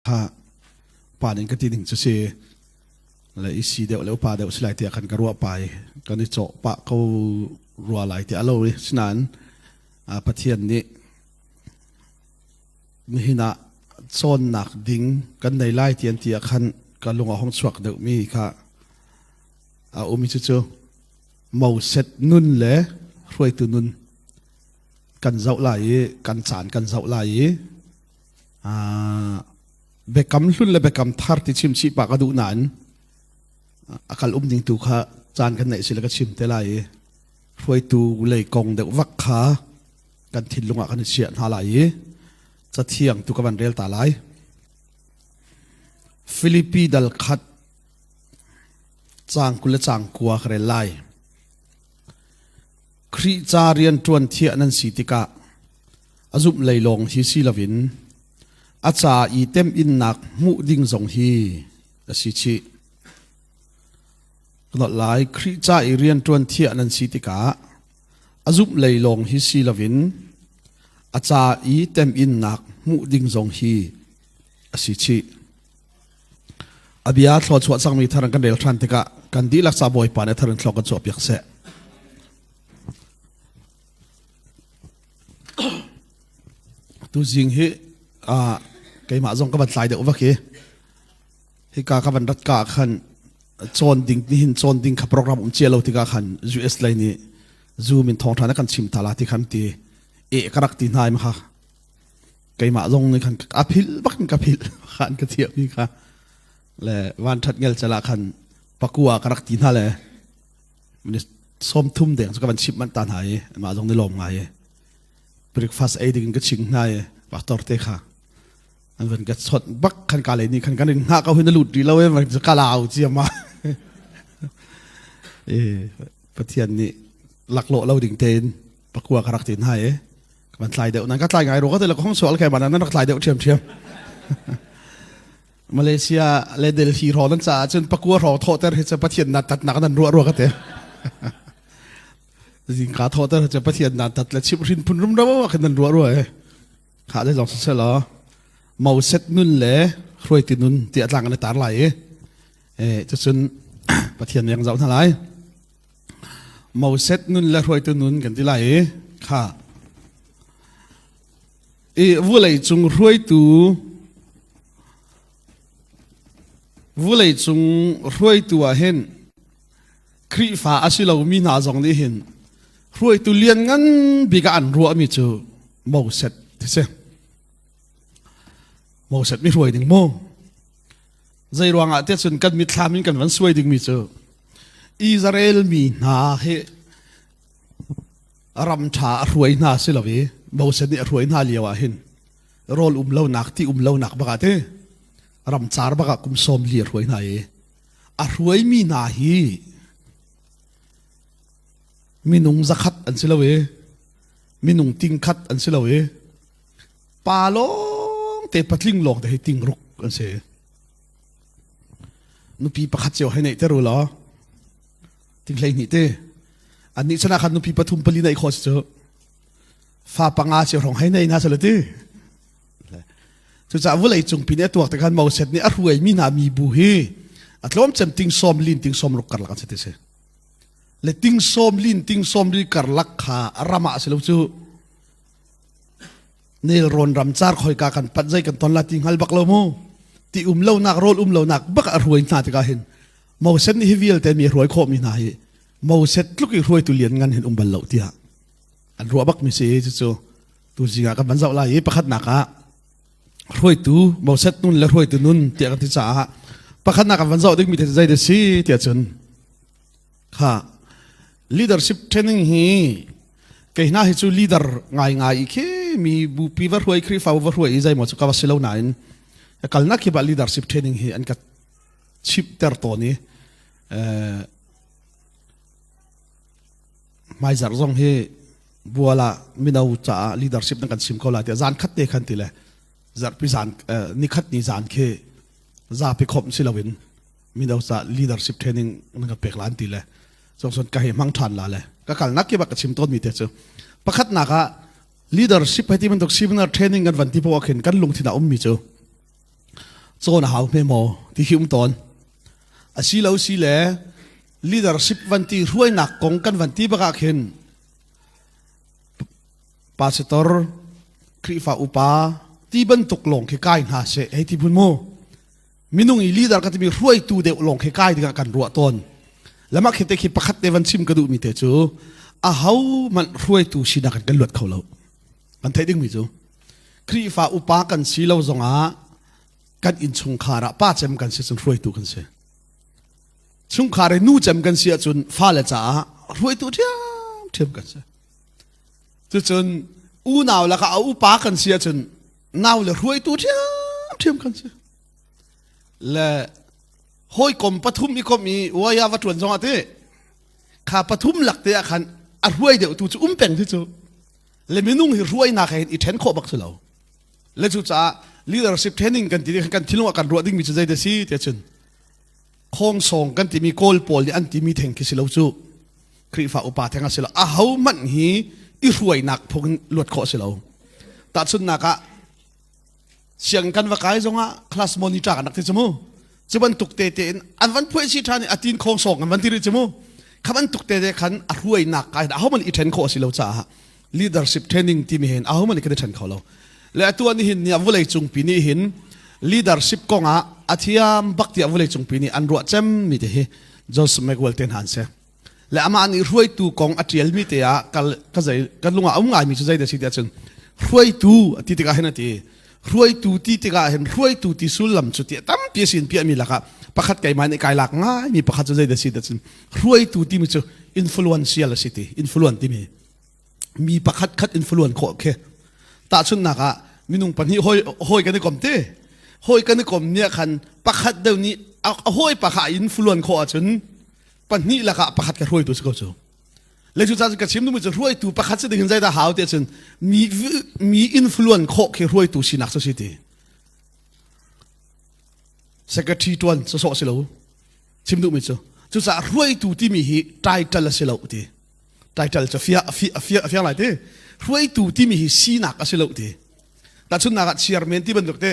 Kha pa ning ka ti ding cu si le i si deuh le upa deuh si lai tiah khan ka ruah pa i kan i cawh pah ko rua lai tiah a lo i sinain Pathian nih nihin ah cawnnak ding kan nei lai ti an ti ah khan ka lung a hong chuak deuh mi kha a um i cucu Moses nun le hruaitu nun kan zoh lai i kan caan kan zoh lai i biakam hlun le biakam thar ti chim chih pah ka duh nain a kal um ding tu kha caan kan neih si le ka chim te lai i hruaitu lei kong deuh vak kha kan thinlung ah kan i chiah hna lai i cathiang tu ka van rel ta lai. Filipi dal khat caang 20 le caang 9 ka rel lai. Khrih ca rian ṭuan thiah nan si tikah a zumh lei lawng hi si loin a ca i temhinnak hmuh ding zong hi a si chih. Ka nolh lai, Khrih ca i rianṭuan thiah nan si tikah a zumh lei lawng hi si loin a ca i temhinnak hmuh ding zong hi a si chih. A bia thluachuah cangmi thar kan rel ṭhan tikah kan dihlak ca Bawipa nih thar in thlok kan chuahpiak seh. Tuzing hi keimah zong ka van tlai deuh vak i hika ka van rat ka khan cawn ding nihin cawn ding kha program um cia lo tikah khan US lei nih Zoom in thawngṭha na kan chim ta la ti khan ti e ka rak ti hna im kha keimah zong nih khan a philh bak in ka philh khan ka thiam mi kha le van ṭhat ngel cala khan pakua ka rak ti hna le 30 deng cu ka van chimh manh ta hna i mah zong ni lawm ngai i breakfast ei ding in ka ching hna i pastor te kha an van ka chawt bak khan ka lei nih khan kan in hngah ko hin na lut rih lo e van ka lau cia ma e Pathian nih laklawh lo ding tein pakua ka rak tin hai e ka van tlai deuh nan ka tlai ngai ro ka te la ka hong sual kai man nan rak tlai deuh ṭhiam ṭhiam Malaysia le Delhi ro nan caah cun pakua ro thawhter hi cu Pathian na tat nak nan ruah rua ka te. Zingka thawhter hi cu Pathian na tat le chim hrin phun rum ro khin nan ruah rua e. Kha le zong siseh law Moses nun le hruaitu nun ti atlang an tar lai i e cucun Pathian yang zoh hna lai. Moses nun le hruaitu nun kan ti lai i kha I vawleicung hruaitu vawleicung hruaitu ah hin Khrihfa a si lomi hna zong nih hin hruaitu lianngan bik ah an ruahmi cu Moses ti si. Moses mi hruai ding mu. Zei ruangah tiah cun kan mitthlam in kan van suai dingmi cu Israel mi hna hi ram ṭha a hruai hna si lo i Moses nih a hruai hna lio ah hin rawl um lonak ti um lonak bak ah ti ramcar bak ah kum 40 a hruai hna i a hruaimi hna hi minung 100 an si lo i minung 100 an si lo i pa lawng te patling lawng te hi 6,000 an si. Nupi pakhat cio hei neih ter u law 22 te annih chan ah khan nupi pathum pali neih khawh si cu fa panga cio hrawng hei nei hna sala ti cucaah vulei cung pi nih a tuak te khan Moses nih a hruai mi hna mi bu hi a tlawm cem ting sawm lin ting sawm ruk karlak an si ti si le ting sawm lin ting sawm li karlak kha ram ah si lo cu nelrawn ramcar khoika kan pat zei kan ton la ti hngal bak lo mu ti um lo nak rawl um lo nak bak a hruai hna tikah hin Moses nih hi vialte mi hruai khawh mi hna hi Moses tluk i hruaitu lian ngan hin um bal lo tiah an ruah bak mi si cucu tu zing ah kan van zoh lai i pakhatnak ah hruaitu Moses nun le hruaitu nun tiah kan ti caah pakhatnak kan van zoh ding mi te zei dah si tiah cun kha leadership training hi kei hna hi cu leader ngai ngai i khi mi bupi va hruai Khrihfa va hruai i zeimaw cu ka va si lo nain kalnak hi ba leadership training hi an ka chimter tawn i hmaizarh zong hi bual ah mino caah leadership na kan chim ko lai tiah zan khat te khan ti le zarhpi zan nikhat ni zan khi zapi khawmh si loin mino ca leadership training na ka pek lan ti le congson ka hi hmang ṭhan la le ka kalnak ki bak ka chim tawn mi te cu pakhatnak ah leadership hei ti bantuk seminar training kan van ti poah khin kan lungthin a ummi cu. Cawn a hau hme maw ti khi um tawn. Asi lo si le leadership van ti hruainak kong kan van ti bak ah khin pastor Khrihfa upa ti bantuk lawng khi kai hna seh hei ti phun mu. Minung i leader ka timi hruaitu deuh lawng khi kai dingah kan ruah tawn. Lama khi te khi pakhat te van chim ka duhmi te cu aho hmanh hruaitu sinak in kan luat kho lo. Kan theih dingmi cu Khrihfa upa kan si lo zongah kan innchungkhar ah pa cem kan si cun hruaitu kan si. Chungkhar i nu cem kan si ahcun fale caah hruaitu ṭhiamṭhiam kan si. Cucun unau lakah a upa kan si ahcun nau le hruaitu ṭhiamṭhiam kan si. Le hawikom pathum i kom i uaya va ṭuan zongah ti kha pathum lak te ah khan a hruai deuhtu cu um peng ti cu le minung hi hruainak he hin i ṭhen khawh bak si lo. Le cucaah leadership training kan ti kan thinlung ah kan ruah dingmi cu zei si ti cun khongsong kan timi kawl pawl nih an timi theng khi si lo cu Khrihfa upa theng a si lo aho hmanh hi i hruainak phung in luat khawh si lo tahchunhnak ah siang kan va kai zongah class monitor kan rak ti cu mu cu bantuk te te in an van phuai si ṭhan i a tin khong sawng an van ti rih cu mu kha bantuk te te khan a hruainak kai aho hmanh i ṭhen khawh a si lo caah leadership training timi hin aho hmanh kan i ṭhen kho lo le atu an hin ni vulei cungpi nih hin leadership kong ah a thiam bak tiah vulei cungpi nih an ruah cem mi te hi Joseph Maxwell te hna an si le amah nih hruaitu kong a ṭialmi te ah ka zei ka lung ah a um ngaimi cu zei dah si tiah cun hruaitu a ti tikah hin a ti hruaitu ti tikah hin hruaitu ti sullam cu ti tampi a sin piahmi lakah pakhat keimah nih kai lak ngaimi pakhat cu zei dah si tiah cun hruaitu timi cu influential a si ti influence timi mi pakhat khat influence khawh khi tahchunhnak ah minung pahnih hawi hawi kan i kom te hawi kan i kom nih khan pakhat deuh nih a hawi pa kha influence khawh ahcun pahnih lakah pakhat ka hruaitu si ko cu le cu ca ka chim duhmi cu hruaitu pakhat si ding in zeidah hau ti ahcun mi mi influence khawh khi hruaitu sinak cu si ti secretary tuan sawsawh si lo chim duhmi cu cucaah hruaitu timi hi title a si lo ti title cu fia fia fiang lai ti hruaitu timi hi sinak a si lo ti Tahchunhnak ah chairman ti bantuk te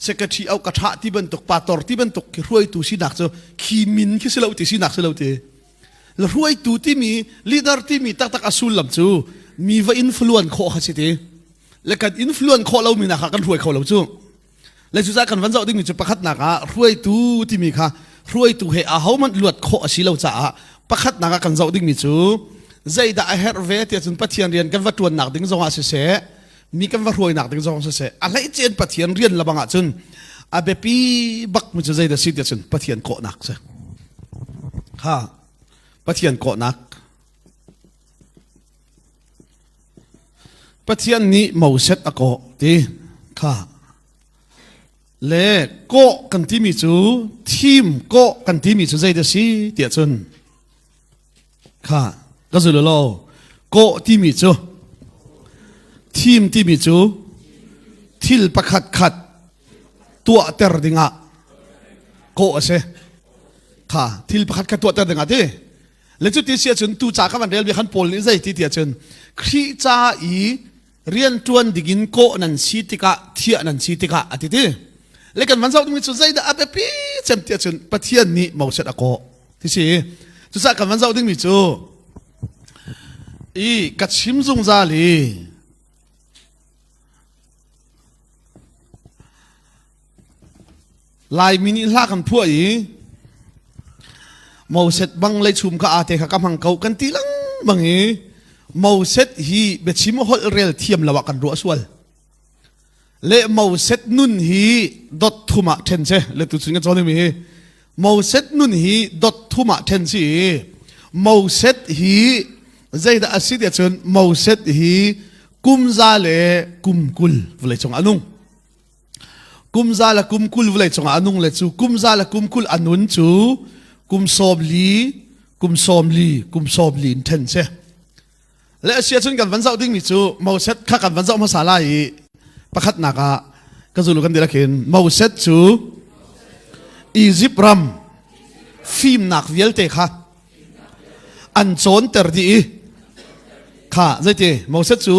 secretary au ka tha ti bantuk pastor ti bantuk khi hruaitu sinak cu khi min khi si lo ti sinak si lo ti. Le hruaitu timi leader timi taktak a sullam cu mi va influence khawh kha si ti. Le kan influence khawh lomi nak ah kan hruai kho lo cu. Le cucaah kan van zoh dingmi cu pakhatnak ah hruaitu timi kha hruaitu he ahohmanh luat khawh a si lo caah pakhatnak ah kan zoh dingmi cu zeidah a herh ve tiah cun Pathian rian kan va ṭuannak ding zongah siseh mi kan va hruainak ding zong siseh a hleicen Pathian rian lebang ahcun a biapi bak mi cu zeidah si tiah cun Pathian kawhnak si ha Pathian kawhnak Pathian nih Moses a kawh ti kha le kawh kan timi cu thim kawh kan timi cu zeidah si tiah cun Kha ka zul lo. Kawh timi cu thim timi cu thil pakhat khat tuahter dingah kawh a si. Kha thil pakhat khat tuahter dingah ti. Le cu ti si ahcun tu ca ka van rel mi khan Paul nih zei ti ti ahcun Khrih ca i rianṭuan dingin kawh nan si tikah thiah nan si tikah a ti ti. Le kan van zoh dingmi cu zeidah a biapi cem ti ahcun Pathian nih Moses a kawh. Ti si. Cucaah kan van zoh dingmi cu i ka chim zungzal i Laimi nih hla kan phuah i Moses bang leichum kha ate kha ka hmang ko kan ti lengmang i Moses hi biachim holh rel thiam lo ah kan ruah sual. Le Moses nun hi dot thum ah ṭhen si. Le tu chun kan cawn mi hi Moses nun hi dot thum ah ṭhen si. Moses hi zeidah a si tiah cun Moses hi kum za le kum 20 vawlei cung ah a nung. Kum za le kum 20 vawlei cungah a nung le cu kum za le kum 20 a nun cu kum 40 kum 40 kum 40 in ṭhen si. Le a si ahcun kan van zoh dingmi cu Moses kha kan van zoh hmasa lai i pakhatnak ah ka zulu kan dilak hin Moses cu Egypt ram fimnak vialte kha an cawnter dih i kha zeiti Moses cu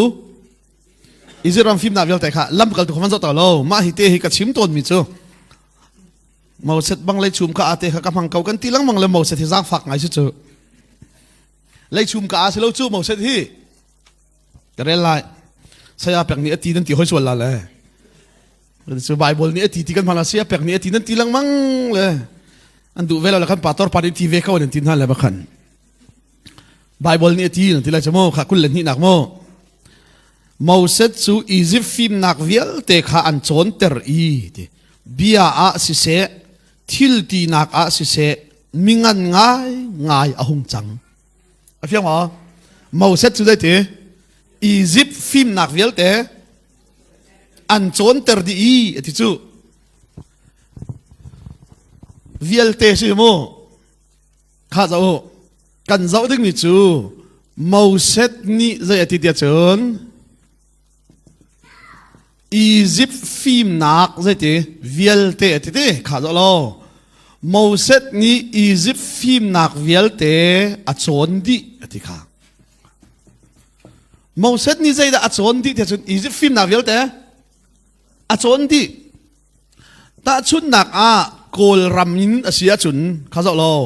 Egypt ram fimnak vialte kha lamkaltu kha van zoh ta lo mah hi te hi ka chim tawnmi cu. Moses bang leichum ka ate kha ka hmang ko kan ti lengmang le Moses hi zaangfak ngai si cu. Leichum ka a si lo cu Moses hi. Ka rel lai. Saya pek nih a ti nan ti hoi sual la le. Cu Bible nih a ti ti kan hmang la saya pek nih a ti nan ti lengmang le. An duh ve lo le kan pastor pa nih ti ve ko nan ti hna le bakhan. Bible nih a ti nan ti lai cu mu kha 22 nak mu. Moses cu Izipt fimnak vialte kha an cawnter i ti bia ah siseh thil tinak ah siseh mingan ngai ngai a hung cang. A fiang maw? Moses cu zeiti? Izipt fimnak vialte an cawnter dih i a ti cu. Vialte si mu. Kha zoh u. Kan zoh dingmi cu Moses nih zei a ti tiah cun Izipt fimnak zeiti vialte a ti ti kha zoh law Moses nih Izipt fimnak vialte a cawn dih a ti kha. Moses nih zeidah a cawn dih tiah cun Izipt fimnak vialte a cawn dih. Tahchunhnak ah Kawlram in a si ahcun kha zoh law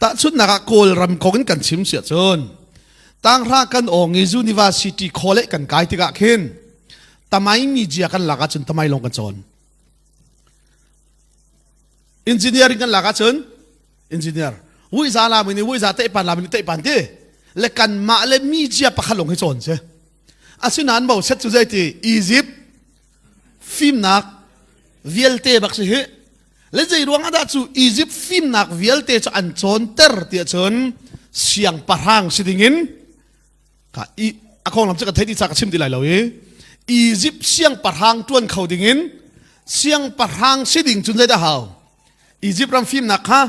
tahchunhnak ah Kawlram kong in kan chim si ahcun tanghra kan awng i university college kan kai tikah khin tamai media kan lak ahcun tamai lawng kan cawn. Engineering kan lak ahcun engineer wuiza lam in wuiza teihpan lam in teihpan ti le kanmah le media pakhat lawng hi cawn si. Asinain Moses cu zeiti Egypt fimnak vialte bak si hi le zei ruang ah dah cu Egypt fimnak vialte cu an cawnter tiah cun siangpahrang si dingin ka i a konglam cu ka theih ti ca ka chim ti lai lo i Egypt siangpahrang tuan kho dingin siangpahrang si ding cun zeidah hau Egypt ram fimnak kha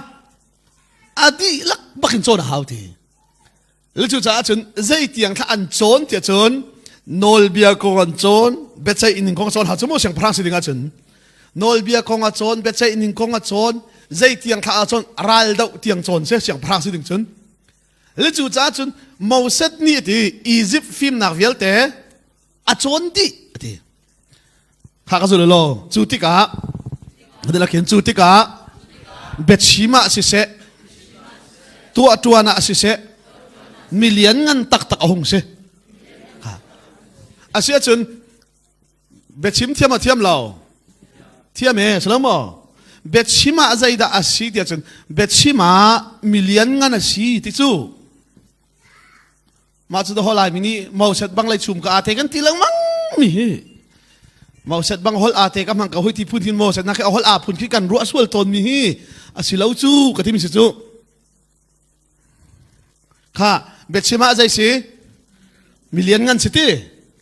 a dihlak bakin cawn a hau ti Le cucaah cun zeitiang thla an cawn tiah cun nawlbia kong an cawn, biaceih ning kong a cawn hau cu mu siangpahrang si ding ahcun nawlbia kong a cawn, biaceih ning kong a cawn, zeitiang thla a cawn, ral doh tiang cawn si siangpahrang si ding cun. Le cucaah cun Moses nih a ti Egypt fimnak vialte a cawn dih a ti. Kha ka zul law cu tikah khin cu tikah biachim ah siseh tuah ṭuan ah siseh milian ngan taktak a hung si. A si ahcun biachim thiam a thiam lo thiam e si lo maw biachim ah zeidah a si tiah cun biachim ah milian ngan a si ti cu Mah cu hol laimi nih Moses bang lei chum ka ate kan ti lengmang mi hi. Moses bang hol ate ka hmang ka hoi ti phun hin Moses na khi hol a phun khi kan ruah sual tawn mi hi a si lo cu ka ti mi si cu. Kha biachim ah zei si milian ngan si ti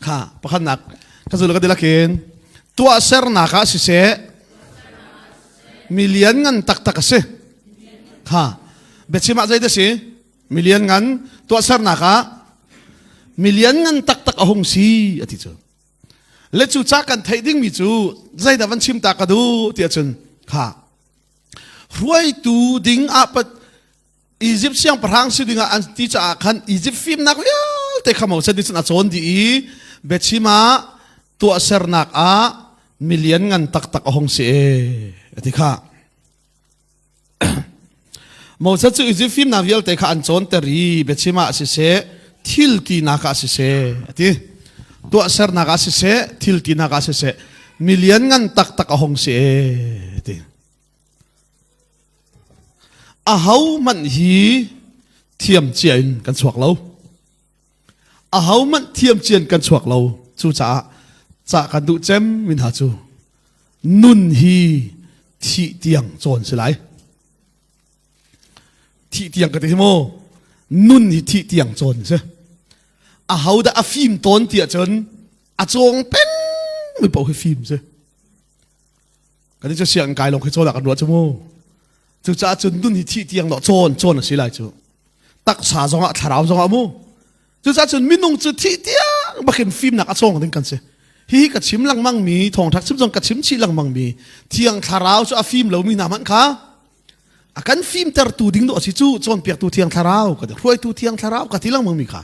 kha pakhatnak ka zul ka dilakin tuah sernak ah siseh milian ngan taktak a si kha biachim ah zei dah si Milian ngan tuahsernak ah milian ngan taktak a hung si a ti cu. Le cu ca kan theih dingmi cu zeidah van chim ta ka duh tiah cun kha hruaitu ding ah pat Egypt siangpahrang si ding ah an ti caah khan Egypt fimnak vialte kha Moses nih cun a cawn dih i biachim ah tuahsernak ah milian ngan taktak a hung si e a ti kha. Moses cu Izipt fimnak vialte kha an cawnter i biachim ah siseh, thil tinak ah siseh, a ti. Tuahsernak ah siseh, thil tinak ah siseh, milian ngan taktak a hung si e, a ti. Aho hmanh hi thiam cia in kan chuak lo. Aho hmanh thiam cia in kan chuak lo. Cucaah ca kan duh cem min hna cu nun hi thih tiang cawn si lai. Thih tiang ka ti hi mu. Nun hi thih tiang cawn si. Aho dah a fim tawn ti ahcun a cawng peng mi paoh hi fim si. Kan cu sianginn kai lawng khi cawn ah kan ruah cu mu. Cucaah cun nun hi thih tiang cawn cawn a si lai cu. Taksa zongah thlarau zongah mu. Cucaah cun minung cu thih tiang bakin fimnak a cawng ding kan si. Hihi ka chim lengmang mi thawngṭha chim zong ka chim chih lengmang mi thiang thlarau cu a fim lomi hna hmanh kha a kan fimtertu ding dawh a si cu cawnpiaktu thiang thlarau ka ti hruaitu thiang thlarau ka ti lengmang mi kha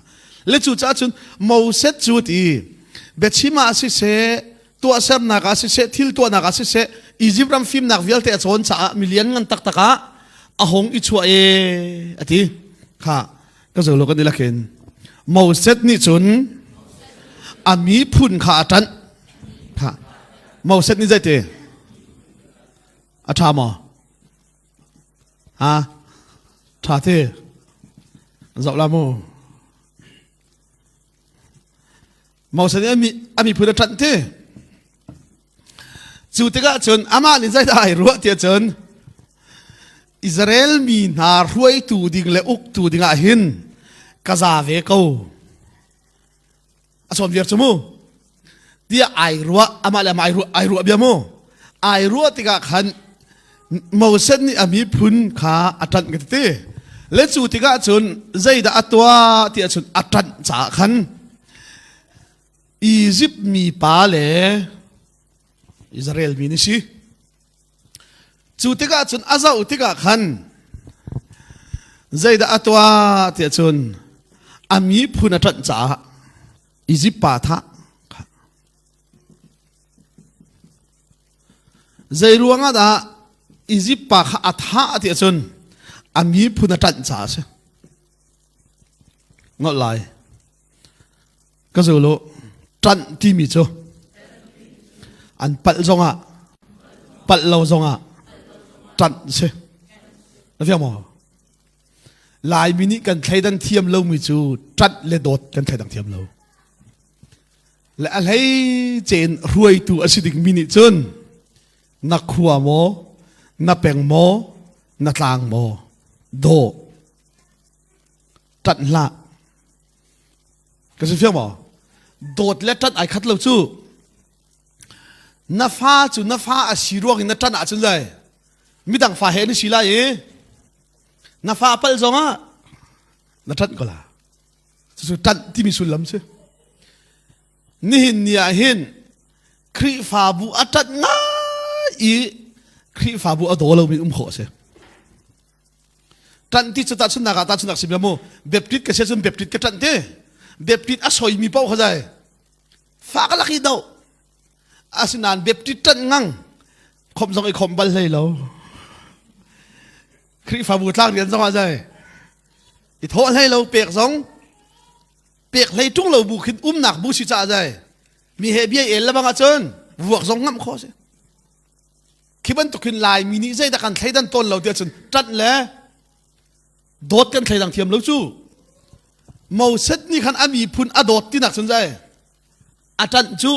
le cucaah cun Moses cu ti biachim ah siseh tuahsernak ah siseh thil tuahnak ah siseh. Egypt ram fimnak vialte a cawn caah milian ngan taktak ah a hung i chuah e a ti. Kha ka zo lo kan i lakin Moses nih cun a miphun kha a ṭanh. Kha Moses nih zeiti? A ṭha maw? Ha? Ṭha te. Zoh la mu. Moses nih a miphun a ṭanh ti. Cu tikah cun amah nih zeidah ai ruah tiah cun Israel mi hna hruaitu ding le uktu dingah hin ka za ve ko. A sawm viar cu mu. Tiah ai ruah amah le amah ai ruah ai ruah bia mu. Ai ruah tikah khan Moses nih a miphun kha a ṭanh ka ti. Le cu tikah cun zeidah a tuah tiah cun a ṭanh caah khan Izipt mi pa le Israel mi ni si. Cu tikah cun a zoh tikah khan zeidah a tuah tiah cun a miphun a ṭanh caah Izipt pa thah Zei ruangah dah Izipt pa kha a thah ti ahcun a miphun a ṭanh caah a si. Ngolh lai. Ka zul u. Ṭanh timi cu an palh zongah palh lo zongah ṭanh si. Na fiang maw? Laimi nih kan thleidan thiam lomi cu ṭanh le dawt kan thleidang thiam lo. Le a hleice in hruaitu a si dingmi nih cun na khua maw, na peng maw, na tlang maw, daw ṭanh hlah. Ka si fiang maw? Dawt le ṭanh ai khat lo cu. Na fa cu na fa a si ruang in na ṭanh ahcun zai midang fa he na si lai i na fa pal zongah na ṭanh ko la. Cucu ṭanh timi sullam si. Nihin ni ah hin Khrihfabu a ṭanh ngai i Khrihfabu a daw lomi um khawh a si. Ṭanh ti cu tahchunhnak ah tahchunhnak si bia mu. Baptist ka si ahcun Baptist ka ṭanh ti. Baptist a soimi paoh kha zai fak lak i do. Asinain Baptist ṭanh ngang khom zong i khom bal hlei lo. Khrihfabu tlak rian zong ah zai i thawh hlei lo pek zong pek hlei ṭung lo bu khin umnak bu si caah zai mi he bia el lebang ahcun vuak zong ngamh khawh si khi bantuk hin Laimi nih zeidah kan thleidan tawn lo tiah cun ṭanh le dawt kan thleidang thiam lo cu Moses nih khan a miphun a dawt tinak cun zai a ṭanh cu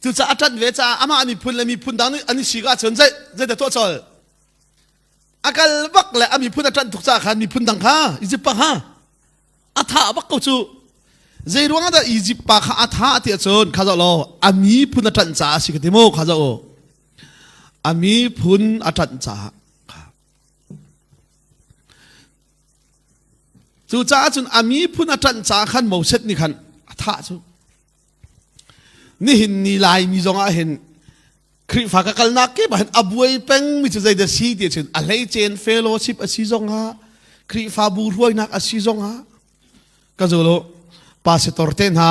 cucaah a ṭanh ve caah amah miphun le miphun dang nih an i sik ahcun zei zeidah tuah colh a kal bak le a miphun a ṭanh tuk caah khan miphun dang kha Izipt pa kha a thah bak ko cu zei ruangah dah Izipt pa kha a thah ti ahcun kha zoh law a miphun a ṭanh caah a si ka ti mu kha zoh u a miphun a ṭanh caah cucaah cun a miphun a ṭanh caah khan Moses nih khan a thah cu nihin ni Laimi zongah hin Khrihfa ka kalnak kip ah hin a buai pengmi cu zeidah si ti cun a hleicen fellowship a si zongah Khrihfabu hruainak a si zongah ka zul pastor te hna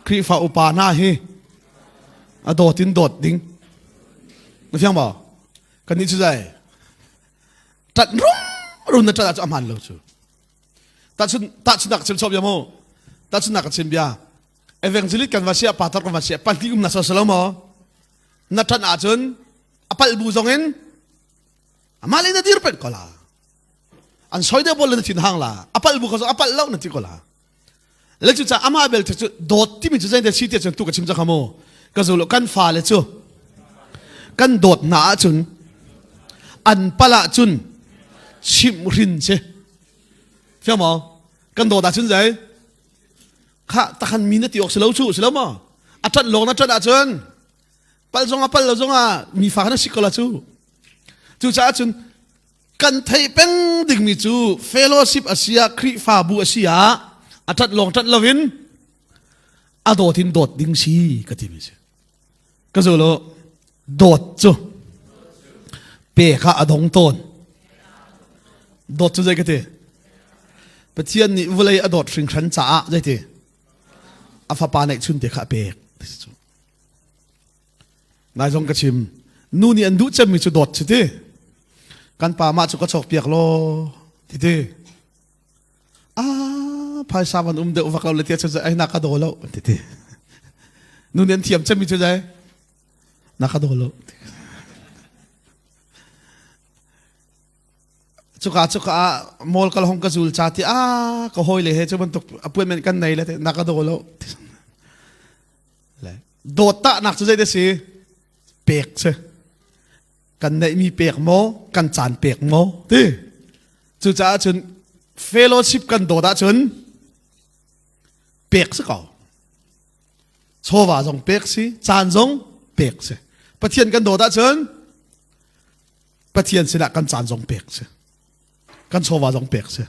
Khrihfa upa hna hi a dawt in dawt ding na fiang maw kan nih cu zai ṭat rum rum na ṭat ah cu a hmaan lo cu tahchun tahchun ka chim chom bia mu tahchun ka chim bia evangelist kan va sia pastor kan va sia pahnih um na so salo maw na ṭan ahcun a palh bu zong in amah le na dir peng ko la an soi deuh bol le na thin hang la a palh bu kha zong a palh lo na ti ko la le cu ca amah bel cu dawt timi cu zei si ti cun tu ka chim cang mu ka zul kan fa le cu kan dawt hna ahcun an pal ahcun chimhrin si fiang maw kan dawt ahcun zei kha takhan mi na ti awk si lo cu si lo maw a ṭanh lawng na ṭanh ahcun pal zong a pal lo zong ah mi fa na si ko la cu cucaah cun kan theih peng dingmi cu fellowship a si ah Khrihfabu a si ah a ṭanh lawng ṭanh loin a dawt in dawt ding si ka timi si ka zul u dawt cu pe kha a dong tawn dawt cu zei ka ti Pathian nih vawlei a dawt hringhran caah zei ti a fapa neih chun te kha a pek. Nai zong ka chim. Nu nih an duh cemmi cu dawt si ti. Kan pa mah cu ka chawk piak law ti ti. Ah, phaisa van um deuh vak lo le tia cu ai na ka daw lo ti ti. Nu nih an thiam cemmi cu zai na ka daw lo. Cuka cuka ah mall kal hong ka zul cha ti ah ka hawi le he cu bantuk appointment kan nei le na ka daw lo. Le dawt tahnak cu zei da si? Pek si. Kan neihmi pek maw? Kan caan pek maw? Ti. Cucaah cun fellowship kan dawt ahcun pek si ko. Chawva zong pek si, caan zong pek si. Pathian kan dawt ahcun Pathian sinah kan caan zong pek si. Kan chawva zong pek si.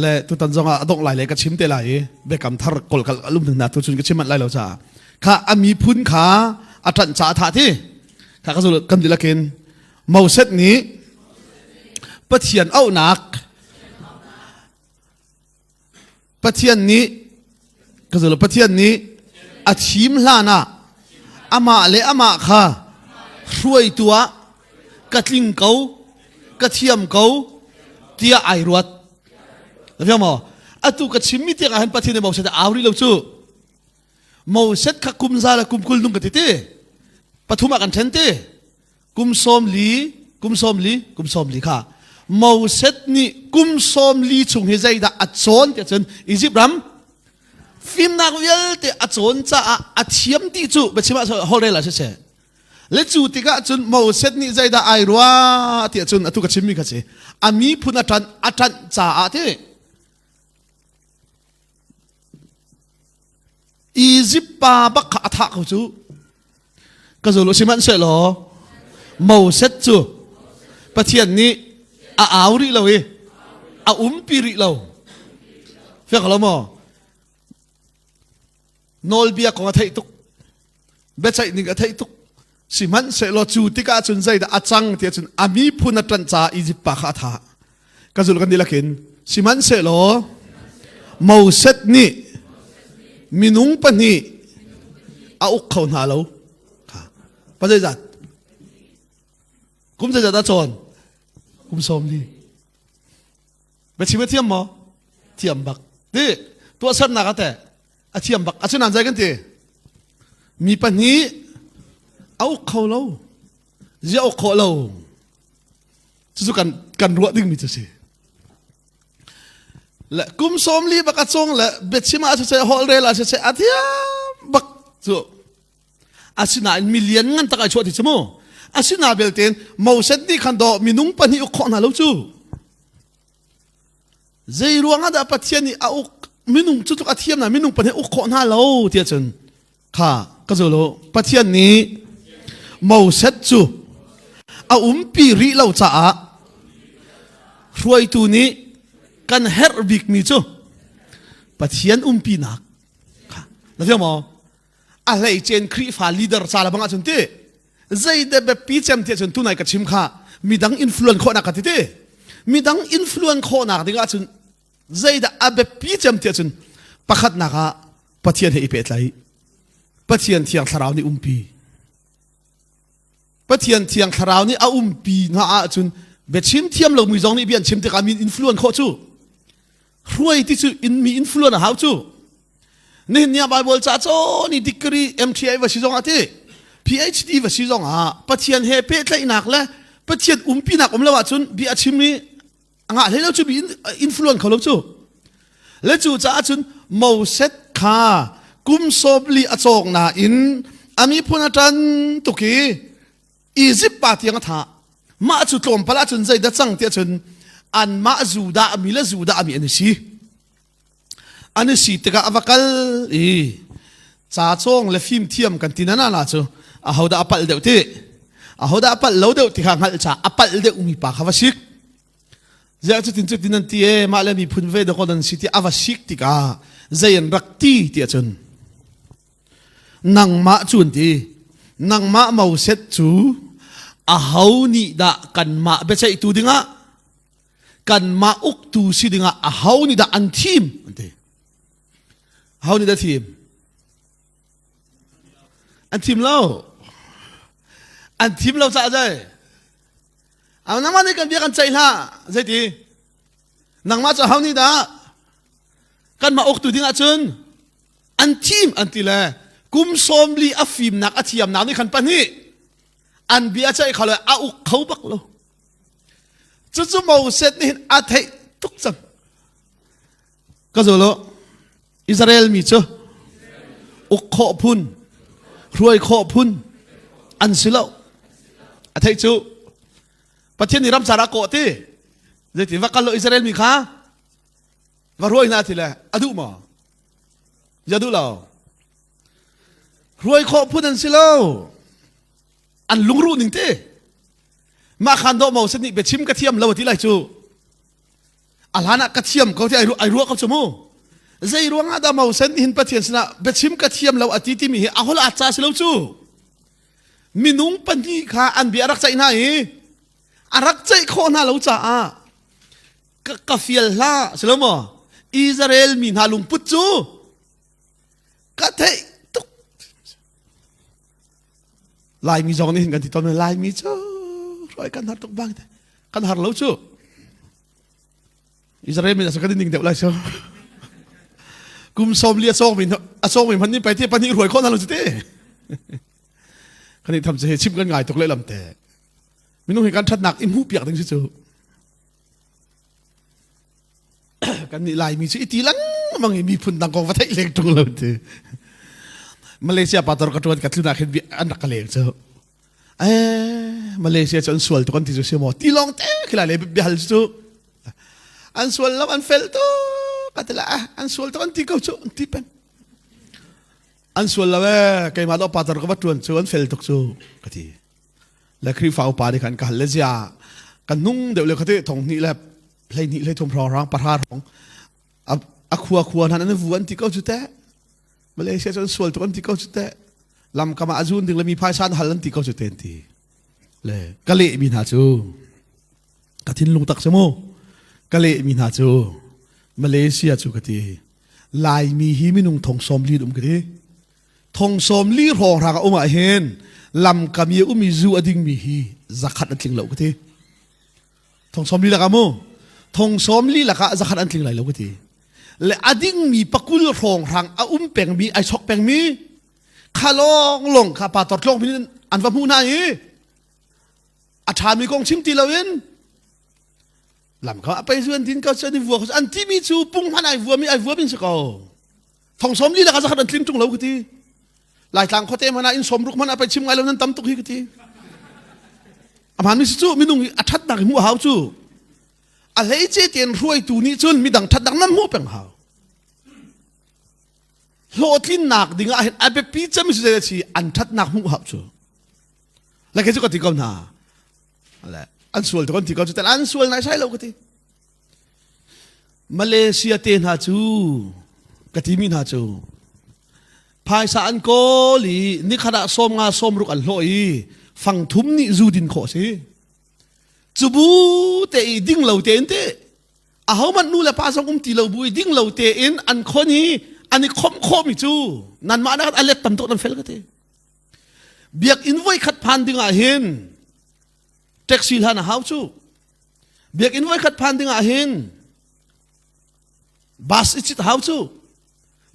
Le tutan zong ah a dongh lai le ka chim te lai i biakam thar kolkal alum hna tu cun ka chim manh lai lo caah kha a miphun kha a ṭanh caah thah ti kha ka zul kan dilakin Moses nih Pathian auhnak Pathian nih ka zul Pathian nih a thim hlan ah amah le amah kha hruaitu ah ka tling ko ka thiam ko tiah ai ruat. Na maw? Atu ka chimmi tiang ah hin Pathian nih Moses au rih lo cu. Moses kha kum za le kum 20 nung ka ti ti. Pathum ah kan ṭhen ti. Kum 40, kum 40, kum 40 kha. Moses nih kum 40 chung hi zeidah a cawn tiah cun Egypt ram fimnak vialte a cawn caah a thiam dih cu biachim ah holhrel ah siseh le cu tikah cun Moses nih zeidah ai rua tiah cun atu ka chimmi kha si a miphun a ṭanh a ṭanh caah ti Egypt pa bak kha a thah ko cu ka zul sihmanhsehlaw Moses cu Pathian nih a au rih lo i a umpi rih lo fiang lo maw nawlbia kong a theih tuk biaceih ning a theih tuk sihmanhsehlaw cu tikah cun zeidah a cang tiah cun a miphun a ṭanh caah Izipt pa kha a thah ka zul kan dihlak in sihmanhsehlaw Moses nih minung pahnih a uk kho hna lo pa zeizat kum zeizat a cawn kum 40 biachim a thiam maw thiam bak ti tuahsernak a teh a thiam bak asinain zei kan ti mi pahnih a uk kho lo zia uk khawh lo cucu kan kan ruah dingmi cu si le kum 40 bak a cung le biachim ah siseh holh rel ah siseh a thiam bak cu asinain milian ngan tak ai chuah ti cu mu asina beltein Moses nih khan do minung pahnih uk khawh hna lo cu Zei ruangah dah Pathian nih a uk minung cu tluk a thiam na minung pahnih uk khawh hna lo tiah cun kha ka zul u Pathian nih Moses cu a umpi rih lo caah hruaitu nih kan herh bikmi cu Pathian umpinak kha na fiang maw a hleicen Khrihfa leader ca le bang ahcun ti Zeide biapi cem tiah cun tunai ka chim kha midang influence khawhnak ka ti ti. Midang influence khawhnak ding ahcun zeidah a biapi cem tiah cun pakhatnak ah Pathian he i pehtlaih. Pathian thiang thlarau nih umpi. Pathian thiang thlarau nih a umpi hna ahcun biachim thiam lomi zong nih bia an chim tikah min influence khawh cu. Hruai ti cu in mi influence a hau cu. Nihin ni ah Bible ca cawn i degree MTI va si zong ah ti PhD va si zong ah Pathian he pehtlaihnak le Pathian umpinak um lo ahcun bia a chim i a ngah hlei lo cu bi influence kho lo cu. Le cu caah cun Moses kha kum 40 a cawk nain a miphun a ṭan tuk i Egypt pa tiang a thah. Mah cu tlawmpal ahcun zeidah cang tiah cun anmah Judah mi le Judah mi an i si. An i si tikah a va kal i ca cawng le fimthiam kan ti nana na cu ahodah a palh deuh ti ahodah a palh lo deuh ti kha hngalh ca a palh deuh mi pa kha va sik ziah cutin cutin an ti e mah le miphun ve dawkaw nan si ti a va sik tikah zei an rak ti tiah cun Nangmah cu an ti. Nangmah Moses cu aho nih dah kanmah biaceihtu dingah kanmah uktu si dingah aho nih dah an thim an ti. Aho nih dah thim? An thim lo. An thim lo caah zei. Nangmah nih kan bia kan ceih hlah. Zeiti? Nangmah cu ho nih dah kanmah uktu ding ahcun an thim an ti le kum 40 a fimnak a thiamnak nih khan pahnih an bia ceih kho le a uk kho bak lo. Cucu Moses nih hin a theih tuk cang. Ka zul u. Israel mi cu uk khawh phun, hruai khawh phun an si lo. A theih cu Pathian nih ramcar ah kawh ti. Zeiti va kal lo Israel mi kha va hruai hna ti le a duh maw? Ya duh lo. Hruai khawh phun an si lo. An lungruh ning te. Mah khan dawh Moses nih biachim ka thiam lo ti lai cu. A hlan ah ka thiam ko ti ai ruah ko cu mu. Zei ruangah dah Moses nih hin Pathian sinah biachim ka thiam lo a ti timi hi a holh aa ca si lo cu. Minung pahnih kha an bia a rak ceih hna i a rak ceih khawh hna lo caah ka, ka fial hlah si lo maw? Israel mi hna lungput cu ka theih tuk. Laimi zong nih hin kan ti tawn Laimi cu hruai kan har tuk bang te. Kan har lo cu. Israel mi kan ning deuh lai so. Kum som li a cawk mi a cawk mi hman ni pai te pahnih hruai khawh hna lo cu te. Kan i tham che chim kan ngai tuk le lam te. Minung hi kan thatnak i hmuh piak ding si cu. Kan nih Laimi cu iti lengmang i miphun dang kong va theih leng ṭung lo ti. Malaysia pator ka ṭuan ka tlun ah khin an rak ka leng cu. Eh, Malaysia cu an sual tuk an ti cu si maw? Ti lawng te khi lai le biahal cu an sual lo an fel tuk ka ti la ah an sual tuk an ti ko cu an ti peng. An sual lo ee keimah do pator ka va ṭuan cu an fel tuk cu ka ti. Le Khrihfa upa nih khan ka hal le zia kan hnung deuh le khate thong hnih le 12 13 hrawng rang pahra hrawng a khua khua hna an vu an ti ko cu teh Malaysia cu an sual tuk an ti ko cu teh lamkam ah a zun ding le mi phaisa an hal an ti ko cu te an ti le ka leh mi hna cu ka thinlung tak si mu ka leh mi hna cu Malaysia cu ka ti Laimi hi minung thong sawm li um ka ti thong sawm li hrawng hrang a um ah hin lamkam i umi zu a ding mi hi zakhat an tling lo ka ti Thong sawm li lakah mu thong sawm li lakah zakhat an tling lai lo ka ti. Le a dingmi pakul hrawng hrang a um pengmi ai chok pengmi kha lawng lawng kha pa tor tlawng min an va hmuh hna i a ṭhami kong chim ti loin lam kha a pei zu an din ko cu an i vua ko an timi cu punghman ai vuami ai vuami si ko thong sawm li lakah zakhat an tling ṭung lo ka ti. Laitlang khuate hmanh ah inn sawmruk hmanh ah pei chim ngai lo nan tam tuk hi ka ti. A hmaan mi si cu minung i a ṭhatnak hi hmuh a hau cu. A hleice tein hruaitu nih cun midang ṭhatnak nan hmuh peng hau. Hlawhtlinnak ding ah hin a biapi cem si zei si an ṭhatnak hmuh hau cu. Le kei cu ka ti ko hna. Le an sual tuk an ti ko cu an sual nai sai lo ka ti. Malaysia te hna cu ka timi hna cu phaisa an kawl i nikhat ah sawm nga sawm ruk an hlawh i fang thum nih zu din khawh si cubu te i ding lo tein te ahohmanh nu le pa zong um ti lo bu i ding lo tein an khon i an i khomh khawhmi cu nanmah nak a let tam tuk nan fel ka ti biakinn voi khat phan ding ah hin taxi hlan a hau cu Biakinn voikhat phan ding ah hin bus i cit hau cu.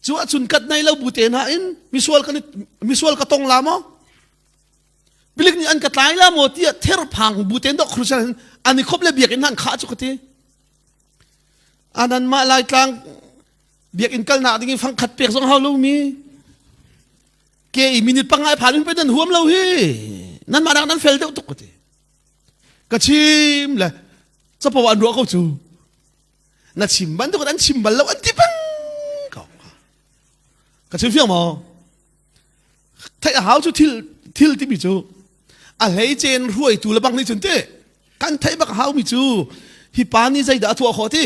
Cu ahcun kat nei lo bu te hna in misual kan misual ka tong la maw? Pilik nih an ka tlai la maw tiah therphang bu ten dok khrusan an i khop le biakinn han khah cu ka ti. Anan mah Laitlang biakinn kalnak ding in fangkhat pek zong hau lo mi. Ke i minute pangai phan in pe nan huam lo hi. Nan mah nak nan fel deuh tuk ka ti. Ka chim le capo an ruah ko cu. Na chim bantuk an chim bal lo an ti peng ko. Ka chim fiang maw? Theih a hau cu thil thil timi cu a hleicen hruaitu le bang nih cun ti kan theih bak hau mi cu hi pa nih zeidah a tuah khawh ti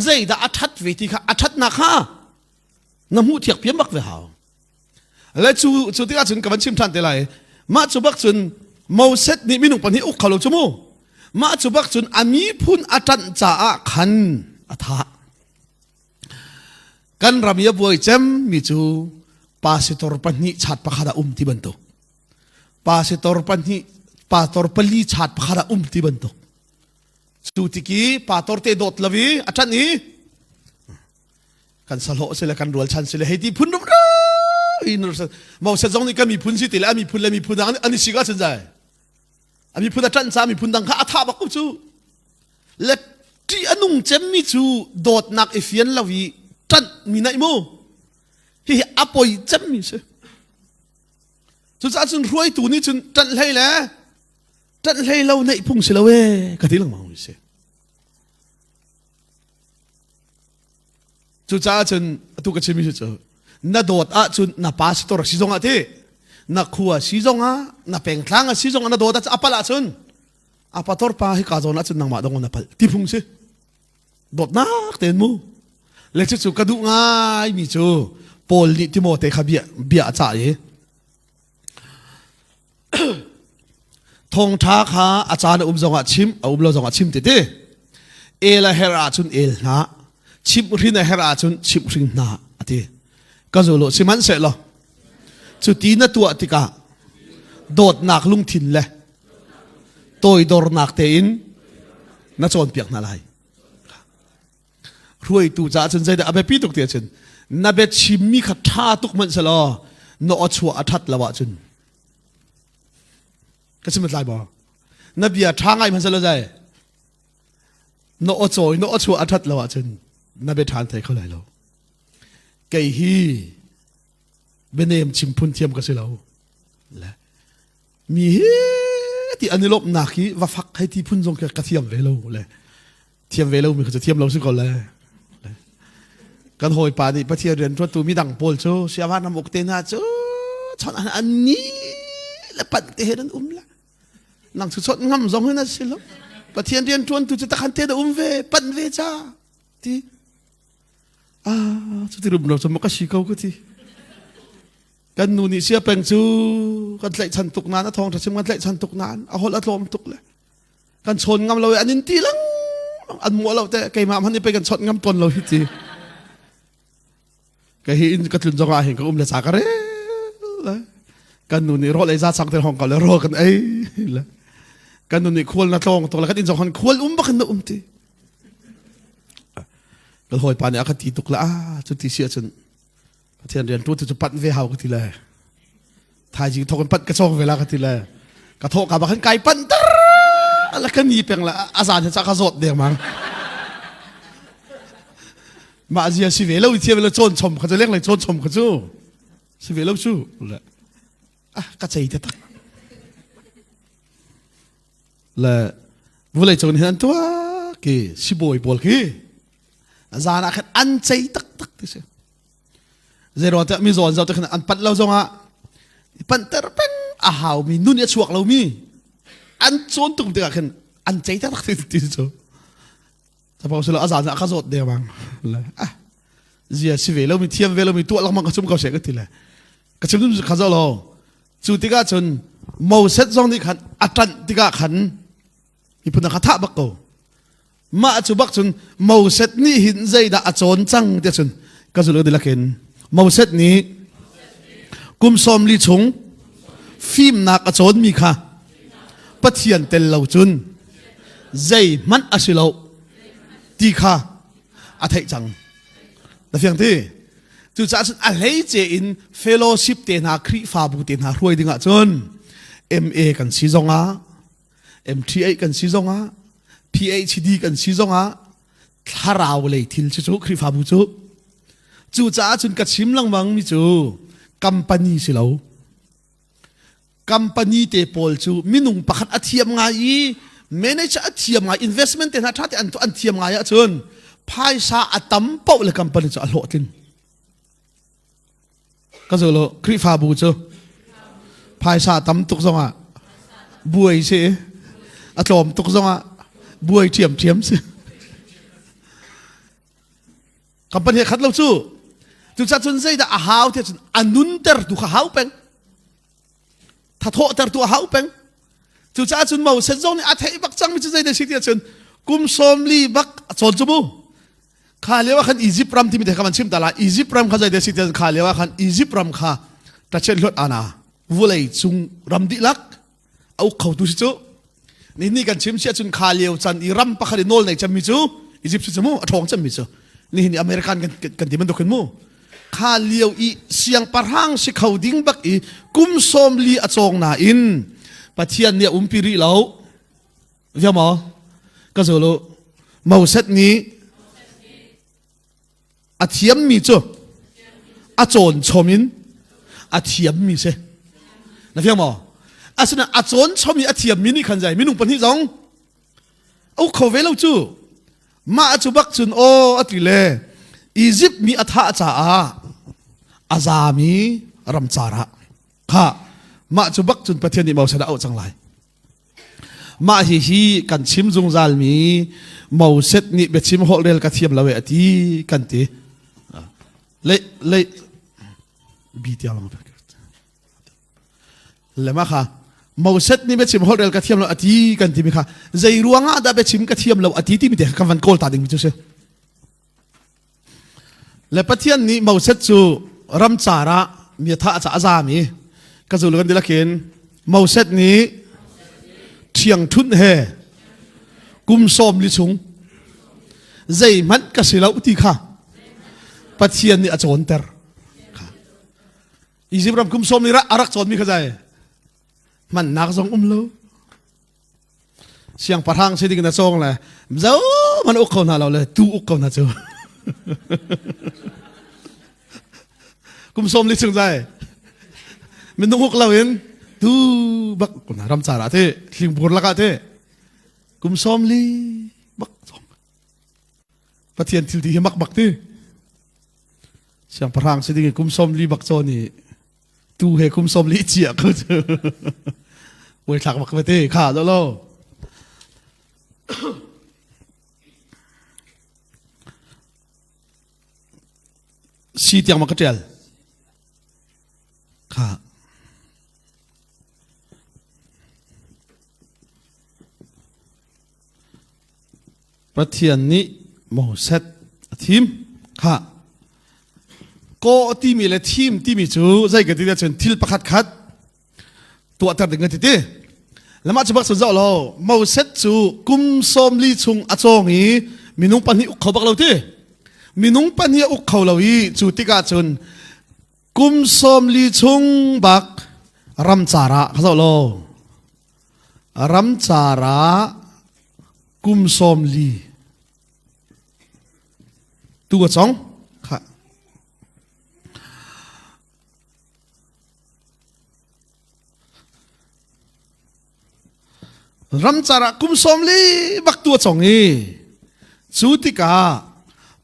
zeidah a ṭhat ve ti kha a ṭhatnak kha na hmuh thiak piam bak ve hau. Le cu cu tikah cun ka van chim ṭhan te lai. Mah cu bak cun Moses nih minung pahnih uk kho lo cu mu. Mah cu bak cun a miphun a ṭanh caah khan a thah. Kan ram i a buai cem mi cu pasitor pahnih chat pakhat a um ti bantuk. Pasitor pahnih. Pastor pali chat pakhat ah um ti bantuk. Cu tiki pastor te dawt lo i a ṭanh i kan sahlawh si le kan rualchan si le hei ti phun rumro in Moses zong nih ka miphun si ti le a miphun le miphun dang an i sik ahcun zai a miphun a ṭanh ca miphun dang kha a tha bak ko cu le ṭih a nung cemmi cu dawtnak i fian lo i ṭanh mi naih mu hihi a poi cemmi si cucaah cun hruaitu nih cun ṭanh hlei le ṭanh hlei lo neih phung si lo ee ka ti lengmang mi si Cucaah cun atu ka chimmi cu na dawt ahcun na pastor si zongah ti na khua si zongah na pengtlang a si zongah na dawt ahcun a palh ahcun a pator pa hi ka zawn ahcun nangmah dong na palh ti phung si dawtnak tein mu le cucu ka duh ngai mi cu Paul nih Timote kha bia bia a cah i Thawngṭha kha a caan a um zongah chim, a um lo zongah chim ti ti. El a herh ahcun el hna, chimhhrin a herh ahcun chimhhring hna a ti. Ka zul u, sihmanhsehlaw cu ti na tuah tikah dawtnak lungthin le toidornak tein na cawnpiak hna lai. Hruaitu caah cun zeidah a biapi tuk ti ahcun na biachimmi kha ṭha tuk hmanh selaw na aw chuah a ṭhat lo ahcun ka chim tlai maw na bia ṭha ngai hmanh selaw zai na aw cawi na aw chuah a ṭhat lo ahcun na bia ṭhan thei kho lai lo kei hi bianem chim phun thiam ka si lo le mi hi ti an i lawmhnak hi va fak hei ti phun zong ka thiam ve lo le thiam ve lo mi kha cu thiam lo si ko le kan hawipa nih Pathian rian ṭuantu midang pawl cu siavan ram uk te hna cu chawnh an ni le panh te he nan um la nang cu chawnh ngam zong hin a si lo Pathian rian ṭuantu cu takhan te da um ve panh ve cha ti ah cu ti rum lo cu ma ka si ko ka ti kan nu nih sia peng cu kan tlaihchan tuk nain a thawng ṭha chim kan tlaihchan tuk nain a holh a tlawm tuk le kan chawn ngam lo i an in ti lengmang an muah lo te keimah hmanh i pei kan chawnh ngam tawn lo hi ti ka hi in ka tlun zong ah hin ka um le ca ka rel le kan nu nih rawl ei za chang te hong ko le rawl kan ei le kan nu nih khual na tlawng tuk le kan inn zong han khual um bak in na um ti kan hawipa nih a ka ti tuk le ah cu ti si ahcun Pathian rian tu cu panh ve hau ka ti le thaizing thok in panh ka cawk ve la ka ti le ka thawh ka bak hin kai panh tar la ka ni peng la a zan hi ca ka zawt deng mang mah zia si ve lo thiam lo cawn chom kha cu leng lei cawn chom kha cu si ve lo cu le ah ka cei te tak le vulei cung hin an tuah ki sibawi pawl khi zan ah khan an cei tak tak ti si Zeiruang tiah mi zawn zoh te khan an panh lo zongah i panhter peng a haumi nun i a chuak lomi an cawn tuk tikah khin an cei taktak ti ti cu Capo silo a zan ah ka zawt dengmang le ah zia si ve lomi thiam ve lomi tuah lengmang ka chum ko she ka ti le ka chim dum kha zo lo cu tikah cun Moses zong nih khan a ṭanh tikah khan miphun kha thah bak ko Mah cu bak cun Moses nih hin zeidah a cawn cang tiah cun ka zulh dilakin Moses nih kum 40 chung fimnak a cawnmi kha Pathian tel lo cun zeihmanh a si lo ti kha a theih cang. Na fiang ti? Cucaah cun a hleice in fellowship te hna Khrihfabu te hna hruai ding ahcun MA kan si zongah MTA kan si zongah PhD kan si zongah thlarau lei thil cu cu Khrihfabu cu cucaah cun ka chim lengmang mi cu company si lo company te pawl cu minung pakhat a thiam ngai i manager a thiam ngai investment te hna tha te an an thiam ngai ahcun phaisa a tam paoh le company cu a hlawhtling Ka zul u, Khrihfabu cu phaisa tam tuk zongah buai si, a tlawm tuk zongah buai ṭhiamṭhiam si. Company khat lo cu. Cucaah cun zeidah a hau tiah cun a nuntertu kha hau peng. Thathawhtertu a hau peng. Cucaah cun Moses zong nih a theih bak cangmi cu zeidah si tiah cun kum 40 bak a cawn cu mu. Kha lio ah khan Egypt ram timi te kha van chim ta la. Egypt ram kha zei si tiah kha lio ah khan Egypt ram kha tachet hluat ana vulei cung ram dihlak. A uk khotu si cu. Ni ni kan chim si ahcun kha lio can i ram pakhat i nawl nei cemmi cu Egypt si cu mu, a ṭhawng cemmi cu. Nihin i American kan, kan ti bantuk hin mu. Kha lio i siangpahrang si kho ding bak i kum 40 a cawng nain Pathian nih a umpi rih lo. Via maw? Ka zul u. Moses nih a thiammi cu a cawn chom in a thiammi si. Na fiang maw? Asinain a cawn chom i a thiammi nih khan zai minung pahnih zong a uk kho ve lo cu. Mah cu bak cun aw a ti le Egypt mi a thah caah a zami ramcar ah kha mah cu bak cun Pathian nih Moses a auh cang lai. Mah hihi kan chim zungzalmi Moses nih biachim holhrel ka thiam lo e a ti kan ti. Le le bi tiang lang le ma kha Moses nih biachim holhrel ka thiam lo a ti kan timi kha zei ruangah dah biachim ka thiam lo a ti timi te kha kan van kawl ta ding mi cu si. Le Pathian nih Moses cu ramcar ah mi a thah caah a zaam i ka zul kan dihlak in Moses nih ṭhiangṭhunh he kum 40 chung zeihmanh ka si lo ti kha Pathian nih a cawnter. Izipt ram kum 40 a rak cawnmi kha zai hmannak zong um lo. Siangpahrang si ding na cawng le zo man uk ko hna lo le tu uk ko hna cu. Kum 40 chung zai minung uk lo in tu bak kuna ram cara te tlingbur lakah te kum 40 bak cong. Pathian thil ti hi mak bak ti. Siangpahrang si ding kum 40 bak cawn i tu he kum 40 cia ko cu. Buai thlak bak te kha lo lo. Si tiang ma ka tial. Kha. Pathian nih Moses a thim. Kha kawh timi le thim timi cu zei ka ti cun thil pakhat khat tuahter ding ka ti ti. Lamah cu bak sun zoh lo Moses cu kum 40 chung a cawng i minung pahnih uk kho bak lo ti. Minung pahnih a uk kho lo i cu tikah cun kum 40 chung bak ramcar ah ka zoh lo. Ramcar ah kum 40 tu a cong. Kha. Ramcar ah kum 40 bak tu a cong i cu tikah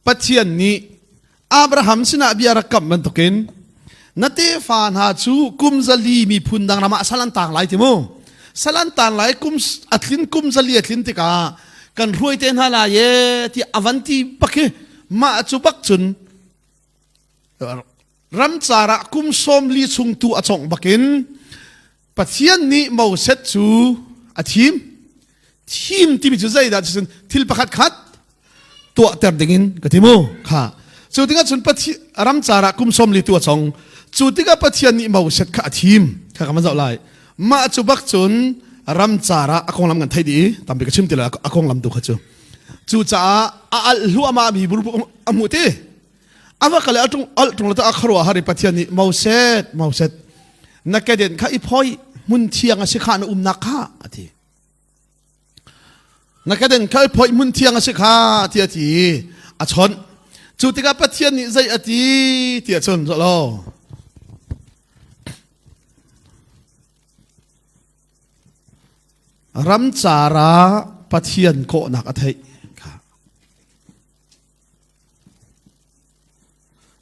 Pathian nih Abraham sinah bia rak kamh bantukin na tefa hna cu kum 400 miphun dang ram ah sal an tang lai ti mu. Sal an tang lai kum a tlin kum 400 a tlin tikah kan hruai te hna lai e ti a van ti bak hi mah cu bak cun ramcar ah kum 40 chung tu a congh bakin Pathian nih Moses cu a thim. Thim timi cu zeidah cun thil pakhat khat tuahter dingin ka ti mu. Kha. Cu tikah cun Pathian ramcar ah kum 40 tu a cong. Cu tikah Pathian nih Moses kha a thim. Kha ka van zoh lai. Mah cu bak cun ramcar ah a konglam kan theih dih i tampi ka chim ti lo a konglam tu kha cu. Cucaah a alh hluahmah mi a hmuh ti. A va kal i a ṭung alh ṭung lo a khuaruah har i Pathian nih Moses, Moses, na keden kha i phoi hmun thiang a si kha na umnak kha a ti. Na keden kha i phoi hmun thiang a si kha ti a ti a chawnh. Cu tikah Pathian nih zei a ti ti a chun lo. Ramcar ah Pathian kawhnak a theih.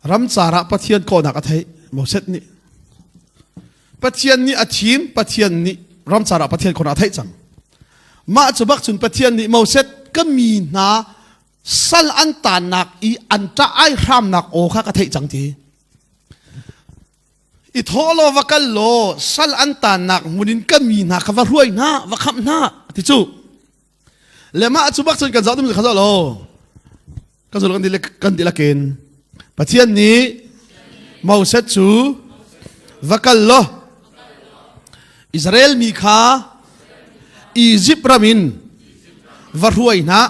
Ramcar ah Pathian kawhnak a theih Moses nih. Pathian nih a thim, Pathian nih ramcar ah Pathian kawhnak a theih cang. Mah cu bak cun Pathian nih Moses ka mi hna sal an tannak i an ṭah ai hramnak aw kha ka theih cang ti. I thawh law va kal law sal an tannak hmun in ka mi hna kha va hruai hna, va khamh hna ti cu. Le mah cu bak cun kan zoh ding kha zoh lo. Kan zoh kan dihlak kan dihlak in Pathian nih Moses cu va kal law Israel mi kha. Izipt ram in va hruai hna.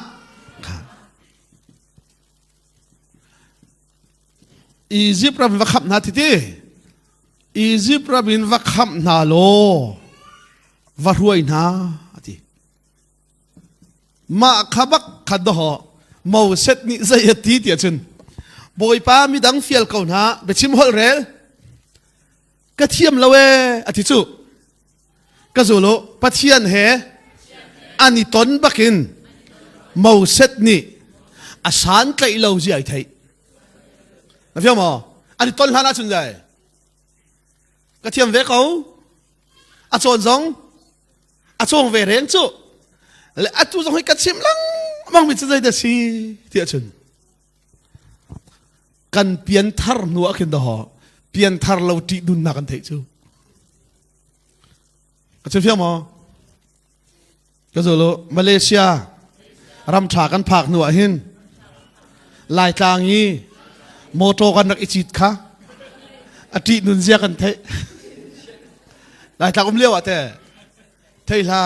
Izipt ram va khamh hna titi. Izipt ram in va khamh hna law va hruai hna ati. Mah kha bak kha doho Moses nih zei a ti tiah cun Bawipa midang fial ko hna biachim holh rel ka thiam lo ee a ti cu ka zul u Pathian he an i ton bakin Moses nih a santlaih lo zia ai theih na fiang maw an i ton hlan ahcun zai ka thiam ve ko a cawn zong a cawng ve reng cu le atu zong hi ka chim lengmang mi cu zei dah si tiah cun kan pianthar hnu ah khin daw pianthar lo ṭih dunnak kan theih cu ka chim fiang maw ka zulu Malaysia ram ṭha kan phak hnu ah hin Laitlang i motor kan rak i cit kha a ṭih nun zia kan theih Laitlang um lio ah te thei hla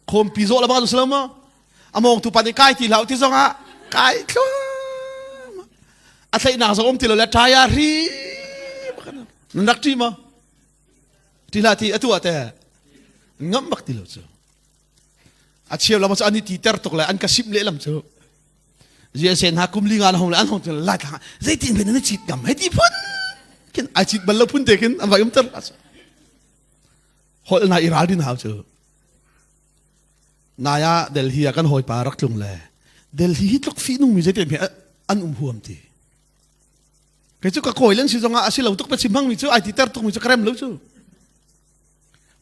khawmpi zawh la bang cu maw a mawng tu pa nih kai ti hlah ti zong ah kai thluam a thlaihnak zong um ti lo le ṭai ri nan rak ṭi maw ṭi hlah ti atu ah te ngam bak ti lo cu a cheu lam cu an i ti ter tuk le an ka simh lehlam cu USA hna kum li nga na hong le an hong lai thlang zeitin ben an cit ngam hei ti phun khin ai cit bal lo phun te khin an vai um ter holh na i ral din hau cu naya Delhi ah kan hawipa rak tlung le Delhi hi tluk fi nung mi zeitin me an um huam ti kei cu ka kawi len si zongah a si lo tuk pe chim hmang mi cu ai ti ter tuk mi cu ka rem lo cu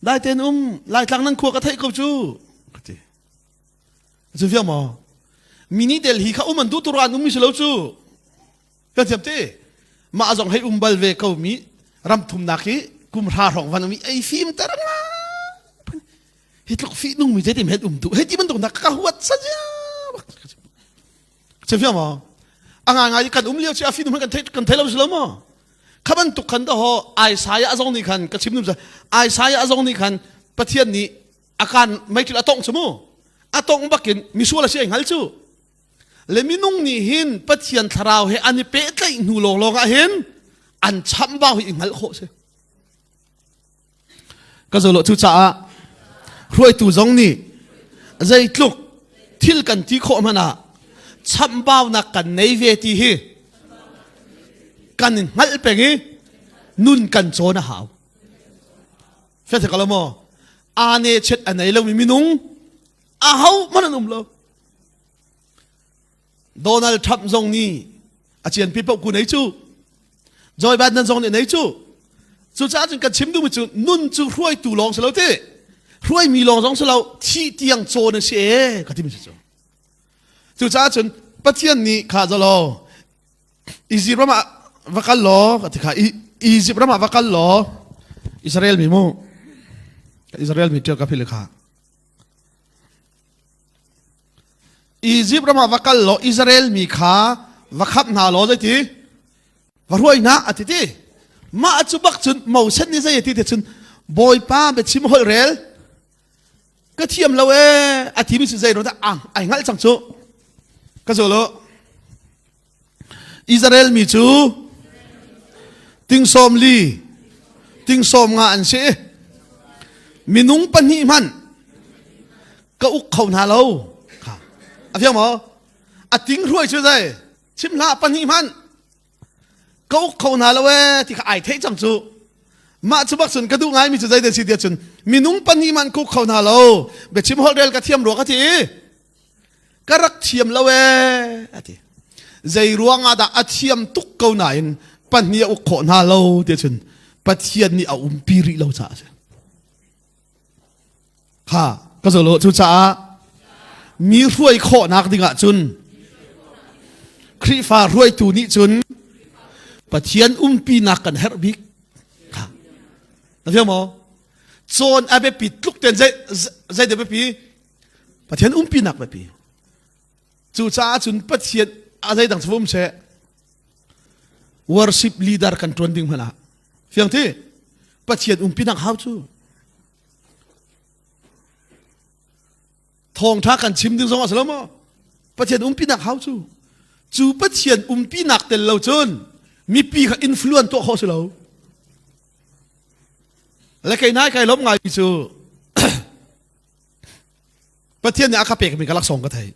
Dai ten um Laitlang nan khua ka theih ko cu ka ti. Cu fiang maw? Mini Delhi kha um an duh turan um mi si lo cu. Kan thiam te. Mah zong hei um bal ve ko mi ram thumnak hi kum hra hrawng van um i ei fim tar nga. Hi tluk fi nung mi zeitim het um tu. Hei ti bantuk nak ka huat sa zia. Cu fiang maw? A ngai ngai kan um lio ci a fi nung kan thei kan thei lo si lo maw? Kha bantuk khan daw Isaiah zong nih khan ka chim dum Isaiah zong nih khan Pathian nih a kan meiṭil a tongh cu mu a tongh bakin misual a si ai hngal cu le minung nih hin Pathian thlarau he an i pehtlaih hnu lawnglawng ah hin an chambau hi i hngalh khawh si Ka zolo cucaah hruaitu zong nih zeitluk thil kan ti khawh hmanh ah chamhbaunak kan nei ve ti hi kan in hngalh peng i nun kan cawn a hau. Fiang ko lo maw? Aa chet a nei lomi minung aho hmanh an um lo. Donald Trump zong nih a cianpi paoh ku nei cu Joe Biden zong nih nei cu cucaah cun kan chim duhmi cu nun cu hruaitu lawng si lo ti hruaimi lawng zong si lo thih tiang cawn a si ee ka timi cu cucaah cun Pathian nih kha zalo Egypt ram ah va kal law ka ti kha Egypt ram ah va kal law Israel mi mu Israel mi ṭial ka phil kha Izipt ram ah va kal law Israel mi kha va khamh hna law zeiti va hruai hna a ti ti mah cu bak cun Moses nih zei a ti ti cun Bawipa biachim holh rel ka thiam lo ee a timi cu zei dah ang ai hngalh cang cu ka zul u Israel mi cu ting sawm li ting sawm nga an si minung pahnih hmanh ka uk kho hna lo kha a fiang maw a ting hruai cu zei chim hlah pahnih hmanh ka uk kho hna lo ee ti kha ai theih cang cu mah cu bak cun ka duh ngaimi cu zei de si tiah cun minung pahnih hmanh ka uk kho hna lo biachim holh rel ka thiam rua ka ti ka rak thiam lo ee a ti zei ruang ah dah a thiam tuk ko nain pahnih a uk khawh hna lo ti cun Pathian nih a umpi rih lo caah a si kha ka zolo cucaah mi hruai khawhnak dingah cun Khrihfa hruaitu nih cun Pathian umpinak kan herh bik kha na fiang maw cawn a biapi tluk ten zei zei dah biapi Pathian umpinak biapi. Cucaah cun Pathian a zeidang cu um seh worship leader kan ṭuan ding hmanh ah fiang ti Pathian umpinak hau cu. Thawngṭha kan chim ding zong a si lo maw? Pathian umpinak hau cu. Cu Pathian umpinak tel lo cun mipi kha influence tuah khawh si lo. Le kei nai kai lawm ngai cu Pathian nih a ka pekmi ka laksawng ka thei.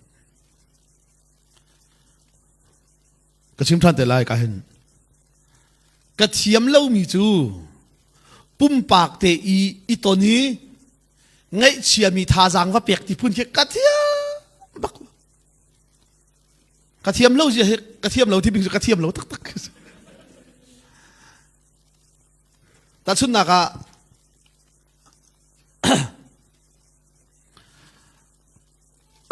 Ka chim ṭhan te lai ka hin. Ka thiam lomi cu pumpak te i i ton i ngaihchiami thazaang va pek ti phun khi ka thiam bak ka thiam lo zia hi ka thiam lo ti bing cu ka thiam lo taktak tahchunhnak ah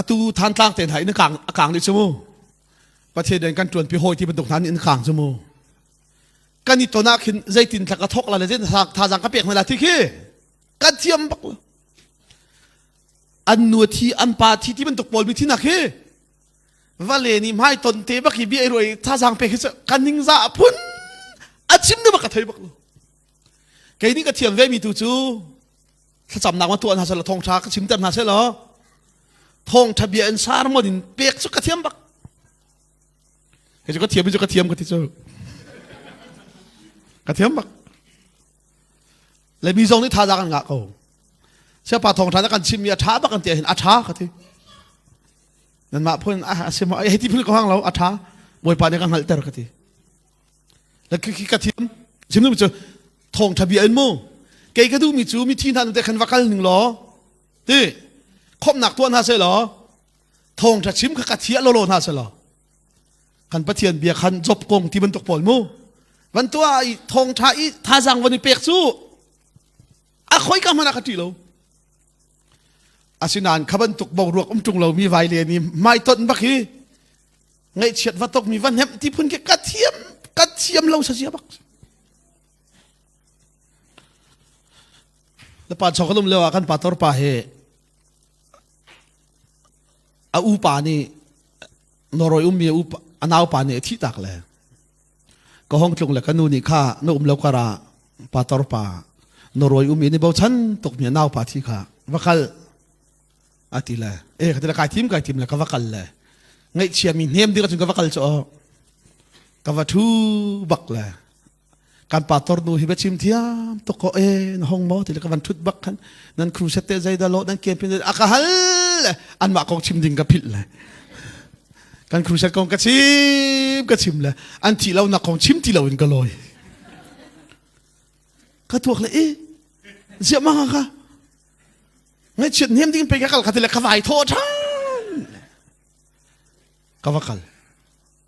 atu Thantlang te hna in kang a kang dih cu mu Pathian rian kan ṭuan pi hawi ti bantuk hna nih in kang cu mu kan i ton ah khin zeitin thla ka thok la le zeitin thazaang ka pek hna la ti khi kan thiam bak lo an nu thi an pa thi ti bantuk pawl mi thi nak hi vale nih hmai ton te bak hi bia i ruai thazaang pek hi kan ning za phun a chim ne bak ka thei bak lo kei nih ka thiam ve mi tu cu thlacamnak ma tuah hna seh law thawngṭha ka chimter hna seh law thawngṭha bia in sermon in pek cu ka thiam bak kei cu ka thiam cu ka thiam ka ti cu ka thiam bak le mi zong nih thazaang an ngah ko siapa thawngṭha na kan chimmi a ṭha bak an ti ahhin a ṭha ka ti nanmah phun a si maw hei ti phun ka hang lo a ṭha bawipa nih ka hngalhter ka ti Le khi ka thiam chim cu thawngṭha bia in mu kei ka duhmi cu mithi hna nu te khan va kal ning law ti khawmhnak tuah hna seh law thawngṭha chim kha ka thiah lawlaw hna seh law kan Pathian bia khan job kong ti bantuk pawl mu van tuah i thawngṭha i thazaang van i pek cu a khoi ka hmanh ah ka ṭih lo asinain kha bantuk boruak um ṭung lomi vai le ni hmaitonh bak hi ngaihchiat va tok mi va hnemh ti phun khi ka thiam ka thiam lo sa sia bak le pa chok lum leo ah kan pastor pa he a u pa nih Norway ummi a u a nau pa nih a thih tak le ka hong tlung le ka nu nih kha na um lo kara pastor pa Norway ummi ni bochan tuk mi a nau pa thi kha va kal a ti le e ka ti le kai thim kai thim le ka va kal le ngaihchia mi hnem ding ahcun ka va kal cu ka va thu bak le kan pastor nu hi biachim thiam tuk ko e na hong maw ti le ka van thut bak khan nan crusade te zei dah lo nan campaign a ka hal le anmah kong chim ding ka philh le kan crusade kong ka chim ka chim le an thih lo nak kong chim ti lo in ka lawi ka tuak le e ziah ma ka ngaihchiat hnem ding pe ka kal kha ti le ka vai thaw ṭhan ka va kal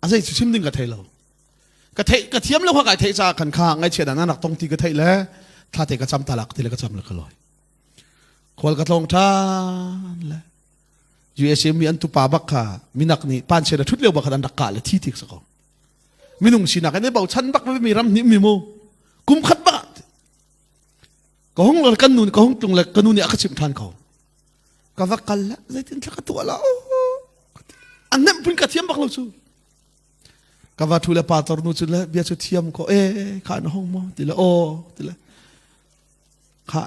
a zei cu chim ding ka thei lo ka thei ka thiam lo kha kai theih caah khan kha ngaihchiat ah nak tong ti ka theih le thla te ka cam talak ti le ka cam le ka lawi khual ka tlong ṭhan le USA mi an tupa bak kha minak nih panchen a ṭhut lio bak khan an rak kah le thi tik sa ko minung sinak in bochan bak mi ram nih mi mu kum khat bak ka hung le kan nu ka hung tlung le ka nu nih a ka chimh ṭhan ko ka va kal la zeitin thla ka tuah la an nemh pun ka thiam bak lo cu ka va thu le pa tor nu cu le bia cu thiam ko e kha na hong maw ti le aw ti le kha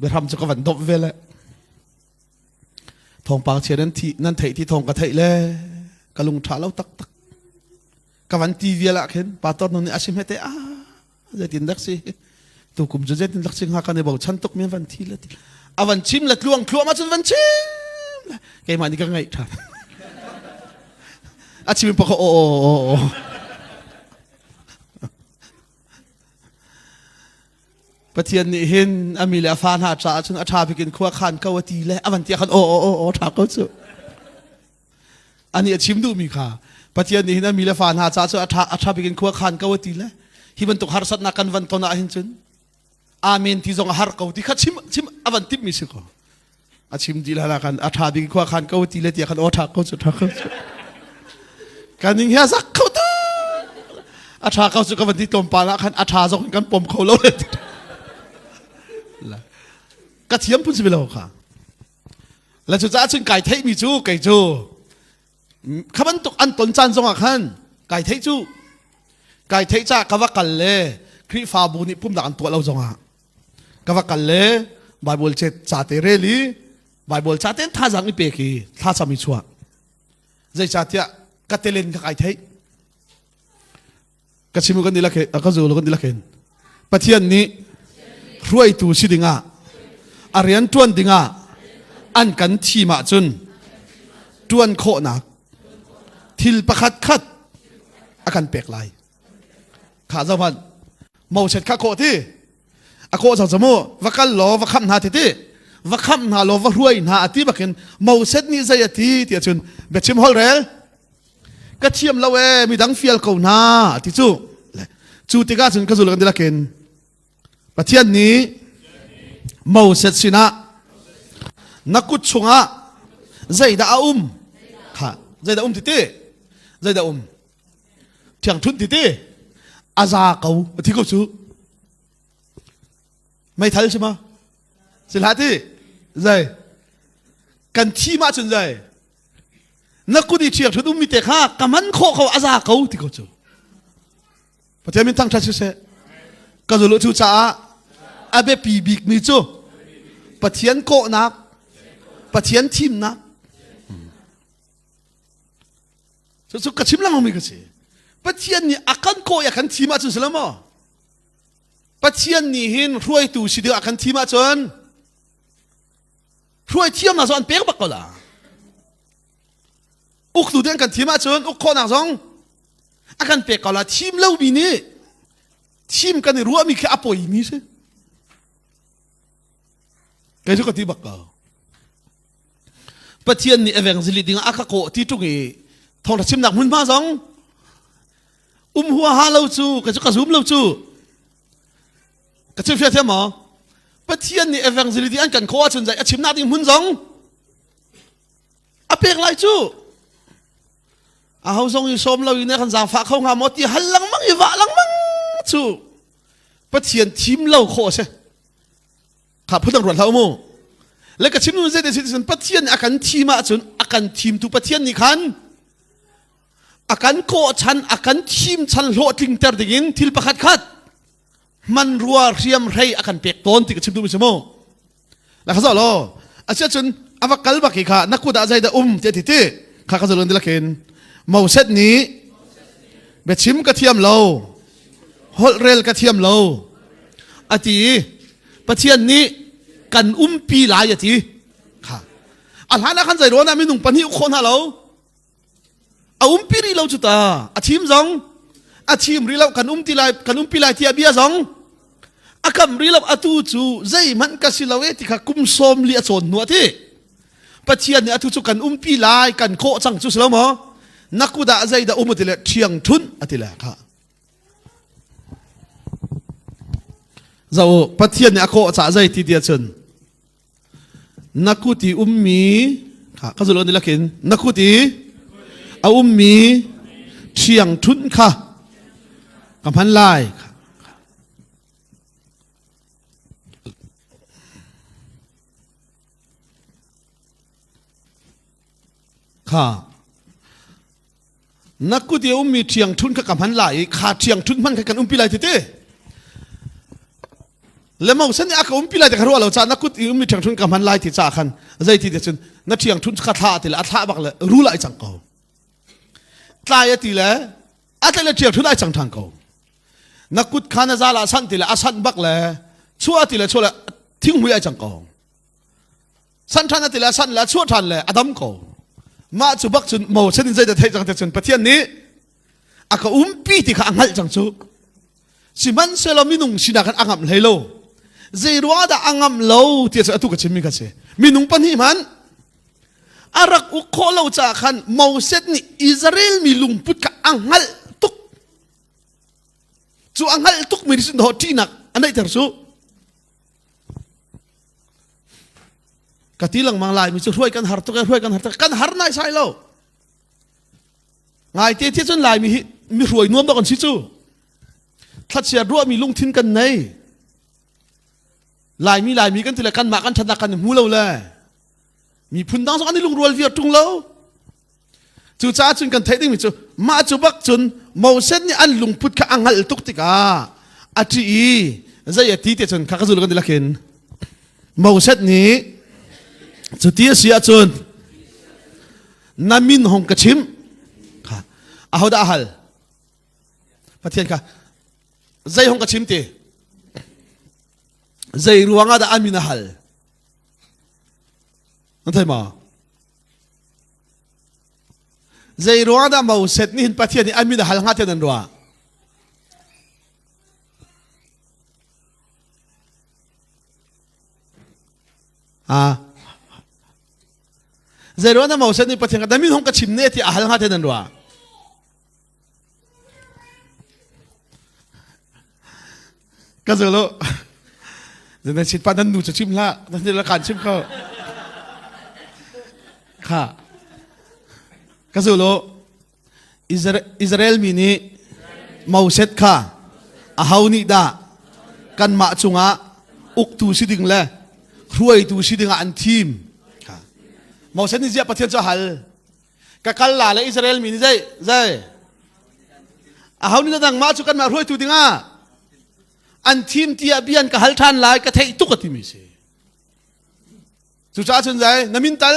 biahram cu ka van dop ve le thawngpang chia nan thi nan theih ti thawng ka theih le ka lung ṭha lo tak tak ka van ti vial ah khin pa tor nu nih a si hmete a zeitin dak si tu kum cu zeitin dak si hnga kan i bochan tuk mi van thi le ti a van chim le tluang thluam ahcun van chim le keimah nih ka ngaih ṭhan a chim pa kha aw aw aw Pathian nih hin a mi le a fa hna caah cun a ṭha bik in khua khan ko a ti le a van ti khan aw aw aw aw ṭha ko cu Anih a chim duhmi kha Pathian nih hin a mi le fa hna caah cu a ṭha a ṭha bik in khua khan ko a ti le hi bantuk harsatnak kan van ton ah hin cun amen ti zong a har ko ti kha chim chim a van timhmi si ko a chim dih la kan a ṭha bik khua khan ko ti le tiah khan aw ṭha ko cu ṭha ko cu kan ning hi a zak kho tu a ṭha ko cu ka van ti tlawmpal ah khan a ṭha zong in kan pom kho lo le ka thiam phun si lo kha Le cucaah cun kai theihmi cu kei cu kha bantuk an ton caan zongah khan kai theih cu kai theih caah ka va kal le Khrihfabu nih pumnak an tuah lo zongah ka va kal le Bible ca te rel i. Bible ca ten thazaang i pek i thlacam i chuah. Zeicahtiah ka telen ka kai theih. Ka chim kan dilak ka zul kan dilak hin. Pathian nih hruaitu si dingah a rian ṭuan dingah an kan thim ahcun ṭuan khawhnak thil pakhat khat a kan pek lai. Kha zohmanh Moses kha khawh ti a kawh cang mu va kal law va khamh hna ti ti va khamh hna law va hruai hna a ti bakin Moses nih zei a ti ti ahcun biachim holh rel ka thiam lo ee midang fial ko hna a ti cu cu tikah cun ka zul kan dilakin Pathian nih Moses sinah na kut chungah zeidah a um kha zeidah um ti ti zeidah um Ṭhiangṭhunh ti ti a za ko a thi ko cu meithal si ma si hlah ti zei kan thi ma cun zei na kut i ṭhiangṭhunh ummi te kha ka man khawh ko a za ko ti ko cu Pathian min thangṭhat siseh ka zulu cu caah a biapi bikmi cu Pathian kawhnak Pathian thimnak Cucu ka chim lengmangmi ka si. Pathian nih a kan kawh i a kan thim ahcun si lo maw? Pathian nih hin hruaitu si ding a kan thim ahcun hruai thiamnak zong an pek bak ko la. Uktu ding kan thim ahcun uk khawhnak zong a kan pek ko la. Thim lomi nih thim kan i ruahmi khi a poimi si. Kei cu ka ti bak ko. Pathian nih evangelist ding ah a ka kawh ti ṭung i thawngṭha chimnak hmunhma zong um huaha lo cu ka cu ka zum lo cu ka chim fiah thiam maw Pathian nih evangelist an kan kawh ahcun zei a chimnak ding hmun zong a pek lai cu aho zong i sawm lo in kan zaangfah kho hnga maw ti hal lengmang i vah lengmang cu Pathian thim lo khawh a si Kha phundang ruat hlah u mu. Le ka chim nu zei te sin Pathian nih a kan thim ahcun a kan thimtu Pathian nih khan a kan kawh chan a kan thim chan hlawhtlingter dingin thil pakhat khat hmanrua hriam hrei a kan pek tawn ti ka chim duhmi si mu. La kha zoh law asiahcun a va kal bak hi kha na kut ah zeidah um ti a ti ti kha ka zulun dilakin Moses nih biachim ka thiam lo holh rel ka thiam lo a ti i Pathian nih kan umpi lai a ti kha a hlan ah khan zei ruan ah minung pahnih uk khawh hna lo a umpi rih lo cu ta a thim zong a thim rih lo kan umti lai kan umpi lai tiah bia zong a kam rih lo atu cu zeihmanh ka si lo e ti kha kum sawm li a cawn hnu a ti Pathian nih atu cu kan umpi lai kan kawh cang cu si lo maw na kut ah zeidah um a ti le ṭhiang ṭhunh a ti le kha Zoh u, Pathian nih a kawh caah zei ti ti ahcun na kut i ummi kha ka zulh ni lakin na kut i a ummi ṭhiang ṭhunh kha ka hman lai. Kha na kut i a ummi ṭhiangṭhunh kha ka hman lai i kha ṭhiangṭhunh hman kha kan umpi lai tete le Moses nih a ka umpi lai ti kha ruah lo caah na kut i ummi ṭhiangṭhunh ka hman lai ti caah khan zei ti ti cun na ṭhiangṭhunh kha thlah ti le a thlah bak le rul ai cang ko tlai a ti le a tlaih le ṭhiangṭhunh ai cang ṭhan ko na kut kha na zal ah sanh ti le a sanh bak le chuah ti le chuah le thinghmui ai cang ko san ṭhan a ti le san le a chuah ṭhan le a dam ko mah cu bak cun Moses in zeidah theih cang te cun Pathian nih a ka umpi ti kha a hngalh cang cu sihmanhsehlaw minung sinak khan a ngamh hlei lo zei ruangah dah a ngamh lo ti cu atu ka chimmi kha si minung pahnih hmanh a rak uk khawh lo caah khan Moses nih Israel mi lungput kha a hngalh tuk cu a hngalh tuk mi nih cun ṭihnak a neihter cu Ka ti lengmang laimi cu hruai kan har tuk hruai kan har tuk kan har nai sai lo. Ngai te thi cun laimi hi mi hruai nuam dok an si cu. Thlachiat ruahmi lungthin kan nei. Laimi laimi kan ti le kanmah kan ṭhatnak kan i hmu lo le miphun dang zong an i lungrual viar ṭung lo. Cucaah cun kan theih dingmi cu mah cu bak cun Moses nih an lungput kha a hngalh tuk tikah a ṭih i zei a ti ti cun kha ka zul kan ti lakin Moses nih Cuti a si ahcun na min hong ka chim. Kha ahodah a hal? Pathian kha zei hong ka chim ti? Zei ruangah dah a min a hal? Nan thei ma? Zei ruangah dah Moses nih hin Pathian nih a min a hal hnga tiah nan ruah? Ah. Zei ruangah dah Moses nih Pathian ka min hong ka chim ne ti a hal hnga tiah nan ruah? Ka zolo. Nan sit pa nan nu cu chim hlah. Nan la kan chim kho. Kha. Ka zolo. Israel mi nih Moses kha aho nih dah kanmah cungah uktu si ding le hruaitu si dingah an thim. Kha. Moses nih ziah Pathian cu a hal. Ka kal la le Israel mi nih zei zei aho nih nangmah cu kanmah hruaitu dingah an thim tiah bia an ka hal ṭhan lai ka theih tuk a timi si. Cucaah cun zai na min tal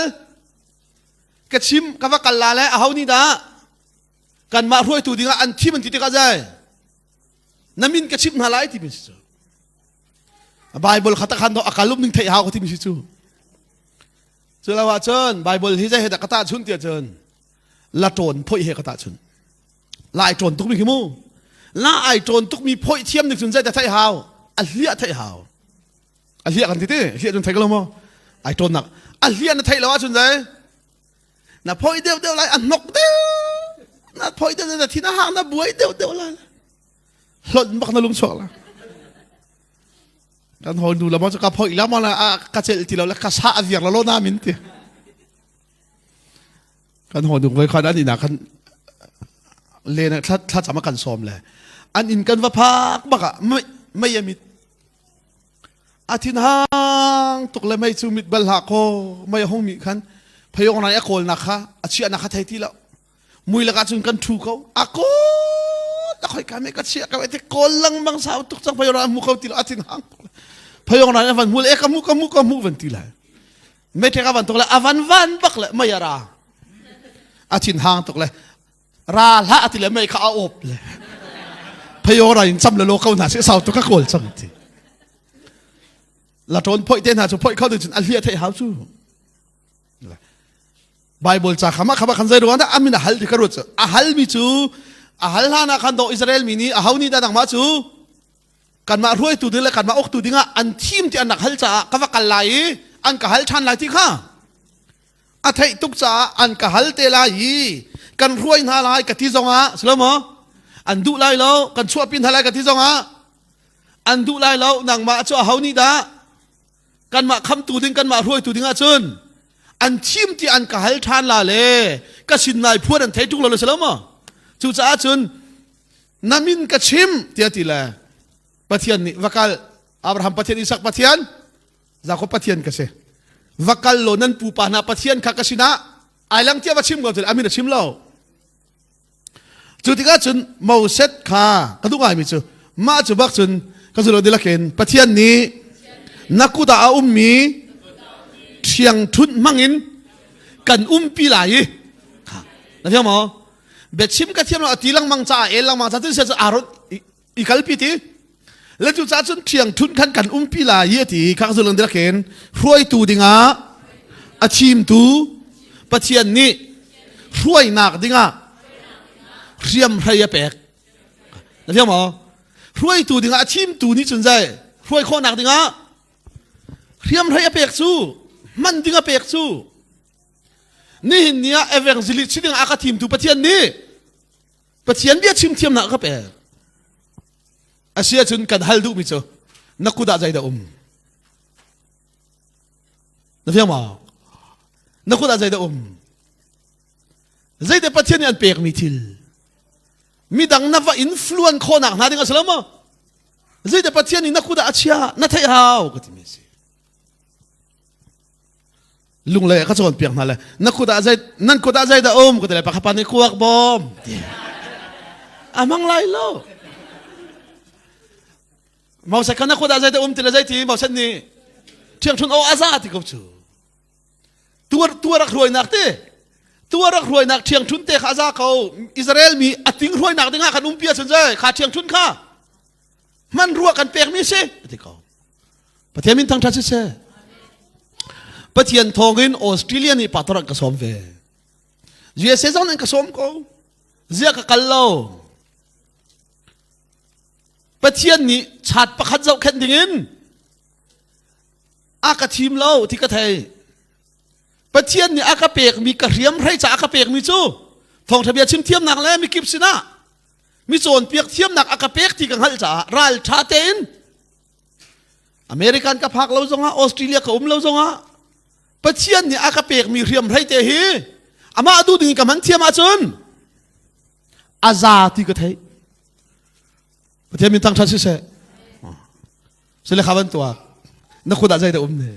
ka chim ka va kal la le aho nih dah kanmah hruaitu dingah an thim an ti tikah zai na min ka chimh hna lai timi si cu. Bible kha tak khan a kalum ning theih hau ka timi si cu. Cu lo ahcun Bible hi zei he dah ka tahchunh tiah cun la ṭawn phoih he ka tahchunh. La ai ṭawn tukmi khi mu. La ai ṭawn tukmi phoih thiam nih cun zei dah theih hau? A hliah theih hau. A hliah kan ti ti. Hliah cun thei ko lo maw? Ai ṭawnnak. A hliah na theih lo ahcun zei? Na phoih deuh deuh lai, a hnok deuh. Na phoih deuh deuh, na thin a hang, na buai deuh deuh lai. Hlonh bak na lung chuak la. Kan hawi nu la maw cu ka phoih la maw la ka celh ti lo le ka sa a viar la lo na min ti. Kan hawi nu voi khan an inn ah khan len thla thla cam a kan sawm le an inn kan va phak bak ah mei a mit a thin hang tuk le mei cu mit bal hlah kaw mei a hung mi khan phayong nai a kawlnak kha a chiahnak kha thei ti lo mui lakah cun kan ṭhu ko a kawl a khoi ka me ka chia ka te kawl lengmang sau tuk cang phayong ran hmu kho ti lo a thin hang phayong ran van hmu le ka mu ka mu ka mu van ti lai me ṭek a van tuk le a van van bak le mei a ra a thin hang tuk le ra hlah ti le mei kha a op le phayong ran in cham le lo ko hna si sau tuk ka kawl cang ti la ṭawn phoi te hna cu phoi kho tu cun a hliah theih hau cu Bible ca kha mah kha khan zei ruang dah amin a hal ti ka ruat cu a hal mi cu a hal hlan ah khan do Israel mi nih aho nih dah nangmah cu kanmah hruaitu ding le kanmah uktu dingah an thim ti an rak hal caah ka va kal lai i an ka hal ṭhan lai ti kha a theih tuk caah an ka hal te lai i kan hruai hna lai ka ti zongah si lo maw an duh lai lo kan chuahpi hna lai ka ti zongah an duh lai lo nangmah cu aho nih dah kanmah khamtu ding kanmah hruaitu ding ahcun an thim ti an ka hal ṭhan la le ka sin nai phuan an thei ṭung lo le si lo maw cucaah cun na min ka chim tiah ti le Pathian nih va kal Abraham Pathian Isak Pathian Jakob Pathian ka si va kal law nan pupa hna Pathian kha ka sinah ai lang tiah va chim ko a min a chim lo Cu tikah cun Moses kha ka duh ngaimi cu mah cu bak cun ka zulo dilakin Pathian nih na kut ah a ummi ṭhiangṭhunh hmangin kan umpi lai i kha na thiam maw biachim ka thiam lo a ti lengmang caah el lengmang caah cun sia cu Aaron i kalpi ti le cu caah cun ṭhiangṭhunh khan kan umpi lai i a ti khak zulang dilakin hruaitu dingah a thimtu Pathian nih hruainak dingah hriamhrei a pek na fiang maw hruaitu dingah a thimtu nih cun zei hruai khawhnak dingah hriamhrei a pek cu hman ding a pek cu nihin ni ah evangelist si dingah a ka thimtu Pathian nih Pathian bia chim thiamnak ka pek. A si ahcun kan hal duhmi cu na kut ah zeidah um? Na fiang maw? Na kut ah zeidah um? Zeite Pathian nih an pekmi thil midang na va influence khawhnak hna ding a si lo maw? Zeite Pathian nih na kut ah a chia na theih hau ka timi a si. Lunglei ka cawnpiak hna le na kut ah zei nan kut ah zei dah um ka ti le pakhat pa nih kuak bawm ti a hmang lai lo Moses kha na kut ah zei dah um ti le zei ti Moses nih ṭhiangṭhun aw a za ti ko cu. Tuar tuar rak hruainak te. Tuar rak hruainak ṭhiangṭhun te kha a za ko. Israel mi a ting hruainak dingah kan umpi ahcun zei kha ṭhiangṭhun kha hmanrua kan pekmi si ti ko. Pathian min thangṭhat siseh. Pathian thawngin Australia nih pastor an ka sawm ve. USA zong an ka sawm ko. Zia ka kal lo. Pathian nih chat pakhat zohkhenh dingin a ka thim lo ti ka thei. Pathian nih a ka pekmi ka hriam hrei ca a ka pekmi cu thawngṭha bia chim thiamnak le mikip sinah mi cawnpiak thiamnak a ka pek ti ka hngalh caah ral ṭha tein American ka phak lo zongah Australia ka um lo zongah Pathian nih a ka pekmi hriamhrei te hi amah duh ding in ka hman thiam ahcun a za ti ka theih. Pathian min thangṭhat siseh. Sile kha ban tuak. Na khut ah zeidah um ne?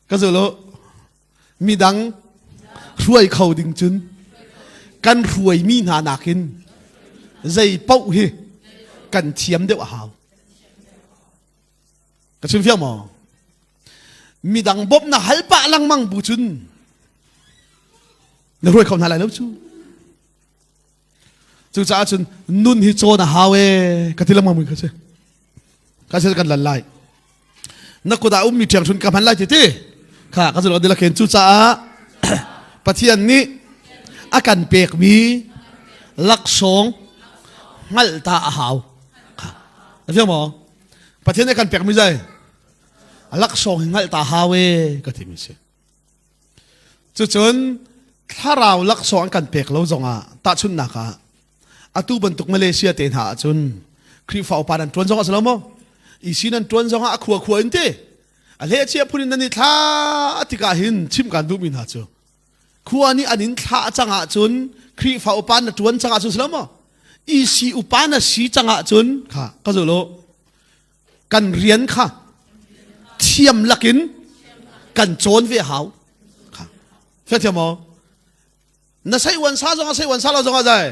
Ka zul midang hruai kho ding cun kan hruaimi hna nakin zei paoh hi kan thiam deuh a hau. Ka chim fiang maw? Midang bawmh na hal pah lengmang bu cun na hruai kho hna lai lo cu. Cucaah cun nun hi cawn a hau ee ka ti lengmang mi kha si. Ka si kan lan lai. Na kut ah ummi ṭhiangṭhun ka hman lai ti ti. Kha ka zulh dila khen cucaah Pathian nih a kan pekmi laksawng hngalh ta a hau. Kha. Na fiang maw? Pathian nih a kan pekmi zei? Laksawng hi hngalh ta hau ee ka timi si. Cucun thlarau laksawng an kan pek lo zongah tahchunhnak ah atu bantuk Malaysia te hna ahcun Khrihfa upa nan ṭuan zong a si lo maw? EC nan ṭuan zongah a khua khua in ti a hlehchia phun in nan i thla tikah hin chim kan duhmi hna cu khua nih an in thlah cang ahcun Khrihfa upa na ṭuan cang ahcun si lo maw? EC upa na si cang ahcun kha ka zul u kan rian kha thiam lakin kan cawn ve hau kha fiathiam maw na sei uan sa zong a sei uan sa lo zong a zai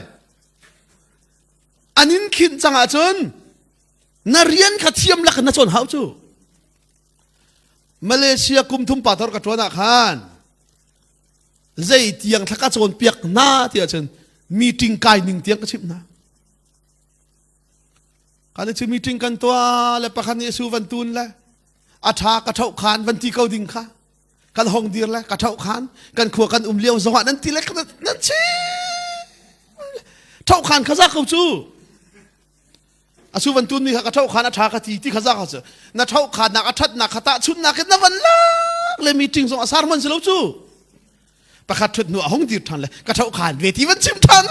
an in khinh cang ahcun na rian kha thiam lakin na cawn hau cu Malaysia kum thum pa tor ka tuan ah khan zei tiang thla ka cawn piak na ti ahcun meeting kai ning tiang ka chimh hna Kan i meeting kan tuah le pakhat nih su van tun le a tha ka tho khan van ti ko ding kha kan hong dir le ka tho khan kan khua kan um lio zongah nan ti le nan chim tho khan kha za ko cu a su van tun mi kha ka tho khan a tha ka ti ti kha za ko cu na tho khan nak a that nak kha ta chun nak na van lak le meeting zong a sar man si lo cu pakhat thut hnu a hong dir than le ka tho khan ve ti van chim than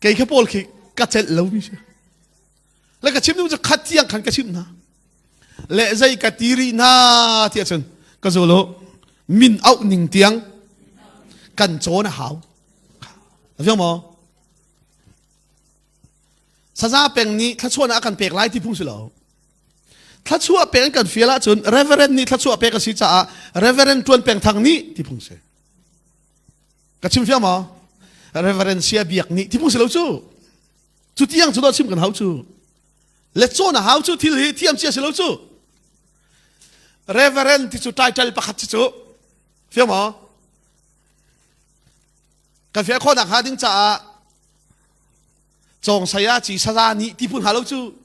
kei kha pawl khi ka celh lo mi si le ka chim cu khat tiang khan ka chim hna le zei ka ti rih hna ti ahcun ka zul u min auh ning tiang kan cawn a hau a fiang maw saza peng nih thluachuahnak a kan pek lai ti phung si lo thluachuah pek an kan fial ahcun reverend nih thluachuah pek a si caah reverend tuan peng thang nih ti phung si Ka chim fiang maw? Reverend sia biak nih ti phung si lo cu. Cu tiang cu chim kan hau cu. Le cawn a hau cu thil hi thiam cia si lo cu. Reverend ti cu title pakhat si cu. Fiang maw? Kan fiah khawh nak hnga ding caah cawng saya ci saza nih ti phun hnga lo cu.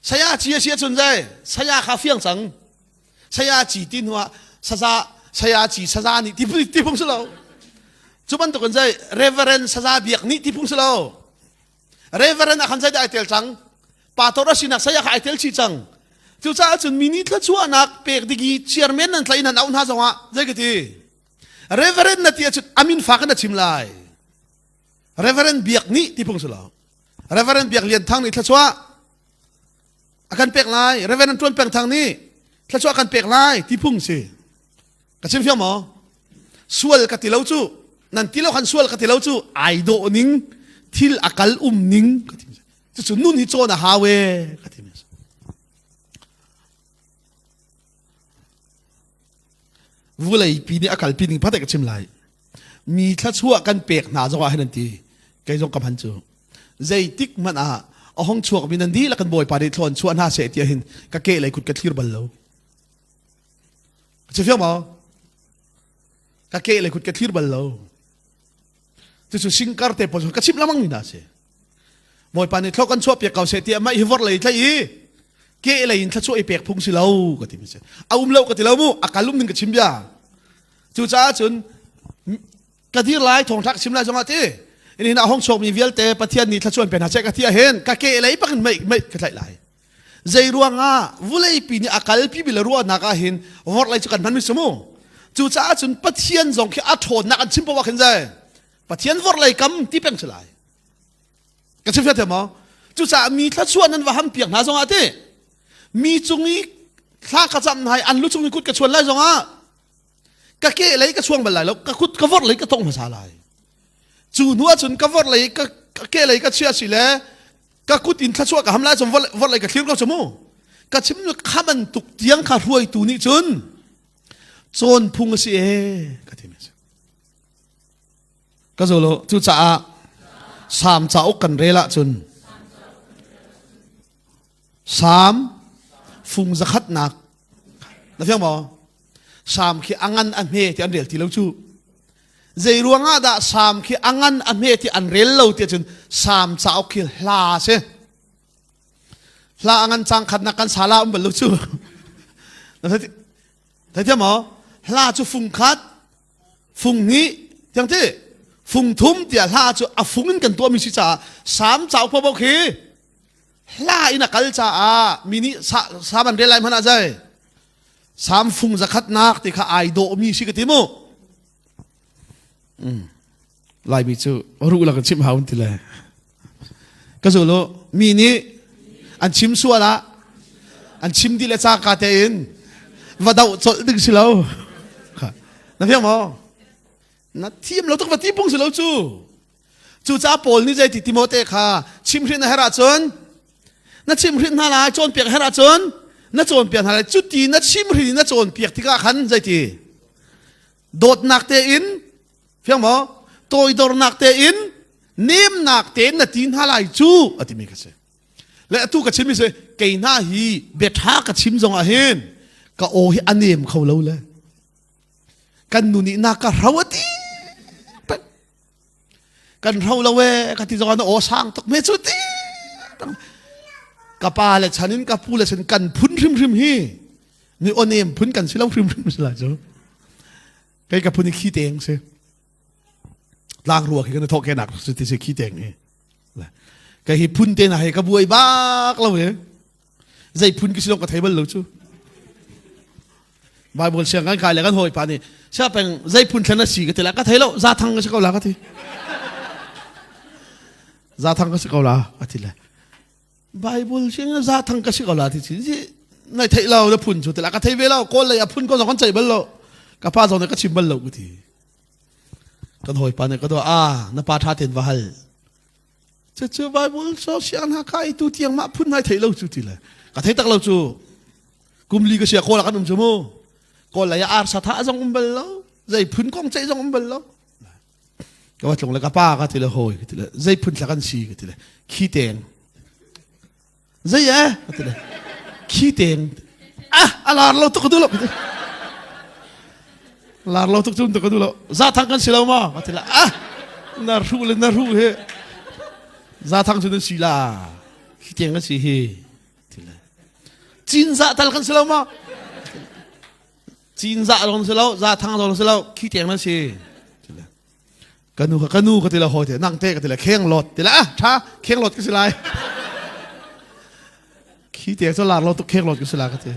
Saya ci a si ahcun zei saya kha fiang cang. Saya ci ti hnu ah saza saya ci saza nih ti ti phung si lo. Cu bantuk in zei Reverend saza biak nih ti phung si lo. Reverend ah khan zei dah ai tel cang? Pastor a sinak saya kha ai tel chih cang. Cucaah cun mi nih thluachuahnak pek ding i chairman nan tlaih nan auh hna zongah zei ka ti? Reverend na ti ahcun amin fak in na chim lai. Reverend biak nih ti phung si lo. Reverend Biak Lian Thang nih thluachuah a kan pek lai. Reverend Tuan Peng Thang nih thluachuah kan pek lai ti phung si. Ka chim fiang maw? Sual ka ti lo cu. Nan ti lo khan sual ka ti lo cu. Ai dawh ning, thil a kal um ning ka ti. Cucu nun hi cawn a hau e ka ti. Vulei pi nih a kalpi ning phate ka chim lai. Mi thluachuah kan pek hna zongah hin an ti. Kei zong ka hman cu. Zeitik hmanh ah A hong chuak mi nan dihlak kan Bawipa nih thlawn chuah hna seh tiah hin ka ke lei kut ka thlir bal lo. Ka fiang maw? Ka ke lei kut ka thlir bal lo. Cucu singkar te pawl ka chimh lamang mi hna si. Bawipa nih thlo kan chuah piak ko seh tiah mah hi vor lei thlai i ke lei in thluachuah i pek phung si lo ka ti mi si. A um lo ka ti lo mu, a kal um ning ka chim bia. Cucaah cun ka dir lai thawngtha ka chim lai zongah ti in hin a hong chuak mi vialte Pathian nih thluachuah pe hna seh ka ti ahhin ka ke lei bak in mei mei ka tlaih lai. Zei ruangah vuleipi nih a kalpi mi le ruahnak ah hin vorlei cu kan hman mi si mu. Cucaah cun Pathian zong khi a ṭhawnnak an chim poah ah khin zai Pathian vorlei kam ti peng si lai. Ka chim fiang maw? Cucaah mi thluachuah nan va ham piak hna zongah ti mi cung i thla ka cam hna i an lu cung i kut ka chuan lai zongah ka ke lei ka chuang bal lai lo ka kut ka vorh lei ka tong hmasa lai cu hnu ahcun ka vorh lei ka ke lei ka chia si le ka kut in thluachuah ka ham lai cun vorh lei ka thlir ko cu mu ka chim kha bantuk tiang kha hruaitu nih cun cawn phung a si e ka ti mi Ka zo lo cucaah Salm cauk kan rel ahcun Salm fung zakhatnak na fiang maw? Salm khi a ngan a hme ti an rel ti lo cu. Zei ruangah dah Salm khi a ngan a hme ti an rel lo ti ahcun Salm cauk khi hla a si. Hla a ngan cang khatnak kan sala um bal lo cu. Na thei thiam maw? Hla cu fung khat fung hnih tiang ti fung thum tiah hla cu a fung in kan tuahmi si caah sam cauk paoh khi hla in a kal caah mi nih sam an rel lai hmanh ah zai sam fung zakhatnak ti kha ai dawhmi si ka ti mu Laimi cu ruh lak in chim hau ti le ka zul u mi nih an chim sual ah an chim dih le cangka tein va doh colh ding si lo na fiang maw na thiam lo tuk va ti pung si lo cu cucaah Paul nih zei ti Timote kha chimhrin na herh ahcun na chimhrin hna lai cawnpiak herh ahcun na cawnpiak hna lai cuti na chimhrin na cawnpiak tikah khan zeiti dawtnak tein fiang maw toidornak tein nemnak tein na ti hna lai cu a timi ka si le atu ka chim mi si kei hna hi bia ṭha ka chim zong ah hin ka aw hi a nem kho lo le kan nu nih na ka hro a ti kan hro lo e ka ti zong ah na aw sang tuk me cu ti ka pa le chan in ka pu le chan kan phun hrimhrim hi mi aw nem phun kan si lo hrimhrim si lai cu kei ka phun i khi teng si tlang rua khi kan thawh kenak si ti si khi teng hi ka hi phun te na he ka buai bak lo he zei phun ki si ka thei bal lo cu Bible siang kan kai le kan hawi pa nih sia peng zei phun thlen a si ka ti la ka thei lo za thang ka si ko la ka ti za thang ka si ko la ka ti le Bible siang za thang ka si ko la ti si nai theih lo na phun cu ti la ka thei ve lo kawl lei a phun ko zong kan ceih bal lo ka pa zong nih ka chim bal lo ka ti kan hawi pa nih ka do a na pa tha ten va hal Cucu Bible so siang hna kha i tu tiang mah phun nai thei lo cu ti le ka thei tak lo cu kum li ka sia kawl ah kan um cu mu kawl lei ah arsa tha zong um bal lo zei phun kong ceih zong um bal lo ka va tlung le ka pa ka ti le hawi ka ti le zei phun thla kan si ka ti le khi teng Zei eh? A ti le. Khi teng. Ah, a lar lo tuk ka duh lo. Lar lo tuk cun ka duh lo. Za thang kan si lo ma? A ti le. Ah, na hru le na hru he. Za thang cu nan si la. Khi teng kan si hi. Ti le. Cin za tal kan si lo ma? Cin za lawng si lo, za thang lawng si lo, khi teng nan si. Ti le. Ka nu ka nu ka ti la hawi te nang te ka ti la kheng lot ti la ah tha kheng lot ka si lai khi te cu lar lo tuk kheng lot ka si la ka ti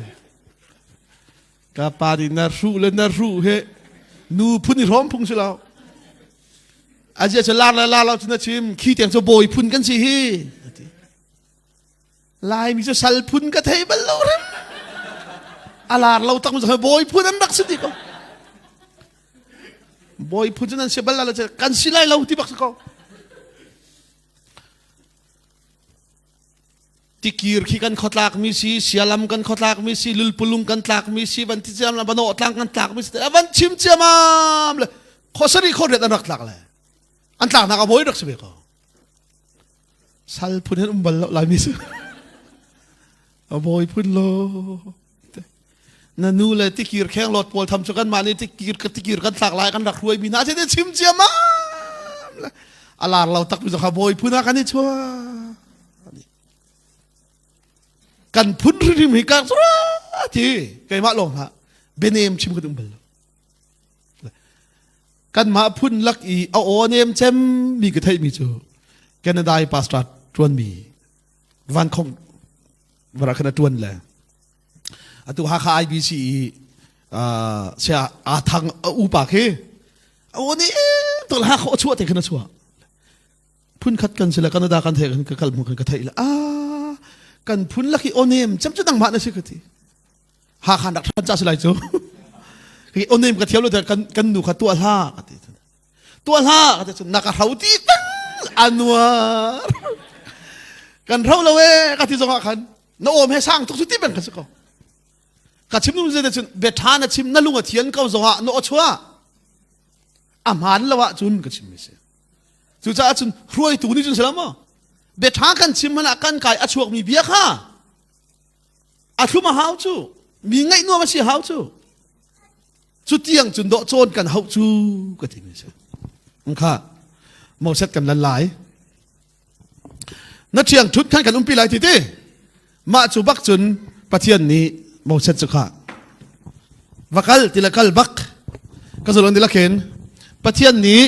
ka pa nih na hru le na hru he nu phun i hrawm phung si lo azia cu lar le lar lo cu na chim khi tiang cu bawi phun kan si hi Laimi cu sal phun ka thei bal lo rim. A lar lo tak mu bawi phun an rak si ti ko. Bawi phun cu nan si bal la kan si lai lo ti bak si ko. Tikir khi kan khotlak mi si, sialam kan khotlak mi si, lulpulung kan tlak mi si, van ti ciam la bano tlang kan tlak mi si, van chim ciamam le khosari khoriat an rak tlak le an tlak nak a bawi rak si ve ko. Sal phun hin um bal lo Laimi cu. A bawi phun lo. Na nu le tikir kheng lot pawl tham cu kan mah nih tikir tikir kan thlak lai kan rak hruai mi hna te chim ciamam le a lar lo tak mi kha bawi phun ah kan i chuah. Kan phun hrim hi ka ti keimah lawng hlah bianem chim ka um bal lo. Kanmah phun lak i a aw nem cem mi ka theih mi cu Canada i pastor tuan mi Van Khong vara khan a tuan le atu Hakha IBC i sia aa thang a upa khi a aw nem to la Hakha chuah te khan a chuah phun khat kan si le Canada kan theih kan ka kal mu kan ka theih le a kan phun lak i aw nem cem cu nangmah na si ka ti Hakha rak ṭhan ca si lai cu. Hi onem ka thiam lo kan kan nu kha tuah hlah ka ti. Tuah hlah ka ti cun na ka hro ti tang anuar. Kan hro lo e ka ti zong ah khan na awm he sang tuk cu ti bang ka si ko. Ka chim nu zet cun bia ṭha na chim na lung a thian ko zong ah na aw chuah. A hmaan lo ah cun ka chim mi si. Cucaah cun hruaitu nih cun si lo maw? Bia ṭha kan chim hmanh ah kan kai a chuakmi bia kha A thlum a hau cu. Mi ngaih nuam a si hau cu. Cu tiang cun dawh cawn kan hauh cu ka ti mi si. Kha Moses kan lan lai. Na thiang thut khan kan umpi lai ti ti. Mah cu bak cun Pathian nih Moses cu kha va kal ti le kal bak ka zulon ti la khin Pathian nih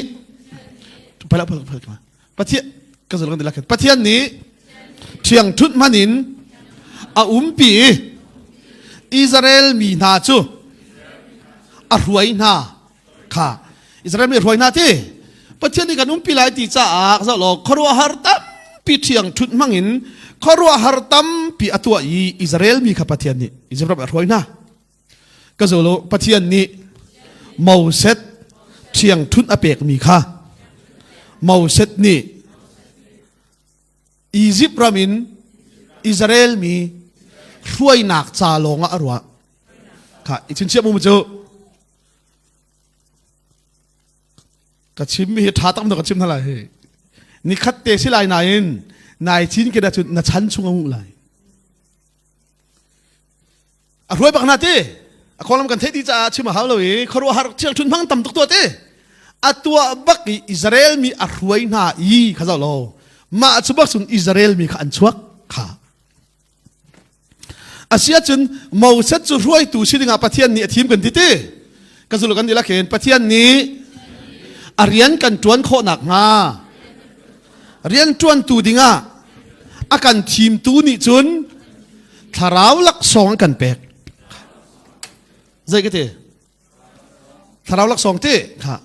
pala pala pala Pathian ka zulh kan ti lakhin Pathian nih ṭhiangṭhunh hman in a umpi i Israel mi hna cu a hruai hna kha Israel mi a hruai hna ti Pathian nih kan umpi lai ti caah zoh law khuaruahhar tampi ṭhiangṭhunh hmang in khuaruahhar tampi a tuah i Israel mi kha Pathian nih Egypt ram a hruai hna Ka zul Pathian nih Moses ṭhiangṭhunh a pekmi kha Moses nih Izipt ram in Israel mi hruainak ca lawngah a ruah. Kha i chingchiah mu cu ka chim mi hi ṭha tak ka chim hna lai hi. Nikhat te si lai nain nai cin ke cun na chan chung a ngu lai. A hruai bak hna ti. A konglam kan theih dih caah chim a hau lo i khuaruahhar thiangṭhun hmang tam tuk tuah ti. A tuah bak i Israel mi a hruai hna i kha zoh law mah cu bak cun Israel mi kha an chuak kha. Asiahcun Moses cu hruaitu si dingah Pathian nih a thim kan ti ti. Ka zul kan ti lakin Pathian nih a rian kan ṭuan khawh nakhnga rian ṭuantu dingah a kan thimtu nih cun thlarau laksawng an kan pek. Zei ka ti? Thlarau laksawng ti? Kha.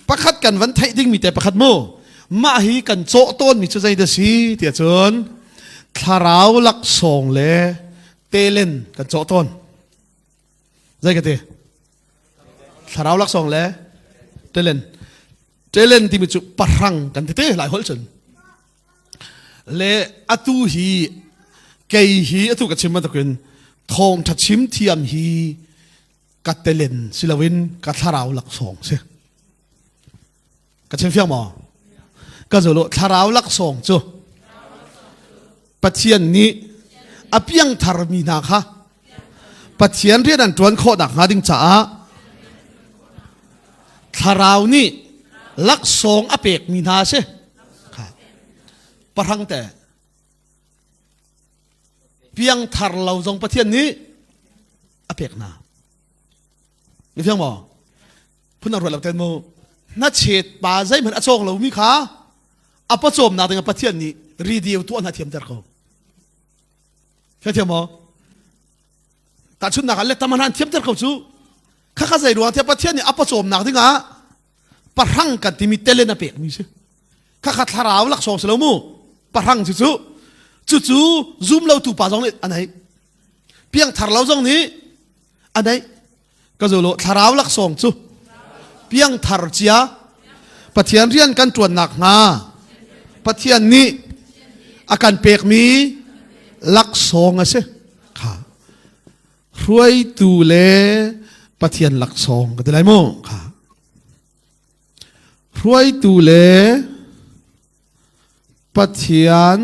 Pakhat kan van theih dingmi te pakhat mu. Mah hi kan cawh tawnmi cu zei dah si tiah cun thlarau laksawng le talent kan cawh tawn. Zei ka ti? Thlarau laksawng le talent. Talent timi cu pahrang kan ti te lai holh cun. Le atu hi kei hi atu ka chim bantukin thawngṭha chim thiam hi ka telen si loin ka thlarau laksawng si. Ka chim fiang maw? Ka zolo thlarau laksawng cu Pathian nih a piangthar mi hna kha Pathian rian an ṭuan khawh nakhnga ding caah thlarau nih laksawng a pekmi hna a si. Pahrang te piangthar lo zong Pathian nih a pek hna. Ni fiang maw? Phun ruat lo ten mu. Hnachet pa zeihmanh a cawng lomi kha a pawcawmnak ding ah Pathian nih radio tuah hna thiamter ko. Thiam maw? Tahchunhnak ah lettam han thiamter ko cu. Khakha zei ruang tiah Pathian nih a pawcawmnak ding ah pahrang kan timi telen a pekmi si. Khakha thlarau laksawng si lo mu. Pahrang cu cu cucu zum lo tu pa zong nih a nei. Piangthar lo zong nih a nei. Ka zolo thlarau laksawng cu piangthar cia Pathian rian kan ṭuannak hnga Pathian nih a kan pekmi laksawng a si. Kha hruaitu le Pathian laksawng ka ti lai mu. Kha hruaitu le Pathian.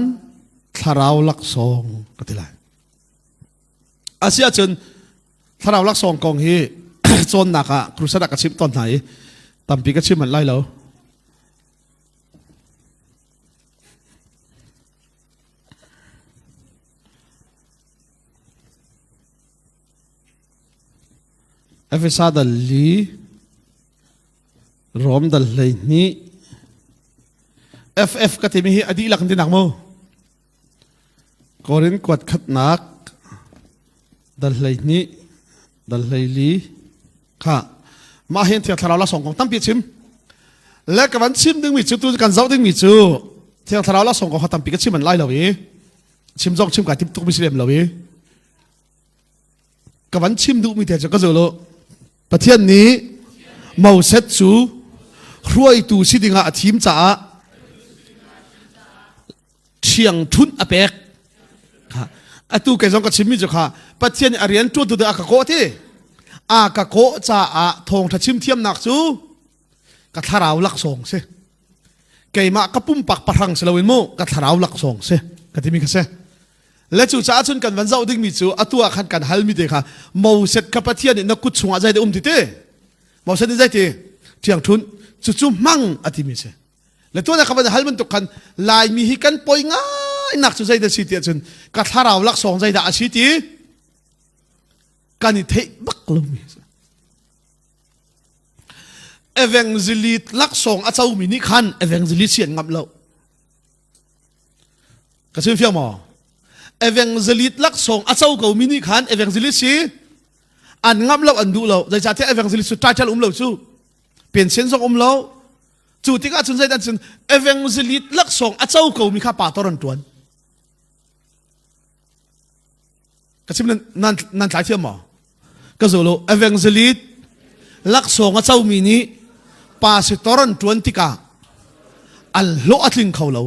Thlarau laksawng ka ti lai. Asiahcun thlarau laksawng kong hi cawnnak ah crusade ah ka chimh tawn hna i tampi ka chim manh lai lo. Efesa dal li Rom dal 12 FF ka timi hi a dihlak in tinak mu Korin kuat khatnak dal 12 dal 14 kha mah hin thiang thlarau laksawng kong tampi chim le ka van chim dingmi cu tu kan zoh dingmi cu thiang thlarau laksawng kong kha tampi ka chim an lai lo i chim zong chim kai tim tuk mi si lem lo i ka van chim duhmi te cu ka zul u Pathian nih Moses cu hruaitu si dingah a thim caah ṭhiangṭhunh a pek atu kei zong ka chimmi cu kha Pathian nih a rian ṭuantu ding a ka kawh ti a ka kawh caah thawngṭha chim thiamnak cu ka thlarau laksawng si keimah ka pumpak pahrang si loin mu ka thlarau laksawng si ka timi kha si le cu caah cun kan van zoh dingmi cu atu ah khan kan halmi te kha Moses kha Pathian nih na kut chungah zeidah um ti ti Moses nih zeiti ṭhiangṭhunh cucu hmang a timi si le tuan ah ka van hal bantuk khan Laimi hi kan poi ngai nak cu zeidah si ti ahcun ka thlarau laksawng zeidah a si ti kan i theih bak lomi si evangelist laksawng a comi nih khan evangelist si an ngamh lo ka chim fiang maw evangelist laksawng a co ko mi nih khan evangelist si an ngamh lo an duh lo zeicahtiah evangelist cu title um lo cu pension zong um lo cu tikah cun zeidan cun evangelist laksawng a co ko mi kha pastor an tuan ka chim nan nan tlai thiam maw ka zo lo evangelist laksawng a comi nih pastor an tuan tikah an hlawh a tling kho lo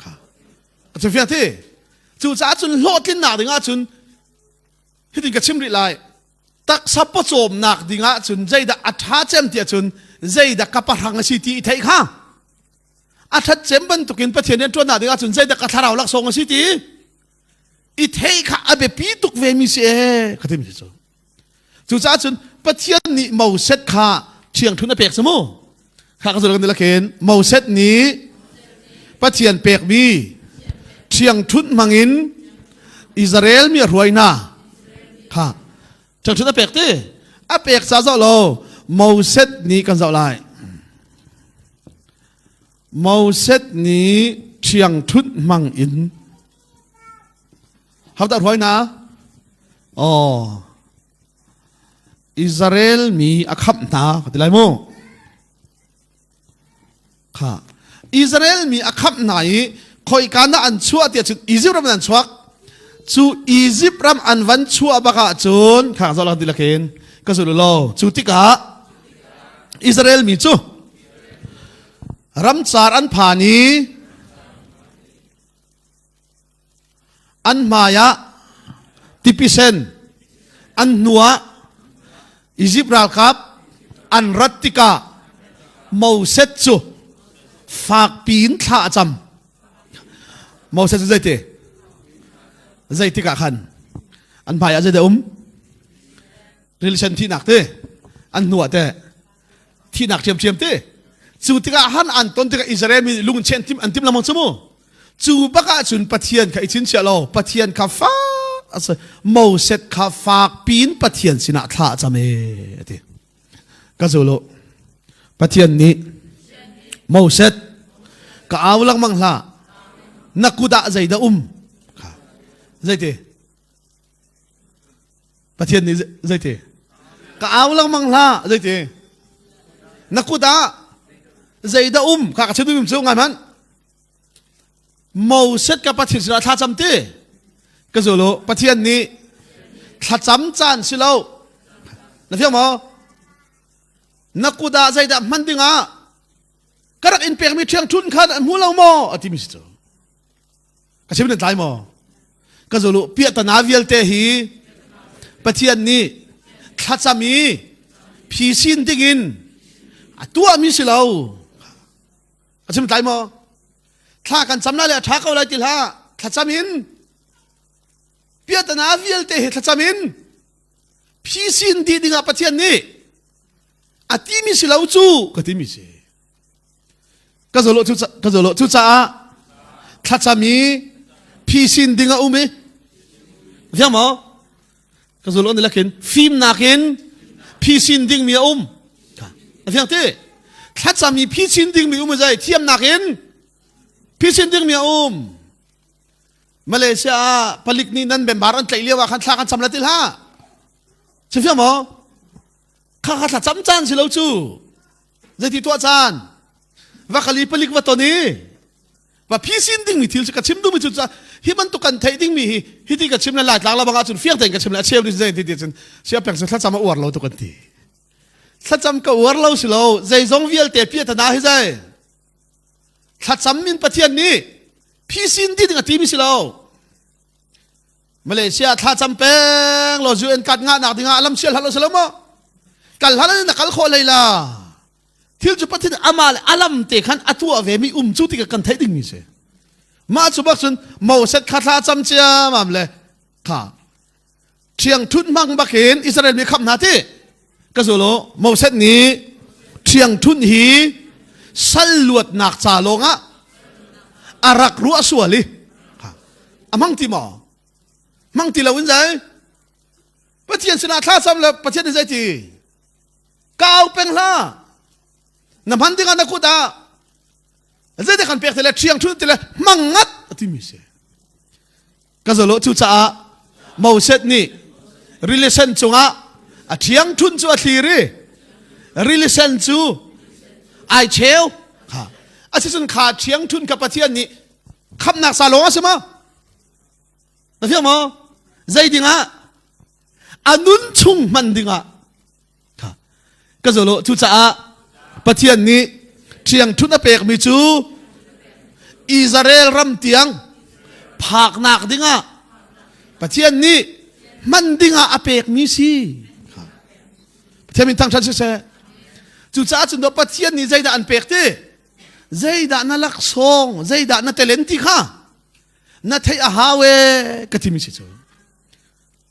kha a chim fiang thi cu caah cun hlawhtlinnak ding ahcun hitin ka chim rih lai taksa pawcawmnak ding ahcun zeidah a ṭha cem ti ahcun zeidah ka pahrang a si ti i theih kha a ṭhat cem bantukin Pathian rian ṭuannak ding ahcun zeidah ka thlarau laksawng a si ti i theih kha a biapi tuk ve mi si ee ka timi cu cucaah cun Pathian nih Moses kha ṭhiangṭhun a pek cu mu kha ka zulh kan lakin Moses nih Pathian pekmi ṭhiangṭhunh hmangin Israel mi a hruai hna kha ṭhiangṭhunh a pek ti a pek ca zoh lo Moses nih kan zoh lai Moses nih ṭhiangṭhunh hmang in Hodah hruai hna? Oh, Israel mi a khamh hna ka ti lai mu. Kha Israel mi a khamh hna i khoika na an chuah tiah cun Egypt ram an chuak. Cu Egypt ram an van chuah bak ah cun kha zoh lang ti lakin ka zul lo. Cu tikah Israel mi cu ramcar an phan i An hmaiah tipi sen, an hnuah Izipt ralkap an rat tikah Moses cu fakpi in thla a cam. Moses cu zeiti? Zeitik ah khan an hmaiah zeidah um? Rili sen thihnak ti an hnuah teh thihnak ṭhiamṭhiam te cu tikah han an ton tikah Israel mi lung chen tim an tim lengmang cu mu cu bak ah cun Pathian kha i chinchiah lo Pathian kha fak Moses kha fak pin Pathian sinah thla a cam e ati ka zulu Pathian nih Moses ka au lengmang hlah na kut ah zeidah um kha zeiti Pathian nih zeiti? Ka au lengmang hlah zeiti? Na kut ah zeidah um? Kha ka chim duhmi cu ngai hmanh. Moses ka Pathian sinah thla cam ti. Ka zulu Pathian nih thlacam caan si lo. Na fiang maw? Na kut ah zeidah hman dingah ka rak in pekmi ṭhiangṭhunh khan an hmu lo maw? A timi si cu. Ka chim nan tlai maw? Ka zulu piahtana vialte hi Pathian nih thlacam i phisin dingin a tuahmi si lo. Ka chim tlai maw? Thla kan cam lai le a ṭha ko lai ti hlah. Thlacam in piatana vialte hi thlacam in phisin dih dingah Pathian nih a timi si lo cu ka timi si. Ka zolo cu ka zolo cu caah thlacam i phisin ding a um i fiang maw? Ka zolo ni lakin fimnak in phisin ding mi a um. A fiang ti? Thlacam i phisin ding mi um zai thiamnak in phisin ding mi a um. Malaysia ah palik nih nan member an tlaih lio ah khan thla kan cam la ti hlah. Si fiang maw? Kha kha thlacam caan si lo cu. Zeiti tuah caan? Va kali palik va ton i va phisin dingmi thil cu ka chim duhmi cu hi bantuk kan theih dingmi hi hiti ka chim le laitlang la bang ahcun fiang tein ka chim le a cheu ni zei ti ti cun sia pek cu thlacam a uar lo tu kan ti. Thlacam ka uar lo si lo zeizong vialte piatana hi zai thlacam min Pathian nih phisin ti ding a timi si lo. Malaysia thlacam peng lo UN kat ngah nak dingah alam sial hal lo si lo maw? Kal hal na kal khawh lei la. Thil cu Pathian ama le alam te khan a tuah ve mi um cu ti kan theih ding mi si. Mah cu bak cun Moses kha thla cam ciamam le kha ṭhiang ṭhut hmang bakin Israel mi khamh hna ti ka zulo Moses nih ṭhiang ṭhunh hi sal luatnak ca lawngah a rak ruah sual i a hmang ti maw hmang ti lo in zai Pathian sinah thla cam le Pathian nih zei ti ka au peng hlah na hman dingah na kut ah zeidah kan pek ti le ṭhiang ṭhunh ti le hmang ngat a timi si Ka zolo cucaah Moses nih rili sen cungah a ṭhiangṭhunh cu a thlir i rili sen cu ai cheu. Kha asicun kha ṭhiangṭhunh kha Pathian nih khamnak sa lawng a si maw? Na fiang maw? Zei dingah? A nun chung hman dingah. Ka zolo cucaah Pathian nih ṭhiangṭhunh a pekmi cu Israel ram tiang phaknak dingah Pathian nih hman dingah a pekmi si. Pathian min thangṭhat siseh. Cucaah cun Pathian nih zeidah an pek ti? Zeidah na laksawng, zeidah na telen ti kha na theih a hau ee ka timi si cu.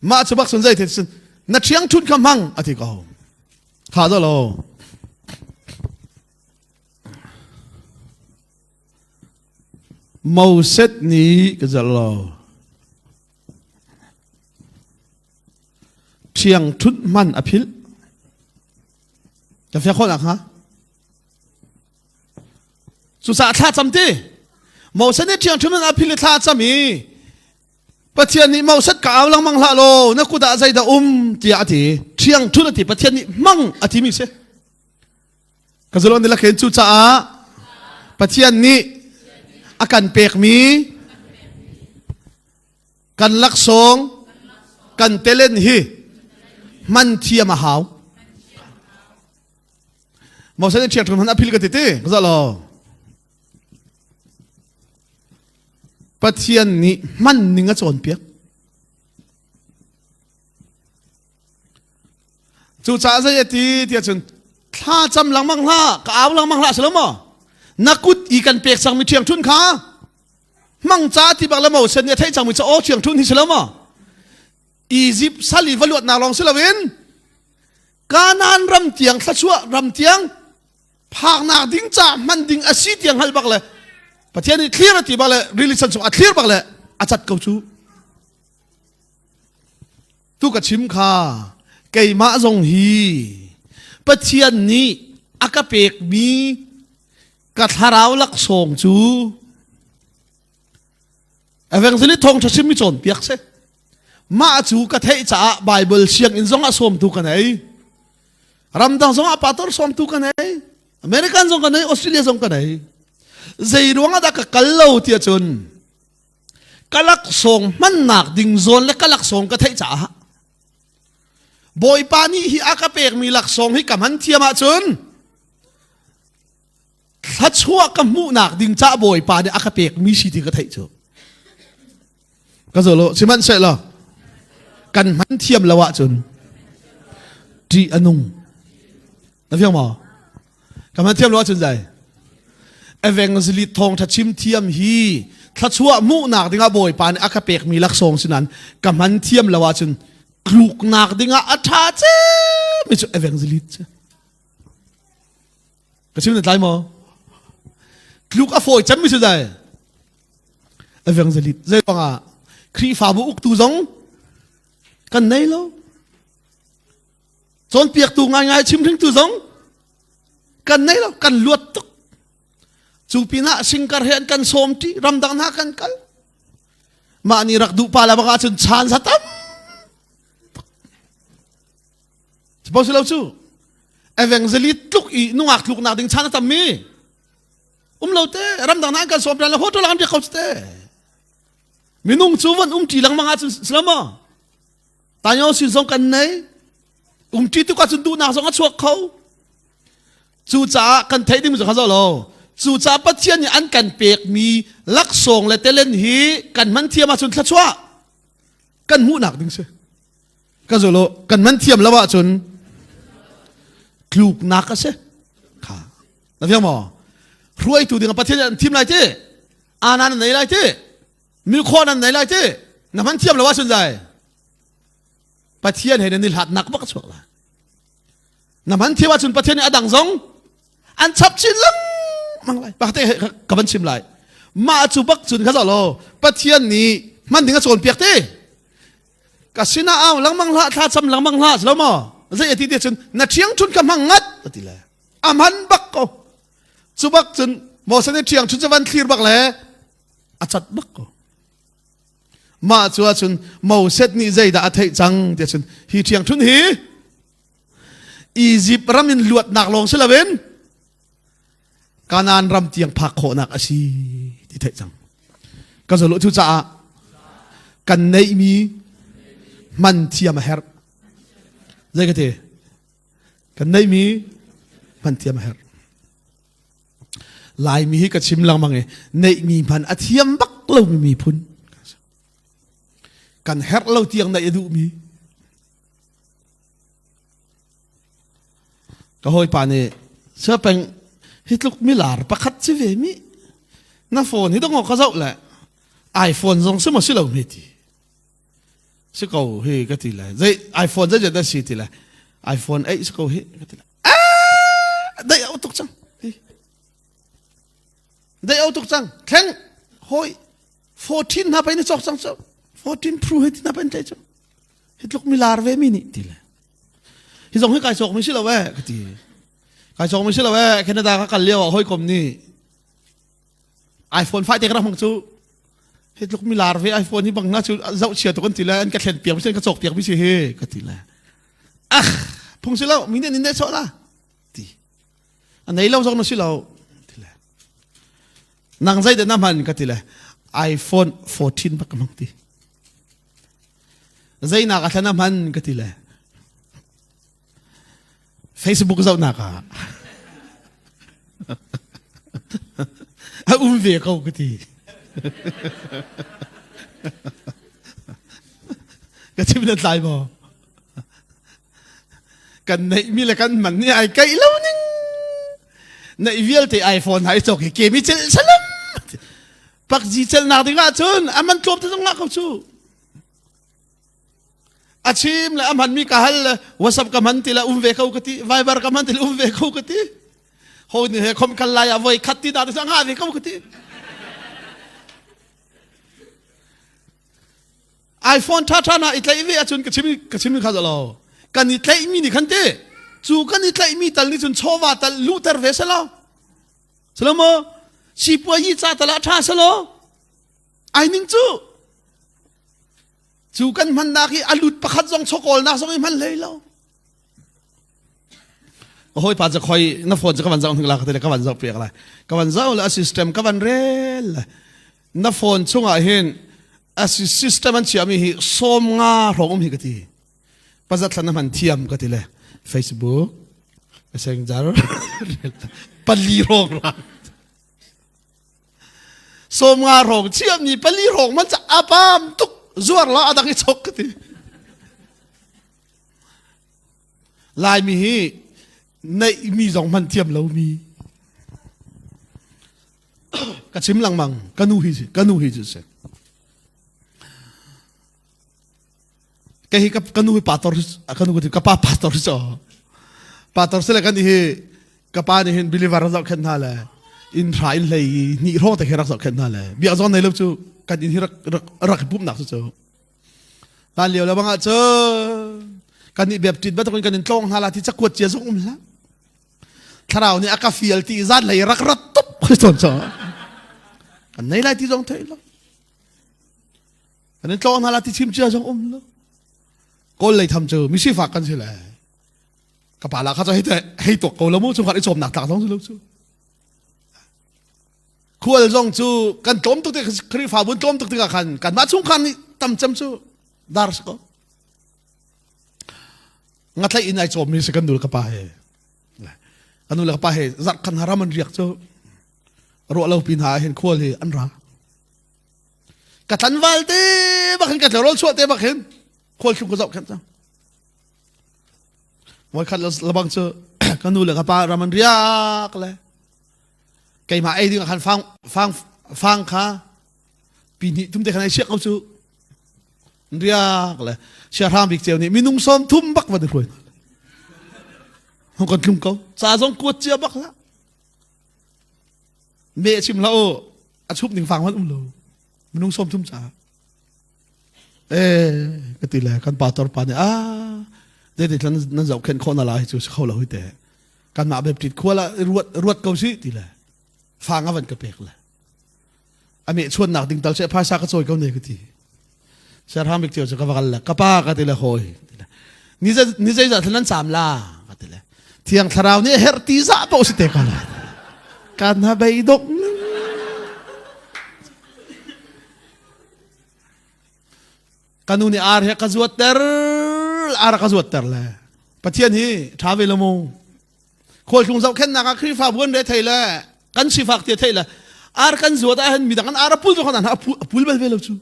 Mah cu bak cun zei cun na ṭhiangṭhunh kha hmang a ti ko. Kha do lo. Moses nih ka zalh lo. Ṭhiangṭhunh hman a philh. Ka fiak khawh hnga? Cucaah thla cam ti. Moses nih ṭhiangṭhunh hman a philh i thla a cam i Pathian nih Moses ka au lengmang hlah law na kut ah zeidah um tiah a ti. Ṭhiang ṭhun a ti. Pathian nih hmang a timi si. Ka zulon ni lakhin cucaah Pathian nih a kan pekmi kan laksawng kan telen hi hman thiam a hau. Moses nih ṭhiang ṭhun hman a phil ka ti ti. Ka zah law. Pathian nih hman ning a cawnpiak. Cucaah zei a ti tiah cun thla cam lengmang hlah, ka au lengmang hlah si lo maw? Na kut i kan pek cangmi ṭhiangṭhunh kha hmang ca ti bak le Moses nih a theih cangmi ca aw ṭhiangṭhunh hi si lo maw? Egypt sal i va luatnak lawng si loin Kanaan ram tiang thluachuah ram tiang phaknak ding ca hman ding a si tiang hngalh bak le Pathian nih thlir a ti bak le rili chan chung a thlir bak le a cat ko cu tu ka chim kha keimah zong hi Pathian nih a ka pekmi ka thlarau laksawng cu evangelist thawngṭha chimmi cawnpiak si mah cu ka theih caah Bible sianginn zong ah sawmtu ka nei Ramdang zong ah pastor sawmtu ka nei. American zong ka nei, Australia zong ka nei. Zei ruang ah dah ka kal lo tiah cun ka laksawng hmannak ding zawn le ka laksawng ka theih caah Bawipa nih hi a ka pekmi laksawng hi ka hman thiam ahcun thluachuah ka hmuhnak ding ca Bawipa nih a ka pekmi si ti ka theih cu. Ka zolo sihmanhsehlaw kan hman thiam lo ahcun ṭih a nung. Na fiang maw? Kan hman thiam lo ahcun zai. Evangelist thawngṭha chim thiam hi. Thluachuah hmuhnak dingah Bawipa nih a ka pekmi laksawng si nain ka hman thiam lo ahcun tluknak dingah a ṭha cemmi cu evangelist cu. Ka chim na tlai maw? Tluk a fawi cemmi cu dai. Evangelist zei ruangah Khrihfabu uktu zong kan nei lo. Cawnpiaktu ngaingai chimhringtu zong kan nei lo, kan luat tuk. Cu pinah singkar he an kan sawm ṭi, ramdang hna kan kal. Mah nih rak duh pa le bak ahcun chan za tam. Suppose lo cu evangelist tluk i nungak tluk nak ding chan a tam mi. Um lo te ramdang hna an kan sawm le hotel an riak ko te. Minung cu van um ṭi lengmang ahcun silama. Tanyo sin zong kan nei. Um ṭi tuk ahcun duhnak zong a chuak kho. Cucaah kan theih ding cu kha zoh lo. Cucaah Pathian nih an kan pekmi laksawng le talent hi kan hman thiam ahcun thluachuah kan hmuhnak ding si. Ka zoh lo kan hman thiam lo ahcun tluknak a si. Kha. Na fiang maw? Hruaitu ding ah Pathian nih an thim lai ti. Ana nan nei lai ti. Milkhawh nan nei lai ti. Na hman thiam lo ahcun zai. Pathian he nan i hlatnak bak a chuak lai. Na hman thiam ahcun Pathian nih a dang zong an chap chin lengmang lai. Pakhat ka van chim lai. Mah cu bak cun kha zoh law Pathian nih hman ding a cawnpiak te. Ka sinah au lengmang hlah, thla cam lengmang hlah, lo maw? Zei a ti te cun na ṭhiang ṭhun ka hmang ngat a ti le. A hman bak ko. Cu bak cun Moses nih ṭhiang ṭhun cu van thlir bak le a cat bak ko. Mah cu ahcun Moses nih zeidah a theih cang ti ahcun hi ṭhiangṭhunh hi Izipt ram in luatnak lawng si loin Kanaan ram tiang phak khawhnak a si ti theih cang. Ka zolo cu caah kan neihmi hman thiam a herh. Zei ka ti? Kan neihmi hman thiam a herh. Laimi hi ka chim lengmang i neihmi hman a thiam bak lomi miphun kan herh lo tiang neih a duhmi ka hawipa nih peng hi tluk milar pakhat si ve mi na phone hi dong ka zoh le iPhone zong si maw si lo hme ti si ko hi ka ti le zei iPhone zei dah si ti le iPhone 8 si ko hi ka ti le dai au tuk cang dai au tuk cang thleng hoi 14 hna pai ni cok cang cu 14 pro he ti na pai tlai cu hi tluk milar ve mi nih ti le hi zong hi kai cok mi si lo eh ka ti kai cok mi si lo eh Canada ka kal lio ah hoi kom nih iPhone 5 te ka rak hmang cu hi tluk milar ve iPhone hi bang na cu zoh chia tuk an ti le an ka thlen piak mi si an ka cok piak mi si hi ka ti le ah phung si lo mi nih nin ne sawh la ti a nei lo zong na si lo ti le nang zei de na hman ka ti le iPhone 14 bak ka hmang ti zeinak a thlan a hman ka ti le Facebook zohnak ah a um ve ko ka ti. Ka chim na tlai maw? Kan neihmi le kan man nih ai kaih lo ning. Neih vialte iPhone hai cawk hi kemi cel salam. Pakji celnak ding ahcun a man tlawm te zong ngah ko cu. A chim le a hmanmi ka hal le WhatsApp ka hman ti le um ve ko ka ti Viber ka hman ti le um ve ko ka ti ho ni he khom kal lai ah voi khat ti da te nga ve ko ka ti iPhone tha tha na i tlaih ve ahcun ka chim ka chim kha lo kan i tlaih mi nih khan te cu kan i tlaih mi tal nih cun chawva tal luhter ve selo selo mo sipuayi ca tal ah tha selo ai ning cu Cu kan hmannak hi a lut pakhat zong chawkawlnak zong i hman hlei lo. Ka hawipa cu khoi na phone cu ka van zoh hnik la ka ti le ka van zoh piak lai. Ka van zoh le a system ka van rel le na phone chungah hin a system an chiahmi hi sawm nga hrawng um hi ka ti. Pazat thlan na hman thiam ka ti le Facebook, Messenger, pali hrawng ra. Sawmnga hrawng chiahmi pali hrawng man a pam tuk zuar la a dang i chok ka ti. Laimi hi neihmi zong hman thiam lomi. Ka chim lengmang ka nu hi ka nu hi cu si. Ka hi ka nu hi pastor ka nu ka pa pastor si cho. Pastor si le kan hi ka pa nih hin believer zoh khen hna le inn hra in hlei ni hrawng te khi rak zoh khen hna le biak zong nei lo cu kan inn hi rak rak rak pumnak cu cu hlan lio le bangah cun kan nih baptist bantukin kan in tlawng hna la ti cakuat cia zong um hlah thlarau nih a ka fial ti zan lei rak rat tup khi ton cho kan nei lai ti zong thei lo kan in tlawng hna la ti chim cia zong um lo kawl lei tham cu misifak kan si le ka pa la kha cu hei hei tuak ko lo mu chungkhar i cawmnak tlak zong si lo cu khual zong cu kan tlawm tuk tik Khrihfabu tlawm tuk tikah khan kanmah chungkhar nih tam cem cu dar si ko ngatlaih in ai cawmmi si kan nu le ka pa he ka nu le ka pa he zarh khan haram an riak cu ruah lo pin ha hin khual hi an ra ka tlanval te bak hin ka tlerol chuah te bak hin khual thlung ka zoh khen cang Voikhat labang cu ka nu le ka pa ram an riak le keimah ei ding ah khan fang fang fang kha pi hnih tum te khan ai siak ko cu riak le siahrang bik ceu nih minung sawm thum bak van i hruai hna hung kan tlung ko ca zong kuat cia bak la me chim hlah u a chup ning fang hmanh um lo minung sawm thum caah Eh, ka ti le kan pastor pa nih ah zeiti thlan nan zohkhenh khawh na lai cu si kho lo hi te kanmah Baptist khua la ruat ruat ko si ti le fang a van ka pek le a meh chuannak ding tal se phaisa ka cawi ko ne ka ti serhang bik cio cu ka va kal le ka pa ka ti le hawi ti le ni zei ni zeizah thlan nan caam la ka ti le thiang thlarau nih a herh ti zah paoh si te ko la kan ha bei dok Ka nu nih ar he ka zuatter ar ka zuatter le Pathian hi ṭha ve lo mu khualtlung zohkhenhnak ah Khrihfabu an re thei le kan sifak ti thei le ar kan zuat ah hin midang an ar a pul zong an a pul bal ve lo cu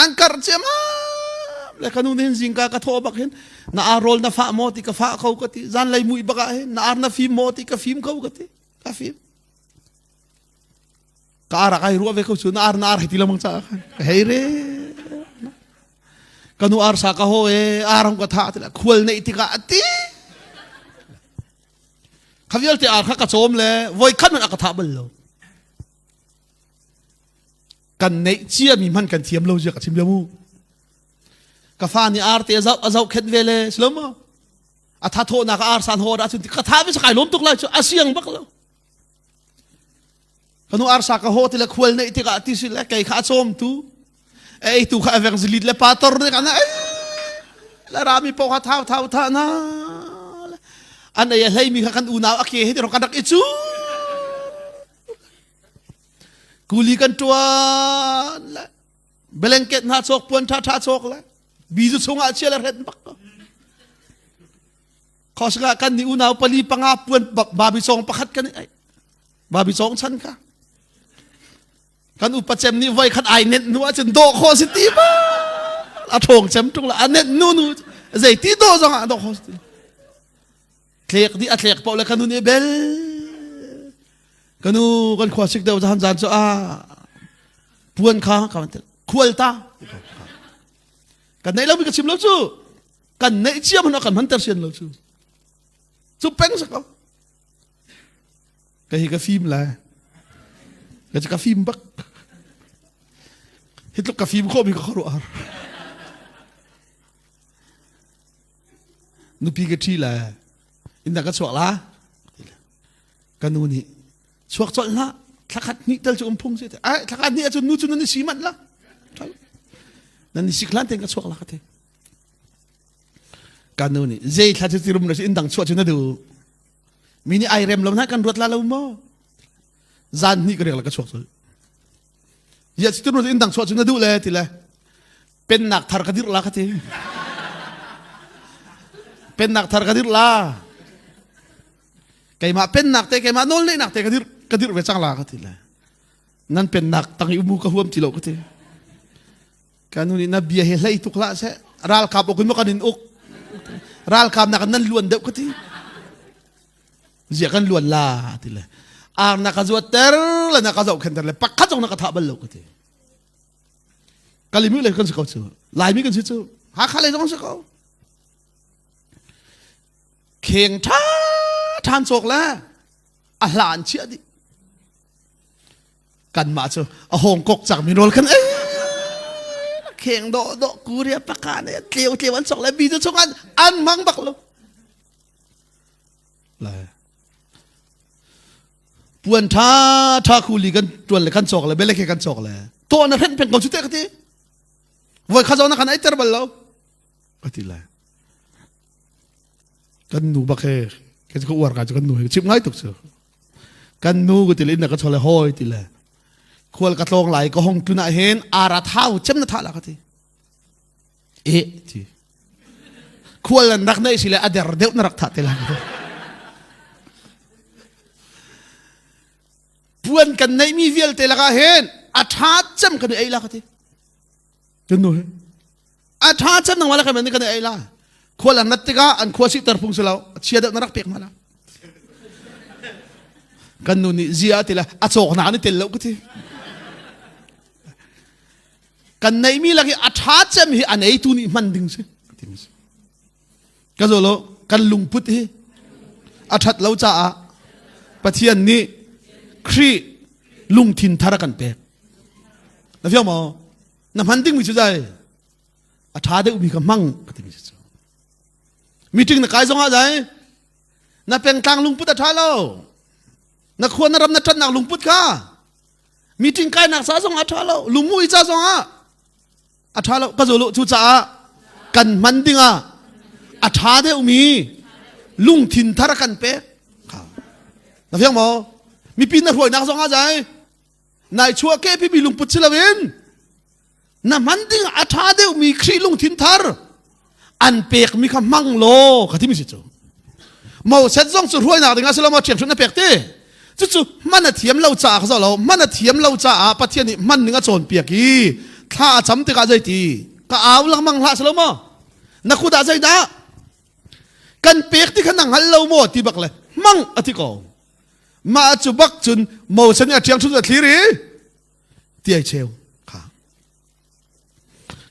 an karh ciamam le ka nu nih hin zingka ka thawh bak hin na ar rawl na fah maw ti ka fah ko ka ti zanlei mui bak ah hin na ar na fim maw ti ka fim ko ka ti ka fim Ka ar ah kai ruah ve ko cu na ar na ar hei ti lengmang caah khan ka hei re ka nu ar sa ka ho e ar hong ka tha ti khual neih tikah a ti kha vialte ar kha ka cawm le voi khat man a ka tha bal lo kan neih cia mi hman kan thiam lo zia ka chim lio mu ka fa nih ar te a zoh a zoh khet ve le si lo maw a tha thawhnak ar san ho dah cun ka tha ve kai lawm tuk lai cu a siang bak lo Ka nu arsa ka haw ti le khual neih tikah ti si le kei kha a cawmtu ei tu kha evangelist le pastor nih kan ei le rami paoh kha thau thau tha na an ei a hleimi kha kan unau a ke he ti kan rak i cu kuli kan tuan le blanket hna cawk puan tha tha cawk le bizu chungah chia le ret bak ko Khosika kan ni unau pali panga puan babi cawng pakhat kan i babi cawng chan kha kan upa cem nih voi khat ai net nu ahcun dawh khawh si ti ma a ṭhawng cem ṭung la a net nu nu zei ti dawh zong ah dawh khawh si ti tlek di a tlek paoh le kanu nih bel kanu kan khua sik deuh zan zan cu a puan kha ka khual ta kan neih lo mi ka chim lo cu kan neih cia hmanh ah kan hmanter sian lo cu cu peng sa ko ka hi ka fim lai ka ka fim bak hi tluk ka fim khawh mi ka khuaruah har nupi ka ṭhi lai inda ka chuak la ka nu nih chuak colh hlah thlakhat hnih tal cu um phung si ai thlakhat hnih ahcun nu cu nan i si manh la nan i sik hlan ten ka chuak la ka ti Kan nu nih zei thla cu tirum na si inn dang chuah cu na duh. Mi nih ai rem lo na kan ruat la lo maw? Zan hnih ka riak la ka chuak cul. Ya ci tirum inn dang chuah cu na duh le ti le pennak thar ka dirh la ka ti. Pennak thar ka dirh la. Keimah pennak te keimah nawl neihnak te ka dirh ka dirh ve cang la ka ti le. Nan pennak tang i umu ka huam ti lo ka ti. Ka nu nih na bia hi hlei tuk hlah seh. Ralkap uk in maw kan in uk. Ralkap nak nan luan deuh ka ti. Zia kan luan la ti le. Ar na ka zuatter le na ka zohkhenhter le pakhat zong na ka thah bal lo ka ti. Kalimi le kan si ko cu. Laimi kan si cu. Hakha lei zong si ko. Kheng ṭha ṭhan cawk le a hla an chiah dih. Kanmah cu a hong kok cang mi rawl kan ei. Kheng dawh dawh kuria paka ne tleu tleu an sok le bi cu chung an an mang bak lo. Lai. Puan ṭha ṭha khuli kan ṭuan le kan cawk le belek he kan cawk le tawh na hrenh peng ko cu te ka ti. Voi kha zong na kan eiter bal lo. Ka ti lai. Kan nu bak he ke ka uar ka cu kan nu he chim ngai tuk cu. Kan nu ka ti le inn na ka chole hoi ti le. Khual ka tlawng lai ka hong tlun ah hin ara thau cem na tha la ka ti. E ti. Khual an rak nei si le a der deuh na rak thah te lai. Puan kan neihmi vialte lakah hin a ṭha cem kan i ei la ka ti. Kan nu hi. A ṭha cem nangmah le kan kan i ei la. Khual an rat tikah an khua sihter phung si lo. Chia deuh na rak pek hna la. Kan nu nih zia ti le a cawk nak an i tel lo ka ti. Kan neihmi lak i a ṭha cem hi a neitu nih hman ding si. Ka zolo kan lungput hi a ṭhat lo caah Pathian nih Khrih lungthin thar a kan pek. Na fiang maw? Na hman dingmi cu zai a ṭha deuhmi kha hmang ka timi cu. Meeting na kai zongah zai na pengtlang lungput a ṭha lo. Na khua na ram na ṭannak lungput kha meeting kainak ca zong a ṭha lo lungmui ca zong ah a ṭha lo ka zul cucaah kan hman dingah a ṭha deuhmi lungthin thar kan pek na fiang maw mipi na hruainak zong ah zai nai chuah ke pimi lungput si loin na hman ding a ṭha deuhmi Khrih lungthin thar an pekmi kha hmang law ka timi si cu Moses zong cu hruainak ding ah si lo maw ṭhiangṭhunh na pek ti cucu hman a thiam lo caah ka zoh lo hman a thiam lo caah Pathian nih hman ning a cawnpiak i thla a cam tikah zeiti ka au lengmang hlah si lo maw na kut ah zeidah kan pek ti kha na hngal lo maw ti bak le hmang a ti ko mah cu bak cun Moses nih a ṭhiangṭhunh a thlir i ti ai cheu kha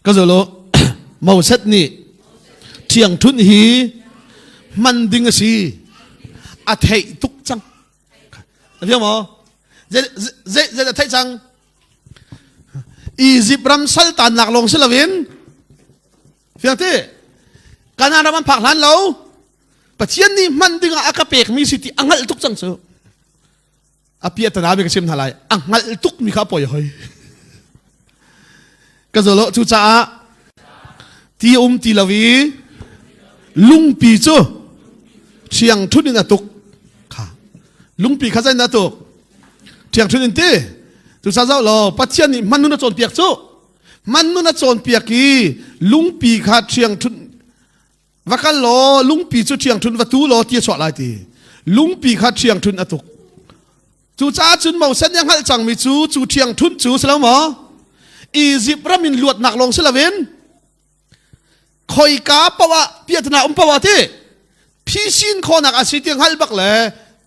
Ka zolo Moses nih ṭhiangṭhunh hi hman ding a si a theih tuk cang. Na fiang maw? Zei zei zei a theih cang? Izipt ram saltannak lawng si loin fiang ti Kanaan ram an phak hlan lo Pathian nih hman ding ah a ka pekmi si ti a hngalh tuk cang cu. A piahtana mi ka chim hna lai a hngalh tuk mi kha poi hoi ka zolo cucaah ti um ti lo i lungpi cu ṭhiang ṭhut in a tuk kha lungpi kha zein a tuk ṭhiang ṭhut in ti cucaah zoh law Pathian nih hman nun a cawnpiak cu hman nun a cawnpiak i lungpi kha ṭhiang ṭhut Va kal law lungpi cu ṭhiangṭhunh va tu law ti a chuah lai ti. Lungpi kha ṭhiangṭhunh a tuk. Cucaah cun Moses nih a hngalh cangmi cu cu ṭhiangṭhunh cu si lo maw? Izipt ram in luatnak lawng si loin khoika paoh ah piahtana um paoh ah ti phisin khawhnak a si ti hngalh bak le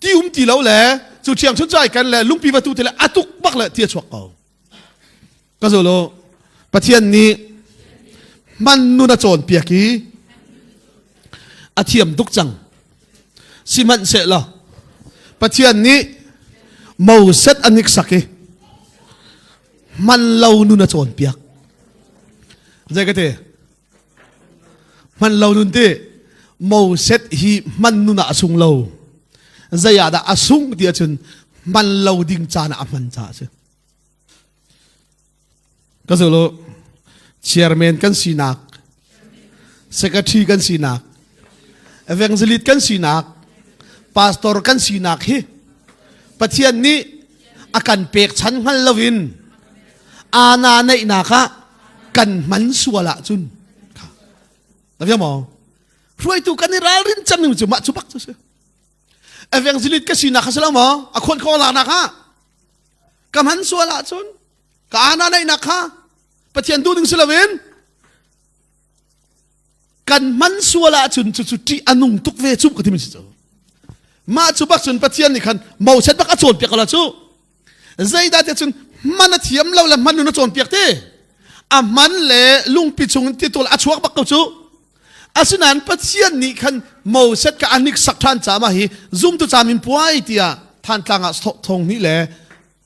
ti um ti lo le cu ṭhiangṭhunh cu ai ken le lungpi va tu ti le a tuk bak le ti a chuak ko. Ka zul u. Pathian nih hman nun a cawnpiak i a thiam tuk cang. Sihmanhsehlaw Pathian nih Moses a niksak i hman lo nun a cawnpiak. Zei ka ti? Hman lo nun ti Moses hi hman nun ah a sung lo. Zei ah dah a sung ti ahcun hman lo ding caan ah a hman caah a si. Ka zul chairman kan sinak, secretary kan sinak, evangelist kan sinak, pastor kan sinak hi Pathian nih a kan pek chan hngal loin ana neihnak ah kan hman sual ahcun na fiang maw hruaitu kan i ralrin cem ning cu mah cu bak cu si evangelist ka sinak kha si lo maw a khawn kho laknak ah ka hman sual ahcun ka ana neihnak kha Pathian duh ding si loin kan hman sual ahcun cucu ṭih a nung tuk ve cu ka timi si cu. Mah cu bak cun Pathian nih khan Moses bak a cawnpiak ko la cu. Zeidah tiah cun hman a thiam lo le hman nun a cawnpiak ti. A hman le lungpi chung in titawl a chuak bak ko cu. Asinain Pathian nih khan Moses ka a hniksak ṭhan caah mah hi zumtu camin puai tiah Thantlang ah thong hnih le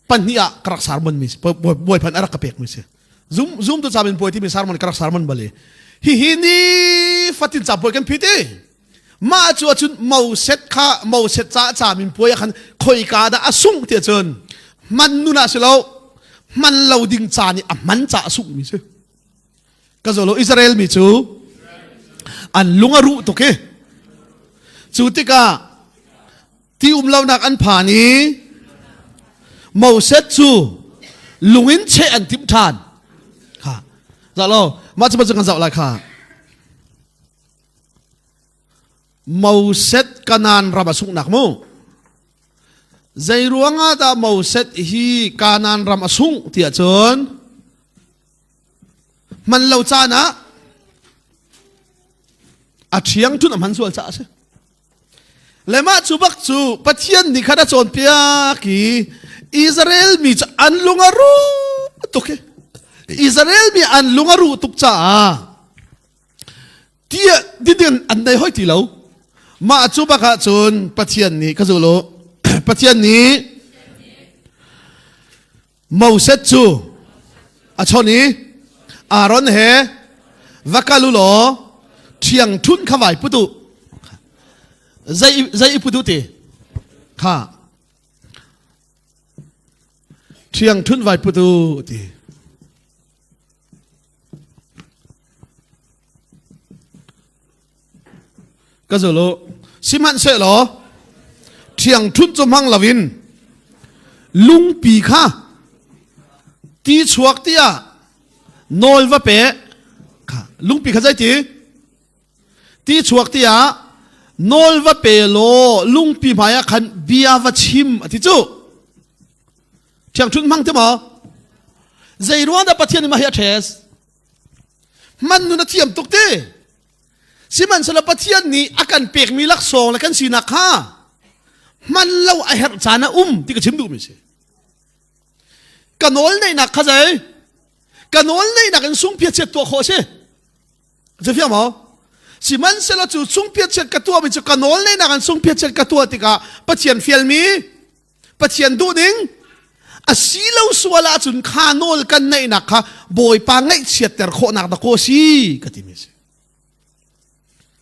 pahnih ah ka rak sermon mi bawipa a rak ka pek mi si. Zum zumtu camin puai timi sermon ka rak sermon bal i hihi ni fatin ca puai kan phit i mah cu ahcun Moses kha Moses ca camin puai ah khan khoika dah a sungh ti ahcun hman nun ah si lo hman lo ding ca nih a hman ca a sungh mi si. Ka zolo Israel mi cu an lung a ruh tuk i cu tikah ti um lonak an phan i Moses cu lung in cheh an timh ṭhan. Kha zoh lo mah cu kan zoh lai kha. Moses Kanaan ram a sunghnak mu. Zei ruangah dah Moses hi Kanaan ram a sungh tiah cun hman lo caan ah a ṭhiang ṭun a hman sual caah a si. Le mah cu bak cu Pathian nih khan a cawnpiak i Israel mi cu an lung a ruh tuk i Israel mi an lung a ruh tuk caah tiah didin an nei hoi ti lo. Mah cu bak ah cun Pathian nih ka zul u Pathian nih Moses cu a chawnh i Aaron he va kal u law ṭhiangṭhunh kha vai put u. Zei, zei i put u ti? Kha. Ṭhiangṭhunh vai put u ti. Ka zul u. Sihmanhsehlaw ṭhiangṭhunh cu hmang loin lungpi kha ti chuak tiah nawl va pe. Kha lungpi kha zeiti? Ti chuak tiah nawl va pe law lungpi hmaiah khan bia va chim a ti cu. Ṭhiangṭhunh hmang ti maw? Zei ruang dah Pathian nih mah hi a ṭhes? Hman nun a thiam tuk ti. Sihmanhsehlaw Pathian nih a kan pekmi laksawng le kan sinak kha hman lo a herh caan a um ti ka chim duhmi si. Ka nawl neihnak kha zei? Ka nawl neihnak in sungphiachiat tuah khawh a si. Zefiang maw? Sihmanhsehlaw cu sungphiachiat ka tuahmi cu ka nawl neihnak in sungphiachiat ka tuah tikah Pathian fialmi Pathian duhning a si lo sual ahcun kha nawl kan neihnak kha Bawipa ngaihchiatter khawhnak dah kaw si ka timi si.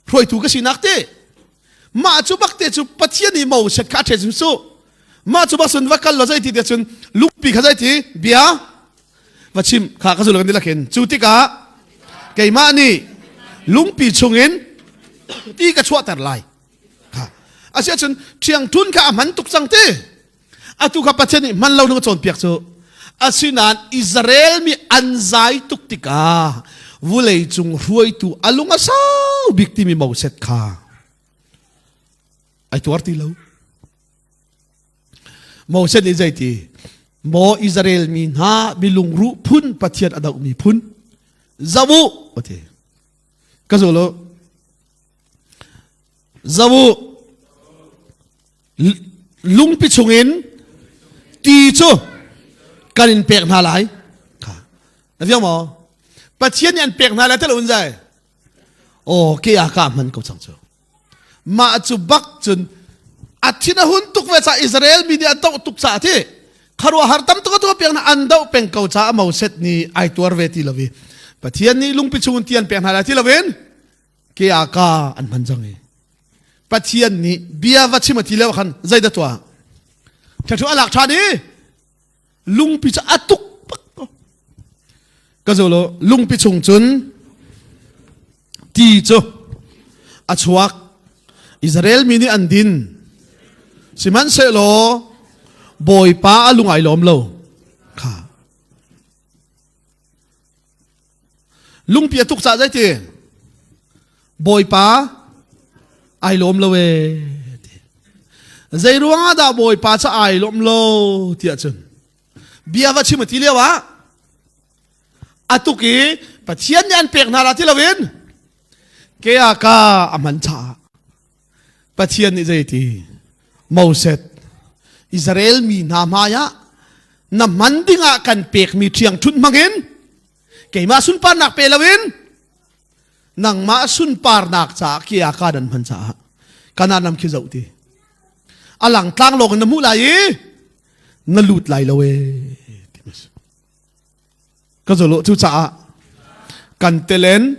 Hruaitu ka sinak te mah cu bak te cu Pathian nih Moses kha a ṭhe cu mah cu bak sun va kal lo zei ti te cun lungpi kha zei ti bia va chim kha ka zul kan dilakin cu tikah keimah nih lungpi chungin ti ka chuahter lai Asiahcun ṭhiangṭun kha a hman tuk cang ti. Atu kha Pathian nih hman lo ning a cawnpiak cu. Asinain Israel mi an zai tuk tikah vulei cung hruaitu a lung a sau bik timi Moses kha ai tuar ti lo. Moses nih zeiti Maw Israel mi hna milungruh phun Pathian a dohmi phun zoh u ati. Ka zul u. Zoh u, lungpi chungin ti cu kan in pek hna lai. Kha. Na fiang maw? Pathian nih an pek hna lai tel un zai. Aw, ke a ka hman ko cang cu. Mah cu bak cun a thin a hun tuk ve ca Israel mi nih an doh tuk caah ti kharuahhar tam tuk a piak hna an doh peng ko caah Moses nih ai tuar ve ti lo i Pathian nih lungpi chungin ti an pek hna lai ti loin ke ah ka an hman cang i Pathian nih bia va chim a ti lio khan zeidah tuah ṭhathu a lak ṭhan i lungpi cu a tuk bak ko ka zolo lungpi chung cun ti cu a chuak Israel mi nih an din sihmanhsehlaw Bawipa a lung ai lawm lo kha Lungpi a tuk caah zeiti? Bawipa ai lawm lo ee ti. Zei ruangah dah Bawipa cu ai lawm lo tiah cun bia va chim a ti lio ah a tuk i Pathian nih an pek hna la ti loin ke ah ka a hman caah Pathian nih zeiti? Moses Israel mi hna hmaiah na hman dingah kan pekmi ṭhiangṭhunh hmangin keimah sunparnak pe loin nangmah sunparnak caah kia ka nan hman caah kanan ram khi zoh ti a lang tlang lawng in na hmuh lai i na lut lai lo e Ka zolo cu caah kan telen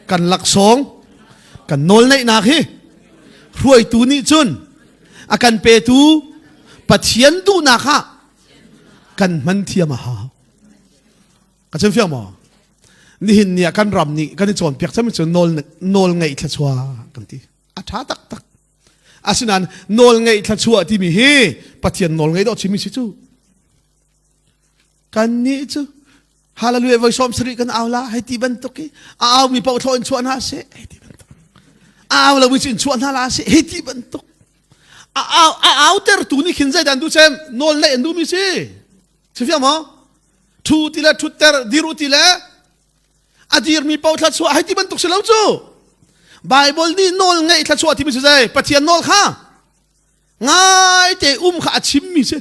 kan laksawng kan nawl neihnak hi hruaitu nih cun a kan petu Pathian duhnak ah kan hman thiam a hau. Ka chim fiang maw? Nihin ni ah kan ram nih kan i cawnpiak cem cu nawl nawl ngeih thluachuah kan ti. A ṭha taktak. Asinain nawl ngeih thluachuah timi hi Pathian nawl ngeih dawh chimi si cu. Kannih cu hallelujah voi sawm sarih kan au la hei ti bantuk i a au mi paoh thlaw in chuah hna seh hei ti bantuk a au lo in chuah hna la seh hei ti bantuk a au a au tertu nih khin zeidah an duh cem nawl neih an duh mi si si fiang maw thu ti le thutter dir u ti le a dirmi paoh thluachuah hei ti bantuk si lo cu Bible nih nawl ngeih thluachuah timi si zei Pathian nawl kha ngaite um kha a chimmi si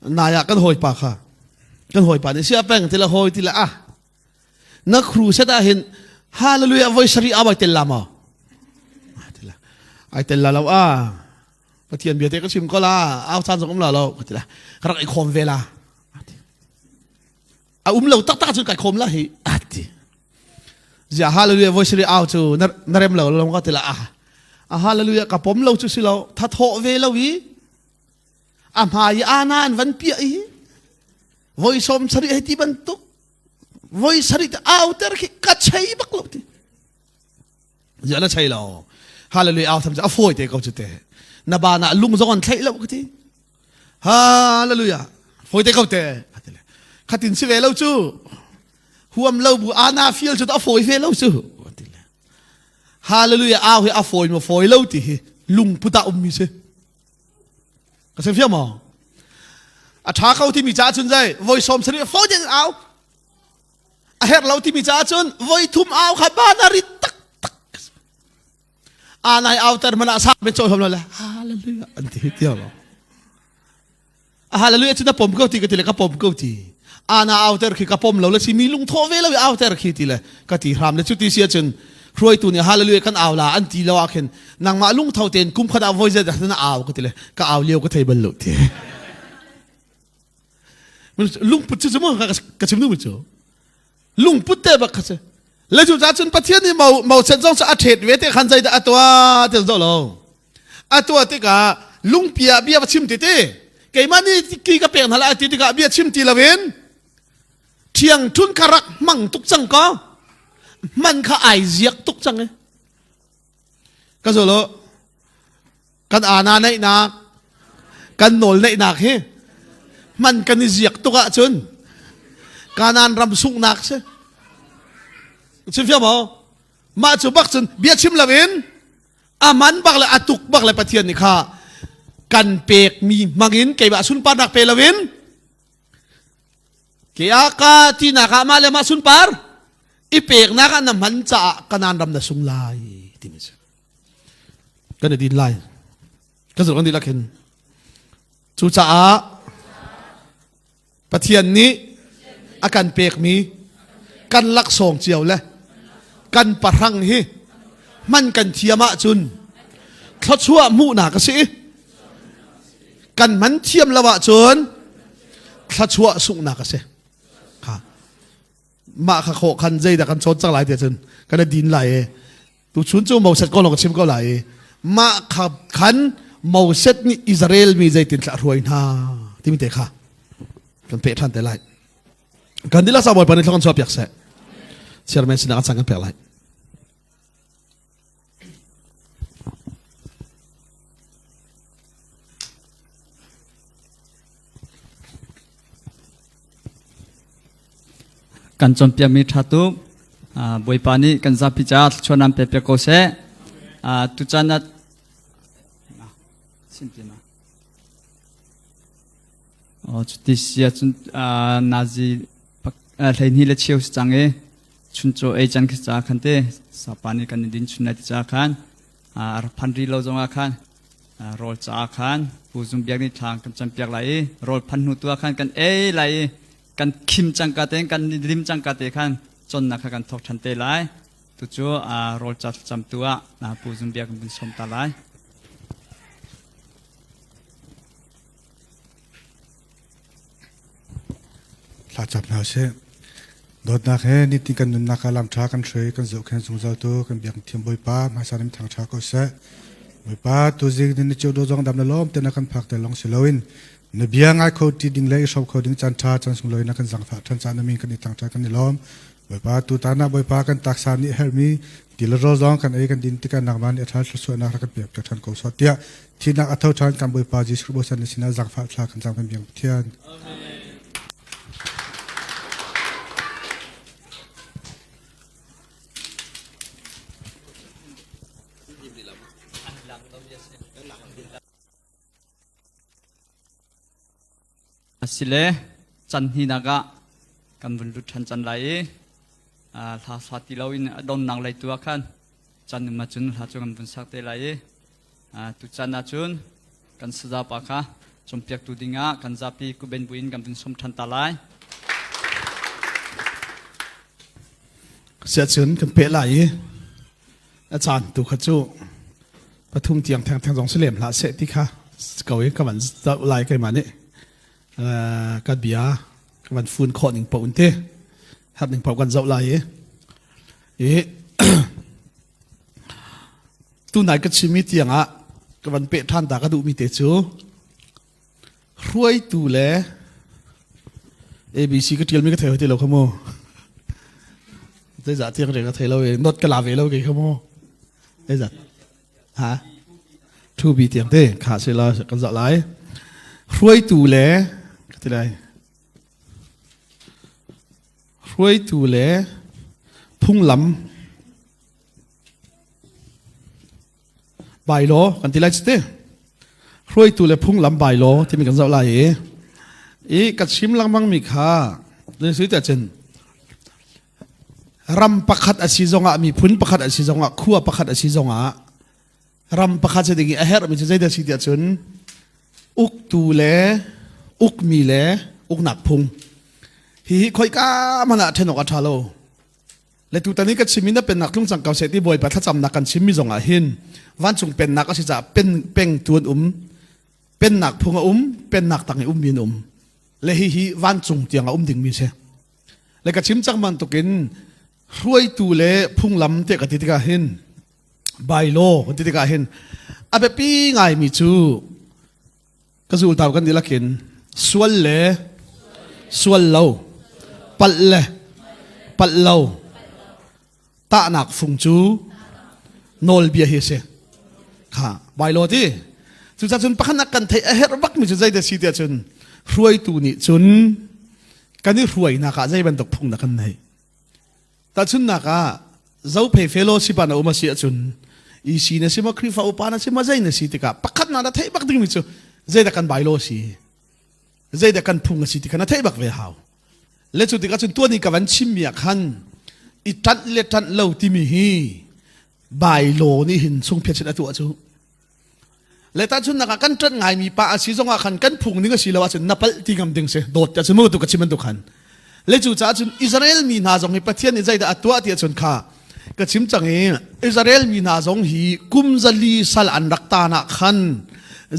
Nai ah kan hawipa kha kan hawipa nih sia peng ti le hawi ti le ah na crusade ah hin hallelujah voi sarih awai tel la maw ai tel la lo a pathian bia te ka chim ko la au caan zong um la lo ka ti la ka rak i khawm ve la a um lo taktak cun kai khawm la hi ati zia hallelujah voi sarih au cu na rem lo lo ka ti la ah a hallelujah ka pom lo cu si lo tha thawh ve lo i a hmai i ana an van piah i voi som sarih hei ti bantuk voi sarih te au ter khi ka chei bak lo ti zia na chei lo hallelujah au tham cu a fawi te ko cu te na ba na lung zong an thlaih lo ka ti Hallelujah. Foi te ko te. Khatin si ve lo cu. Huam lo bu ana fial cu a fawi ve lo cu. Hallelujah au hi a fawi ma fawi lo ti hi lungput ah ummi si. Ka sem fiam maw? A tha ko timi ca cun zai voi som sari fawi den au. A herh lo timi ca cun voi thum au kha ba na rit tak tak. Anai auter mana sa me choi hom le hallelujah an ti ti lo hallelujah chu na pom ko ti ka ti le ka pom ko ti ana auter khi ka pom lo le si mi lung tho ve lo auter khi ti le ka ti hram le chu ti sia chun hruaitu nih hallelujah kan au la an ti lo ah khin nangmah lung tho ten kum khat ah voi zet na au ka ti le ka au lio ka thei bal lo ti lungput cu cu ka chim nu cu lungput te bak kha si le cu ca cun pathian nih mo Moses zong cu a ṭhet ve te khan zeidah a tuah ti zoh lo a tuah tikah lungpi ah bia va chim ti ti keimah nih ki ka pek hna lai ti tikah bia chim ti loin ṭhiang ṭhun kha rak hmang tuk cang ko hman kha ai ziak tuk cang e ka zo lo Kan ana neihnak, kan nawl neihnak hi hman kan i ziak tuk ahcun Kanaan ram sunghnak si. Chim fiang maw? Mah cu bak cun bia chim loin a man bak le a tuk bak le Pathian nih kha kan pekmi hmangin keimah sunparnak pe loin ke ah ka tinak ah mah le mah sunpar i peknak ah na hman caah Kanaan ram na sung lai timi si. Kan i din lai. Kan zulh kan dihlak hin. Cucaah Pathian nih a kan pekmi kan laksawng cio le kan pahrang hi hman kan thiam ahcun thluachuah hmuhnak a si i kan hman thiam lo ahcun thluachuah sunghnak a si. Kha mah kha khawh khan zeidah kan cawn cang lai ti cun kan i din lai i tuchun cu Moses ko lawng ka chim ko lai i mah kha khan Moses nih Israel mi zeitin thlah hruai hna timi te kha kan peh ṭhan te lai kan dihlak sa Bawipa nih thluak kan chuah piak seh chairman sinah kan sang kan pek lai Kan cawnpiakmi ṭha tuk. Bawipa nih kan zapi caah thluachuah nan pek piak ko seh. Tuchan ah cuti si ahcun nazi 12 le cheu si cang i. Chuncaw ei can khi ca khan te sapa nih kan i din chun lai ti ca khan rak phan ri lo zongah khan rawl caah khan Pu Zung Biak nih thlang kan campiak lai i rawl phan hnu tu ah khan kan ei lai i kan khim cangka te kan lim cangka te khan cawnnak kha kan thawk ṭhan te lai. Tucu rawl ca thlacamtu ah Pu Zung Biak kan vun sawm ta lai. Thlacam hna usih. Dawtnak he nitin kan nunnak ah lam ṭha kan hruai kan zohkhenh zungzal tu kan biak thiam Bawipa hmaisa nim thang ṭha ko seh. Bawipa tuzing ni cio do zong dam le lawm te na kan phak te long si loin na bia ngai kho ti ding le i hro kho ding caan ṭha caan sunglawi na kan zangfah ṭhan caan na min kan i thang ṭha kan i lawm. Bawipa tutan ah Bawipa kan taksa nih herhmi ti le rawl zong kan ei kan din tikah nangmah nih a ṭha thluachuahnak rak kan pek ṭhan ko sawh tiah Thihnak a tho ṭhan kan Bawipa Jesuh Khrih bosan na sinah zaangfah thla kan cam kan biang Pathian. Asile can hninak ah kan vun lut ṭhan can lai i hla sa ti loin a donnak lei tu ah khan can um ahcun hla cu kan vun sak te lai i Tuchan ahcun kan sazapa kha cawnpiaktu dingah kan zapi kuben buin kan vun sawm ṭhan ta lai. Siahcun kan peh lai i a caan tu kha cu pathum tiang thengtheng zong si lem hlah seh ti kha ko i ka van zoh lai keimah nih kan bia ka van fun khawh ning paoh in ti herh ning paoh kan zoh lai i i Tunai ka chimmi tiangah ka van peh ṭhan ta ka duhmi te cu hruaitu le ABC ka ṭialmi ka thei hoi ti lo kha mu. Zeizah tiang re ka thei lo i not ka la ve lo kei kha mu. Zeizah? Ha? 2B tiang te kha se la kan zah lai. Hruaitu le ka ti lai. Hruaitu le phunglam Bylaw kan ti lai cu ti. Hruaitu le phunglam bylaw timi kan zoh lai i i ka chim lengmang mi kha sui tiah cun ram pakhat a si zongah miphun pakhat a si zongah khua pakhat a si zongah ram pakhat si ding i a herhmi cu zeidah si tiah cun uktu le ukmi le uknak phung hihi khoika hmanh ah ṭhen awk a ṭha lo. Le tutan i ka chim in na pennak tlung cang ko seh ti Bawipa thlacamnak kan chimmi zongah hin vancung pennak a si caah pen peng tu an um pennak phung a um pennak tang i ummi an um le hihi vancung tiang a um dingmi si le ka chim cang bantukin hruaitu le phunglam te ka ti tikah hin bylaw kan ti tikah hin a biapi ngaimi cu Ka zultau kan dihlak in sual le sual lo, palh le palh lo, tahnak fung cu nawlbia hi a si. Kha bailo ti. Cucaah cun pakhat kan theih a herh bakmi cu zeidah si tiah cun hruaitu nih cun kan i hruainak ah zei bantuk phung dah kan neih. Tahchunhnak ah Zophei fellowship ah na um a si ahcun EC na si maw Khrihfa upa na si maw zei na si tikah pakhat na na theih bak dingmi cu zeidah kan bylaw si zeidah kan phung a si ti kha na theih bak ve hau. Le cu tikah cun tuan i ka van chimmi ah khan i ṭanh le ṭanh lo timi hi bylaw nih hin chungphiat sin a tuah cu Le tahchunhnak ah kan ṭanh ngaimi pa a si zongah khan kan phung ning a si lo ahcun na palh ti ngam ding si dawt ti ahcun mu tu ka chim bantuk khan le cu caah cun Israel mi hna zong hi Pathian nih zeidah a tuah ti ahcun kha ka chim cang i Israel mi hna zong hi kum zali sal an rak tan ah khan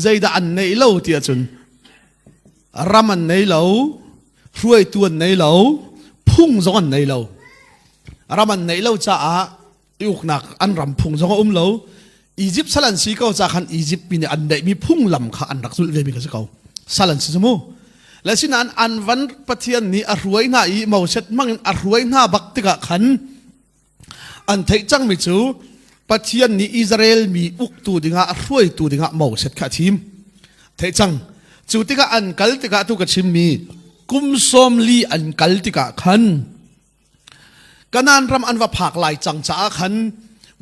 zeidah an neih lo ti ahcun ram an nei lo hruaitu an nei lo phung zong an nei lo ram an neih lo caah i uknak an ram phung zong a um lo Egypt sal an si ko ca khan Egypt mi nih an neihmi phunglam kha an rak zulh ve mi kha si ko sal an si cu mu le sinain an van Pathian nih a hruai hna i Moses hmangin a hruai hna bak tikah khan an theih cangmi cu Pathian nih Israel mi uktu dingah a hruaitu dingah Moses kha a thim theih cang cu tikah an kal tikah tu ka chimmi kum 40 an kal tikah khan Kanaan ram an va phak lai cang caah khan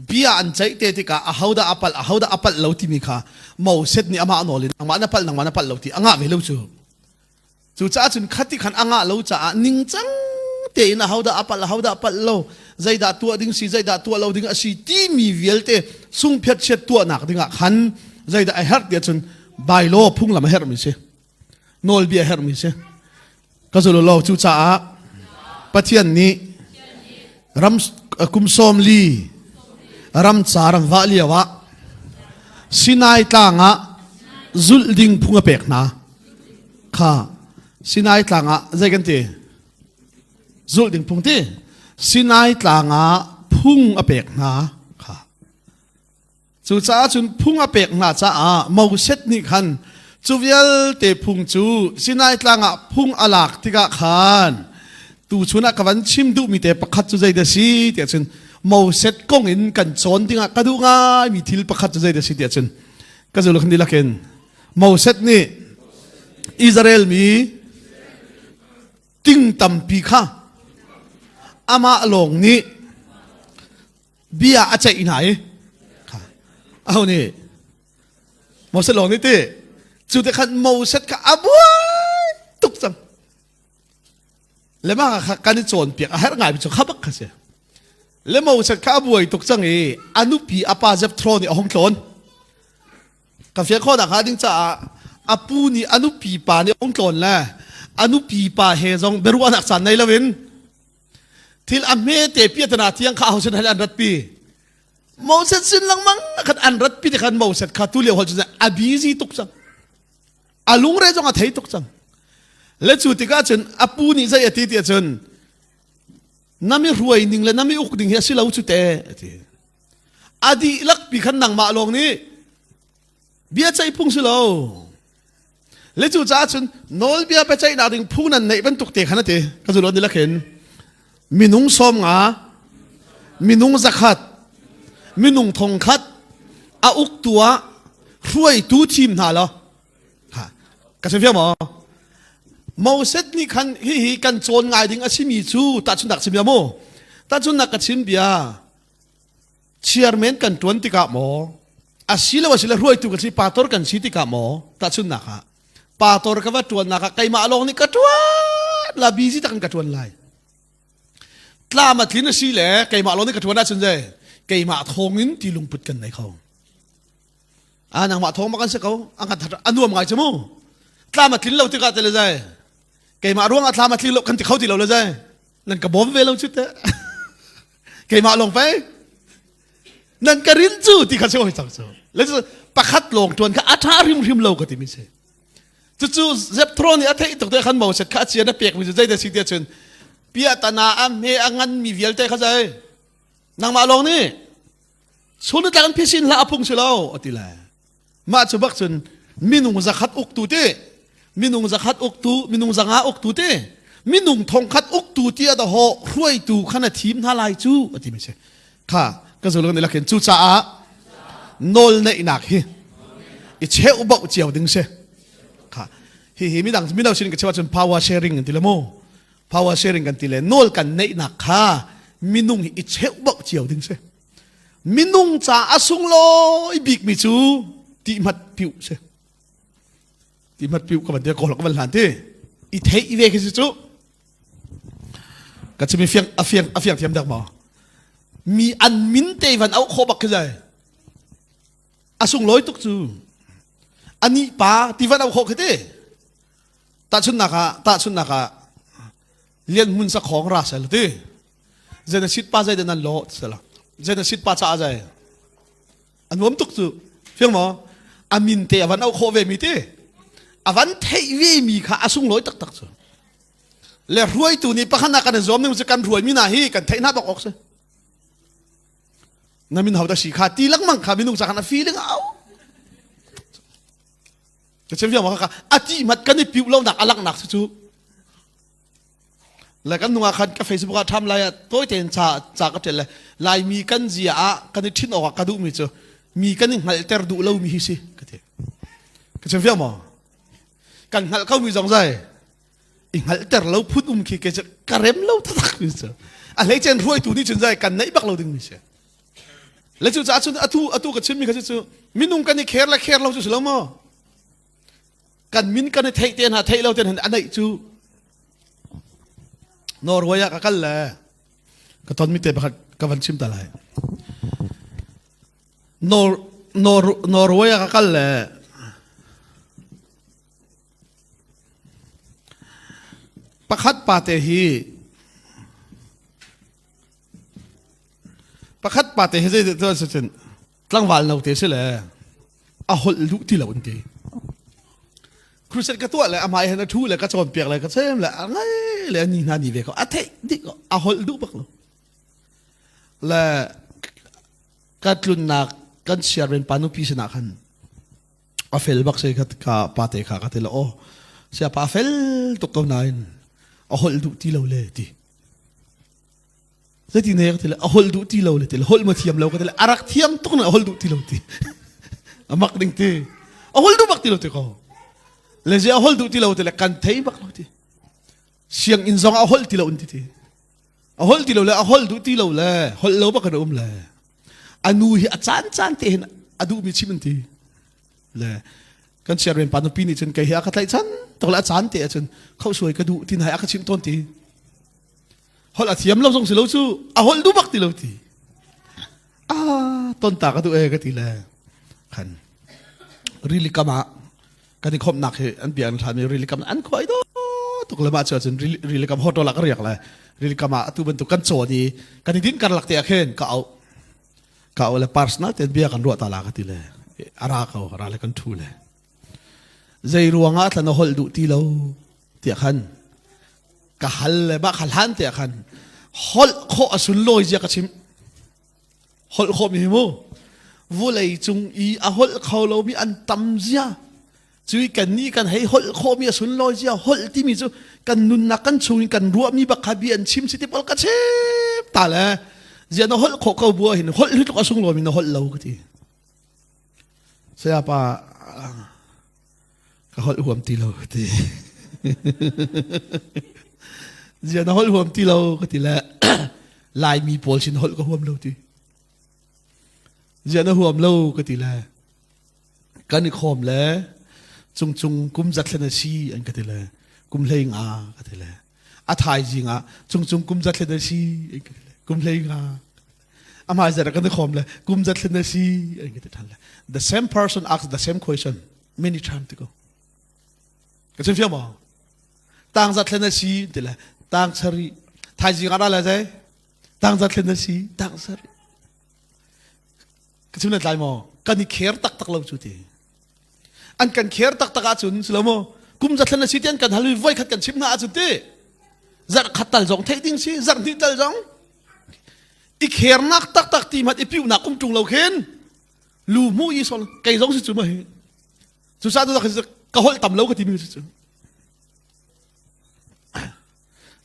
bia an ceih te tikah ahodah a palh ahodah a palh lo timi kha Moses nih amah nawl in nangmah na palh nangmah na palh lo ti a ngah ve lo cu. Cucaah cun khati khan a ngah lo caah ningcang tein ahodah a palh ahodah palh lo zeidah tuah ding si zeidah tuah lo ding a si timi vialte sungphiat chiat tuahnak dingah khan zeidah a herh tiah cun bylaw phunglam a herhmi si nawlbia a herhmi si ka zul lo cucaah Pathian nih ram kum sawm li ram ca ram vah lio ah Sinai tlang ah zulh ding phung a pek hna kha Sinai tlang ah zei kan ti zulh ding phung ti Sinai tlang ah phung a pek hna kha Cucaah cun phung a pek hna caah Moses nih khan cu vialte phung cu Sinai tlang ah phung a lak tikah khan tuchun ah ka van chim duhmi te pakhat cu zei dah si tiah cun Moses kong in kan cawn dingah ka duh ngaimi thil pakhat cu zei dah si tiah cun ka zul khan dihlak in Moses nih Israel mi ting tampi kha amah lawng nih bia a ceih hna i aho nih Moses lawng nih ti cu te khan Moses kha a buai tuk cang le mah kha kan i cawnpiak a herh ngai mi cu kha bak kha si le Moses kha a buai tuk cang i a nupi a pa Jethro nih a hung tlawn ka fian khawh nak hnga ding caah a pu nih a nupi pa nih a hung tlawn le a nupi pa he zong biaruahnak caan nei loin Thil a hmete piatana tiang kha aho sin hal an ratpi. Moses sin lengmang khan an ratpi te khan Moses kha tu lio hol cu a busy tuk cang. A lungre zong a thei tuk cang. Le cu tikah cun a pu nih zei a ti ti cun na mi hruai ning le na mi uk ding hi a si lo cu te a ti. A dihlak pi khan nangmah lawng nih bia ceih phung si lo. Le cu caah cun nawlbia biaceihnak ding phu nan neih bantuk te khan a ti. Ka zulh ni lakhin minung sawm nga, minung zakhat, minung thongkhat a uktu ah hruaitu thim hna law. Ha, ka chim fiang maw? Moses nih khan hihi kan cawn ngai ding a simi cu tahchunhnak chim bia mu. Tahchunhnak ka chim bia. Chairman kan ṭuan tikah maw asilo asile hruaitu kan si pastor kan si tikah maw tahchunhnak ah pastor ka va ṭuannak ah keimah lawng nih ka ṭuan la busy tak in ka ṭuan lai tlam a tlin a si le keimah lawng nih ka ṭuan ahcun zei keimah thawngin ti lungput kan nei kho a nangmah thawng ma kan si ko a kan a nuam ngai cu mu tlam a tlin lo tikah te le zai keimah ruang ah tlam a tlin lo kan ti kho ti lo le zai nan ka bawm ve lo cu teh keimah lawng pei nan ka rin cu ti kha si hoi cang cu le pakhat lawng tuan kha a tha hrimhrim lo ka ti mi si cucu Jethro nih a theih tuk te khan Moses kha a cian a pek mi cu zeidah si tiah cun piahtana a hme a ngan mi vialte kha zai nangmah lawng nih chun tlak in phisin hlah a phung si lo a ti le Mah cu bak cun minung zakhat uktu ti, minung zakhat uktu, minung zanga uktu ti, minung thongkhat uktu ti a dahawh hruaitu khan a thim hna lai cu a ti mi si. Kha ka zul kan ilakin cucaah nawl neihnak hi i cheu bauh cio ding si. Kha hi hi midang mino sin ka cheu ahcun power sharing an ti le mu. Power sharing kan ti le nawl kan neihnak kha minung hi i cheu bauh cio ding si. Minung ca a sunglawi bikmi cu tihmat piuh si. Tihmat piuh ka van ti kawl ka van hlan ti. I theih ve khi si cu. Ka chim i fiang a fiang a fiang thiam dak maw? Mi an min te van auh khawh bak khi zai. A sunglawi tuk cu. Ani pa ti van auh khawh khi ti. Tahchunnak ah tahchunnak ah Lian Hmun sakhong ra sel ti. Zenasit pa zei nan lo sela zenasit pa caah zai a nuam tuk cu fiang maw a min te a van auh khawh ve mi ti a van theih ve mi kha a sunglawi taktak cu le hruaitu nih pakhat nak kan i zuam ning cu kan hruai mi hna hi kan theih hna bak awk si na min ho da si kha ti lengmang kha minung ca khan a feeling au ka chim fiang ma kha a ti mat kan i piu lo nak a langnak cu Le kan nung ah khan ka Facebook ah ṭham lai ah tawi tein ca ca ka ṭial le Laimi kan zia ah kan i ṭhin awk ah ka duhmi cu mi kan i hngalhter duh lomi hi si ka ti. Ka chim fiang maw? Kan hngalh ko mi zong zai i hngalhter lo phun um khi ke cu ka rem lo taktak mi cu. A hleicen hruaitu nih cun zai kan neih bak lo ding mi si. Le cu caah cun atu atu ka chimmi kha cu minung kan i kher le kher lo cu si lo maw? Kan min kan i theih te hna theih lo te hna a neih cu. Norway ah ka kal le ka tonmi te pakhat ka van chim ta lai. Nor, Nor, Norway ah ka kal le pakhat pa te hi pakhat pa te hi zei cun tlangval no te si le a holh duh ti lo an ti. Crusade ka tuah le a hmai hen a thu le ka cawnpiak le ka chem le a ngai le ni hna ni ve ko a theih dik a holh duh bak lo. Le ka tlunnak kan siarven pa nupi sinah khan a fel bak se ka pa te kha ka ti le aw sia pa fel tuk ko nain a holh duh ti lo le ti. Zeiti ne ka ti le a holh duh ti lo le ti le holh ma thiam lo ka ti le a rak thiam tuk na a holh duh ti lo ti. A mak ding ti. A holh duh bak ti lo ti ko. Le zi a holh duh ti lo ti le kan thei bak lo ti. Sianginn zong a holh ti lo ti ti. A holh ti lo le a holh duh ti lo le holh lo bak kan um le. A nu hi a caan caan te hin a duh mi chim an ti. Le kan siarven pa nupi nih cun kei hi a ka tlaih chan tok le a caan te ahcun khohsuai ka duh tin hai a ka chimh tawn ti. Holh a thiam lo zong si lo cu a holh duh bak ti lo ti. Ah ton ta ka duh e ka ti le khan rili kam ah kan i khomhnak hi an bia an hlan i rili kam an khuai do tuk le mah cu ahcun rili kam hotel ah ka riak le rili kam ah atu bantuk kan cawn i kan i din karlak te ah khin ka auh ka auh le personal ten bia kan ruah ta la ka ti le ara ko ara le kan thu le zei ruangah thlan a holh duh ti lo tiah khan ka hal le mah kha hlan tiah khan holh khawh a sunlawi zia ka chim holh khawh mi hi mu vulei cung i a holh kho lomi an tam zia cui kan nih kan hei holh khawh mi a sunlawi zia holh timi cu kan nunnak kan chung in kan ruahmi bak kha bia an chim si ti pawl ka chim ta le zia na holh khawh ko bua hin holh hi tluk a sunglawi mi na holh lo ka ti Saya pa ka holh huam ti lo ti. Zia na holh huam ti lo ka ti le Laimi pawl sin holh ka huam lo ti. Zia na huam lo ka ti le kan i khawm le cung cung kum zathlen a si an ka ti le kum hlei nga ka ti le a thaizing ah cung cung kum zathlen a si an ka ti le kum hlei nga amah zet kan khom le kum zat thlen si an ka ti than le the same person asks the same question many times to go ka chim fiang maw tang zat thlen si ti le tang sari thaizing ara le zai tang zat thlen si tang sari ka chim le tlai maw kan i kher tak tak lo chu ti an kan kher taktak ahcun si lo maw kum zathlan a si ti an kan hal i voi khat kan chim hna ahcun ti zarh khat tal zong theih ding si zarh hnih tal zong i khernak taktak ti hmanh i piuhnak um ṭung lo khin lu mu i sol kei zong si cu ma hi cu sa tu ka holh tam lo ka timi si cu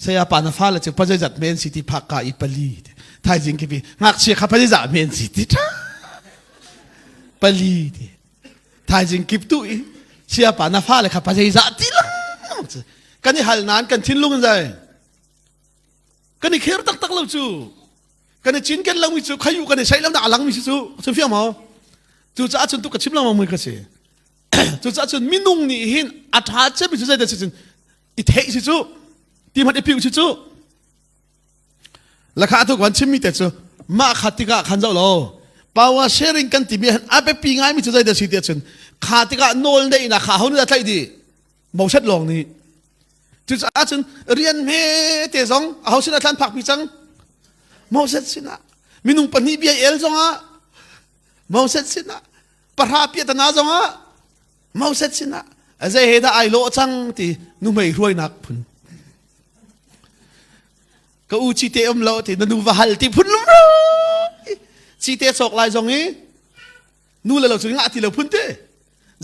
Saya pa na fale cu pazeizat men si ti phak ka i pali. Thaizing khi ngakchia kha pazeizat men si ti tha. Pali ti. Thaizing kip tu i saya pa na fale kha pazeizat ti lang. Kan i hal nan kan thinlung zai. Kan i kher taktak lo cu. Kan i cinken lo mi cu khayu kan i sai lo na alang mi si cu. Cu fiang maw? Cu caah cun tu ka chim lengmang mi ka si. Cucaah cun minung nih hin a ṭha cemmi cu zeidah si cun i theih si cu ti hmanh i piu si cu lakha atu kan chimmi te cu mah kha tikah khan zoh lo power sharing kan timi han a biapi ngaimi cu zeidah si tiah cun kha tikah nawl neihnak kha ho nih dah tlaih dih Moses lawng nih cucaah cun rian hme te zong aho sinah thlan phakpi cang Moses sinah minung pahnih bia el zongah Moses sinah pahra piahtana zongah Moses sinah zei he dah ai lawh cang ti nuhmei hruainak phun ka u cite um lo ti na nu va hal ti phun lumro cite cawk lai zong i nu le lo cu ngah ti lo phun te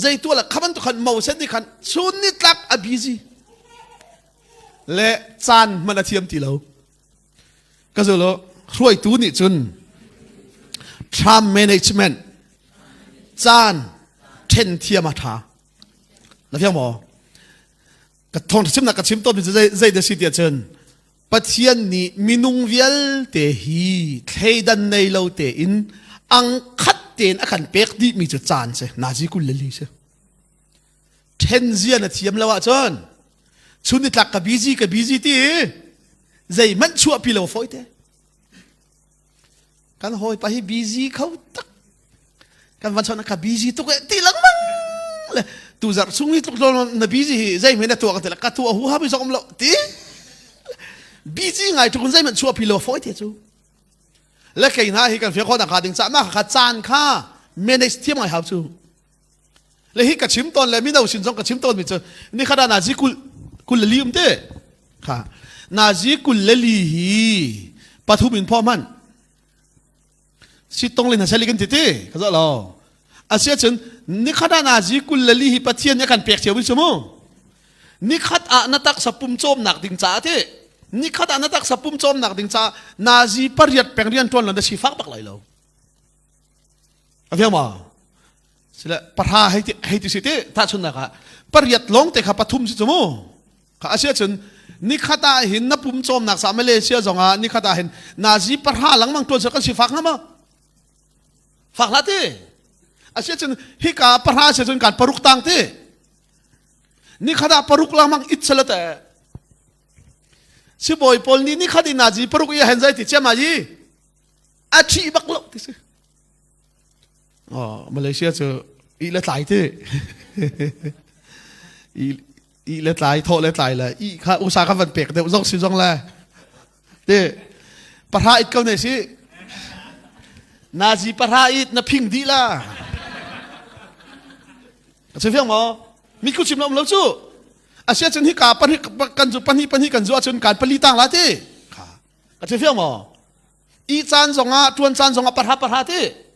zei tu la khaman tu khan Moses nih khan chun ni tlak a busy le caan hman a thiam ti lo Ka zul hruaitu nih cun term management caan ṭhen thiam a ṭha. Na fiang maw? Ka thawng chimnak ka chim tawnmi cu zei dah si tiah cun Pathian nih minung vialte hi thleidan nei lo tein ang khat tein a kan pek dihmi cu caan si nazi 22 si. Ṭhen zia na thiam lo ahcun chun nitlak ka busy ka busy ti. Zeihmanh chuahpi lo fawi te. Kan hawipa hi busy kho tak. Kan van chawnh ka busy tuk eh ti lengmang le tu zarh chung hi tluk na busy hi zeihmanh na tuah ka ti la ka tuah hu ha bi zong um lo ti. Busy ngai tuk zeihmanh chuahpi lo fawi te cu. Le kei hna hi kan fia khawh nak ding ca mah kha caan kha manage thiam ngai hau cu. Le hi ka chim tawn le mino sin zong ka chim tawn mi cu ni khada nazi kul kul le li um te kha nazi kul le li hi pathum in phaw man si tong le na seli kan ti ti ka zo lo asia cun ni khada nazi kul le li hi pathian nih kan pek cio mi cu mu nikhat ah na taksa pum cawmnak ding caah ti nikhat ah na taksa pum cawmnak ding caah nazi pariat peng rian tuan lo na si fak bak lai lo A fiang ma? Sile pahra hei ti hei ti si ti tahchunnak ah pariat lawng te kha pathum si cu mu. Kha a si ahcun nikhat ah hin na pum cawmnak sa Malaysia zong ah nikhat ah hin nazi pahra lengmang tuan kan si fak hnga ma? Fak hlah ti. A si ahcun hika pahra si cun kan paruk tang ti. Nikhat ah paruk lengmang it sala te. Sibawi pawl nih nikhat in nazi paruk i hen zai ti chiam yi. A ṭhi bak lo ti si. Oh, Malaysia cu i le tlai ti. I i le tlai, thawh le tlai le i kha usa kha van pek deuh zong si zong le. Ti pahra it ko ne si. Nazi pahra it na phing dih la. Ka chim fiang maw? Mi ku chim lo um lo cu. Asia cun hi ka pahnih kan zu pahnih pahnih kan zu ahcun kan pali tang la ti. Kha. Ka chim fiang maw? I caan zongah ṭuan caan zongah parha parha ti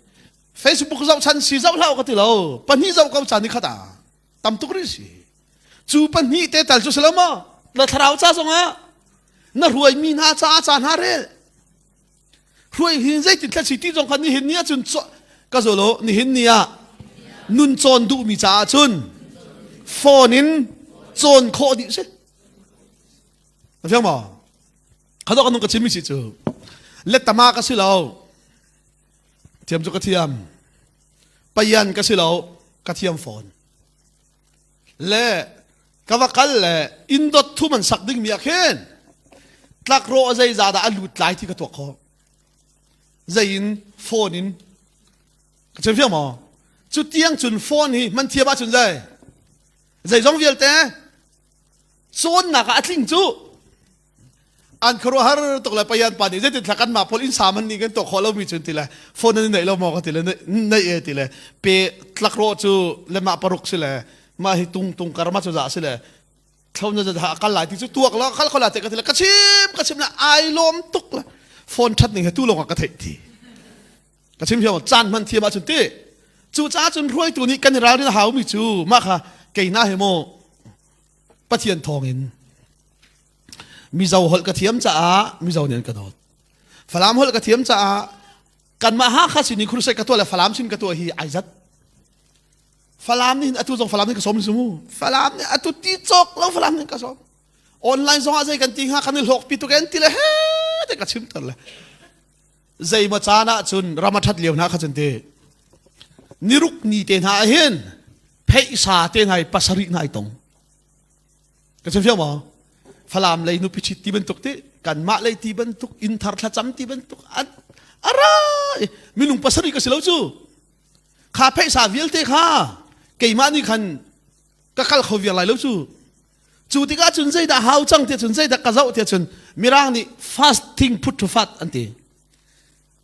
Facebook zoh chan si zoh hlah ka ti lo pahnih zoh ko caan ni khat ah tam tuk rih si cu pahnih te tal cu si lo maw na thlarau ca zongah na hruai mi hna caah ca hna rel hruai hin zeitin thla si ti zong kha nihin ni ah cun ka zolo nihin ni ah nun cawn duhmi caah cun phone in cawn khawh dih si na fiang maw Khado kan ka chimmi si cu lettama ka si lo thiam cu ka thiam payan ka si lo ka thiam fawn le ka va kal le indot thum an sak ding mi ah khin tlakrawh a zeiza dah a lut lai ti ka tuak kho zei in phone in ka chim fiang maw cu tiang cun phone hi man thiam ahcun zei zeizong vialte cawnnak ah a tling cu an khuaruahhar tuk le payan pa nih zeitin thla kan mah pawl inn sa man nih kan tuah khawh lomi cun ti le phone an neih lo maw ka ti le neih e ti le pe tlakrawh cu le mah paruk si le mah hi tung tung kar ma cu za si le thlo na za kal lai ti cu tuak la kal khola te ka ti le ka chim ka chim le ai lawm tuk le phone that ning he tu lawng ah ka theih ti ka chim hiam caan hman thiam ahcun ti cu caah cun hruaitu nih kan i ralrin a haumi cu mah kha kei na he maw Pathian thawngin Mizo holh ka thiam caah Mizo nih an ka dawt. Falam holh ka thiam caah kanmah Hakha sin in crusade ka tuah le Falam sin ka tuah hi ai zat. Falam nih atu zong Falam nih ka sawm si mu. Falam nih atu ti cawk lo Falam nih ka sawm. Online zong ah zei kan ti hnga kan i hlawk pi tuk en ti le he te ka chim ter le. Zei ma caan ah cun ram a that lio hna kha cun ti. Niruk ni te hna ah hin pheisa te hna i pasarih hna i tong ka chim fiang maw falam lei nupi ṭhit ti bantuk ti kanmah lei ti bantuk inn thar thlacam ti bantuk ara minung pasarih ka si lo cu kha pheisa vialte kha keimah nih khan ka kal kho viar lai lo cu cu tikah cun zeidah hau cang ti cun zeidah ka zoh ti cun mirang nih fasting put to fat an ti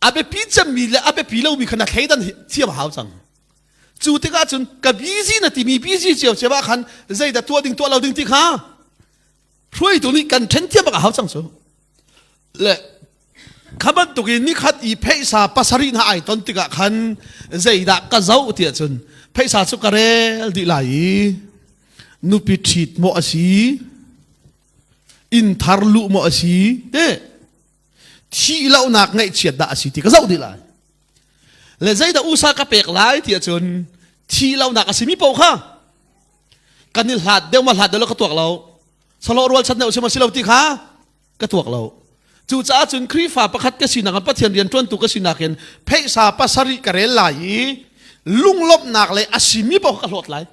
a biapi cemmi le a biapi lomi kha na thleidan thiam hau cang Cu tikah cun ka busy na timi busy cio cio ah khan zeidah tuah ding tuah lo ding ti kha hruaitu nih kan ṭhen thiam bak a hau cang cu. Le kha bantuk in nikhat i pheisa pasarih hna ai ton tikah khan zeidah ka zoh tiah cun pheisa cu ka rel dih lai i nupi ṭhit maw a si inn thar luh maw a si te thih lonak ngaihchiat dah a si ti ka zoh dih lai. Le zeidah usa ka pek lai ti ahcun thi lonak a simi paoh kha kan i hlat deuh ma hlat deuh lo ka tuak lo salo rual chan deuh si ma si lo ti kha ka tuak lo cucaah cun Khrihfa pakhat ka sinak in Pathian rian ṭuantu ka sinak in pheisa pasarih ka rel lai i lunglawmhnak le a simi paoh ka hlawt lai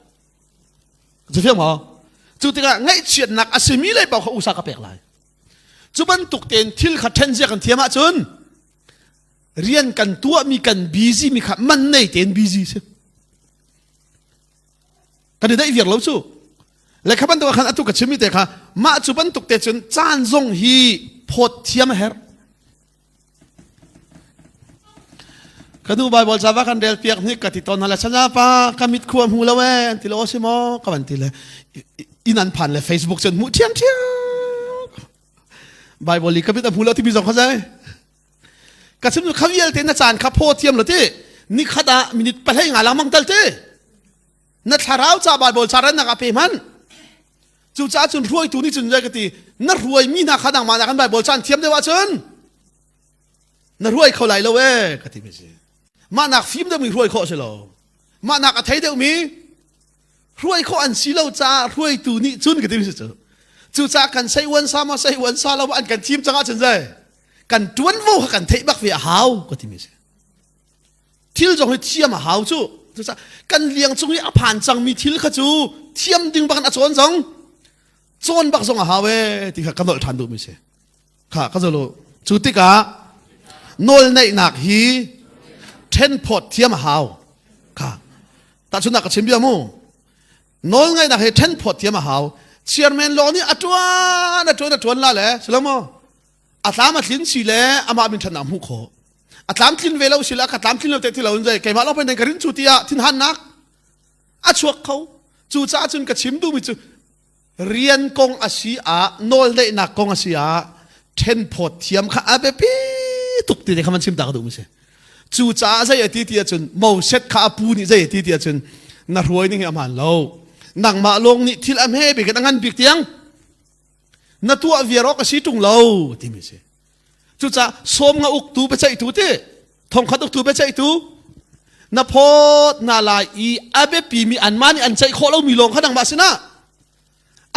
Zu fiang maw? Cu tikah ngaihchiatnak a simi lei paoh kha usa ka pek lai. Cu bantuk tein thil kha ṭhen zia kan thiam ahcun rian kan tuahmi kan busy mi kha man nei tein busy si. Kan i daih viar lo cu. Le kha bantuk ah khan atu ka chimmi te kha mah cu bantuk te cun caan zong hi phawt thiam a herh. Ka nu Bible ca va kan rel piak hnik ka ti tawn hna le sanya pa ka mit khua hmu lo ee an ti lo si maw ka van ti le inn an phan le Facebook cun hmuh thiam thiam Bible i ka mit a hmu lo timi zong kha zai ka chim kha vialte na caan kha phaw thiam lo ti ni khat ah minute pahlei nga lang mang tal ti na thlarau ca Bible ca ran nak a pe hman Cucaah cun hruaitu nih cun zei ka ti na hruaimi hna kha nangmah nak an Bible caan thiam deuh ahcun na hruai kho lai lo ee ka ti mi si. Mah nak fim deuhmi hruai khawh si lo. Mah nak a thei deuhmi hruai khawh an si lo caah hruaitu nih cun ka ti mi si cu. Cucaah kan sei uan sa maw sei uan sa lo an kan thim cang ahcun zei kan tuanvo kha kan theih bak ve a hau ka ti mi si. Thil zong hi thiam a hau cu. Cucaah kan liang cung i a phan cangmi thil kha cu thiam ding bak in a cawn zong cawn bak zong a hau ee ti kha ka nolh ṭhan duhmi si. Kha ka zolo. Cu tikah nawlneihnak hi ṭhenphawt thiam a hau. Kha tahchunhnak ka chim bia mu. Nawlngaihnak hi ṭhenphawt thiam a hau. Chairman law nih a ṭuan a ṭuan a ṭuan la le si lo maw? A tlam a tlin si le amah min ṭhatnak hmuh khawh. A tlamtlin ve lo sila ka tlamtlin lo te ti lo in zei keimah lawng pen ka rin cu tiah thinhannak a chuak kho. Cucaah cun ka chim duhmi cu rian kong a si ah nawlneihnak kong a si ah ṭhenphawt thiam kha a biapi tuk ti te kha man chim ta ka duhmi si. Cucaah zei a ti ti ahcun Moses kha a pu nih zei a ti ti ahcun na hruai ning hi a hmaan lo. Nangmah lawng nih thil a hme bik in a ngan bik tiang na tuah viar awk a si ṭung lo timi si. Cucaah sawm nga uktu biaceihtu ti thongkhat uktu biaceihtu na phawt hna lai i a biapimi anmah nih an ceih khawh lomi lawng kha nangmah sinah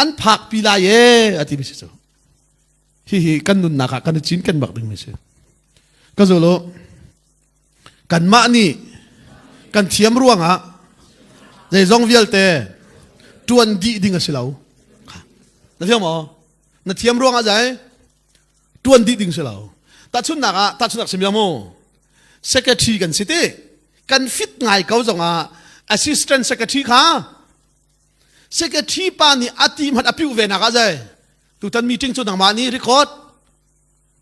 an phakpi lai ee a timi si cu. Hihi kan nunnak ah kan i cinken bak dingmi si. Ka zul u, kanmah nih kan thiam ruangah zeizong vialte ṭuan dih ding a si lo. Na fiang maw? Na thiam ruangah zai tuan dih ding si lo. Tahchunhnak ah tahchunhnak sim mu. Secretary kan si ti. Kan fit ngai ko zongah assistant secretary kha secretary pa nih a ti hmanh a piu ve nak ah zai tutan meeting cu nangmah nih record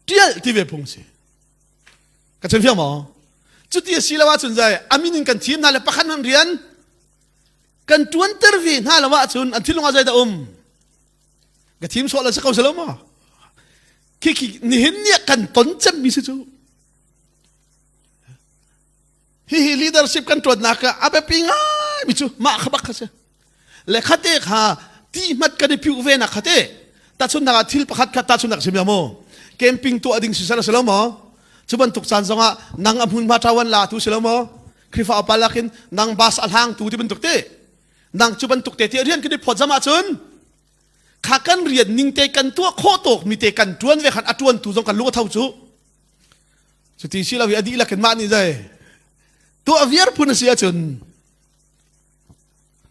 tial ti ve phung si. Ka chim fiang maw? Cuti a si lo ahcun zai amin in kan thim hna le pakhat hmanh rian kan tuanter ve hna lo ahcun an thinlung ah zei dah um? Ka thim sawh le si ko si lo maw? Khi khi nihin ni ah kan ton cemmi si cu. Hihi leadership kan ṭuannak ah a biapi ngai mi cu mah kha bak kha si. Le khate kha ti hmat kan i piuh ve nak khate tahchunhnak ah thil pakhat kha tahchunhnak sim ya mu camping tuah ding si sel si lo maw cu bantuk caan zongah nang a hmunhma ṭawan la tu si lo maw Khrihfa upa lakin nang bus a hlang tu ti bantuk te nang cu bantuk te ti rian kan i phawt zam ahcun kha kan rian ning te kan tuah khawh tawk mi te kan tuan ve khan a tuan tu zong kan lung a tho cu cuti si lo i a dihlak in mah nih zei tuah viar phun a si ahcun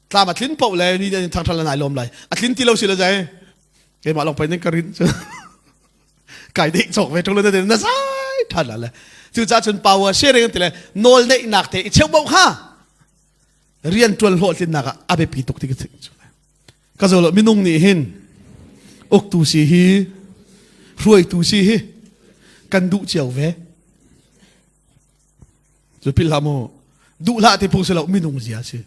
tlam a tlin poh le ni nih thangthal nai lawm lai a tlin ti lo si le zai keimah lawng pai ning ka rin cu kai deh chok ve ṭung le na zai ṭhan la le cucaah cun power sharing ti le nawl neihnak te i cheuh kha rian ṭuan hlawhtlinnak ah a biapi tuk ti ka theih cu ka zo lo minung nih hin uktu si hi hruaitu si hi kan duh cio ve cu pil hlah mu duh hlah ti phung si lo minung zia si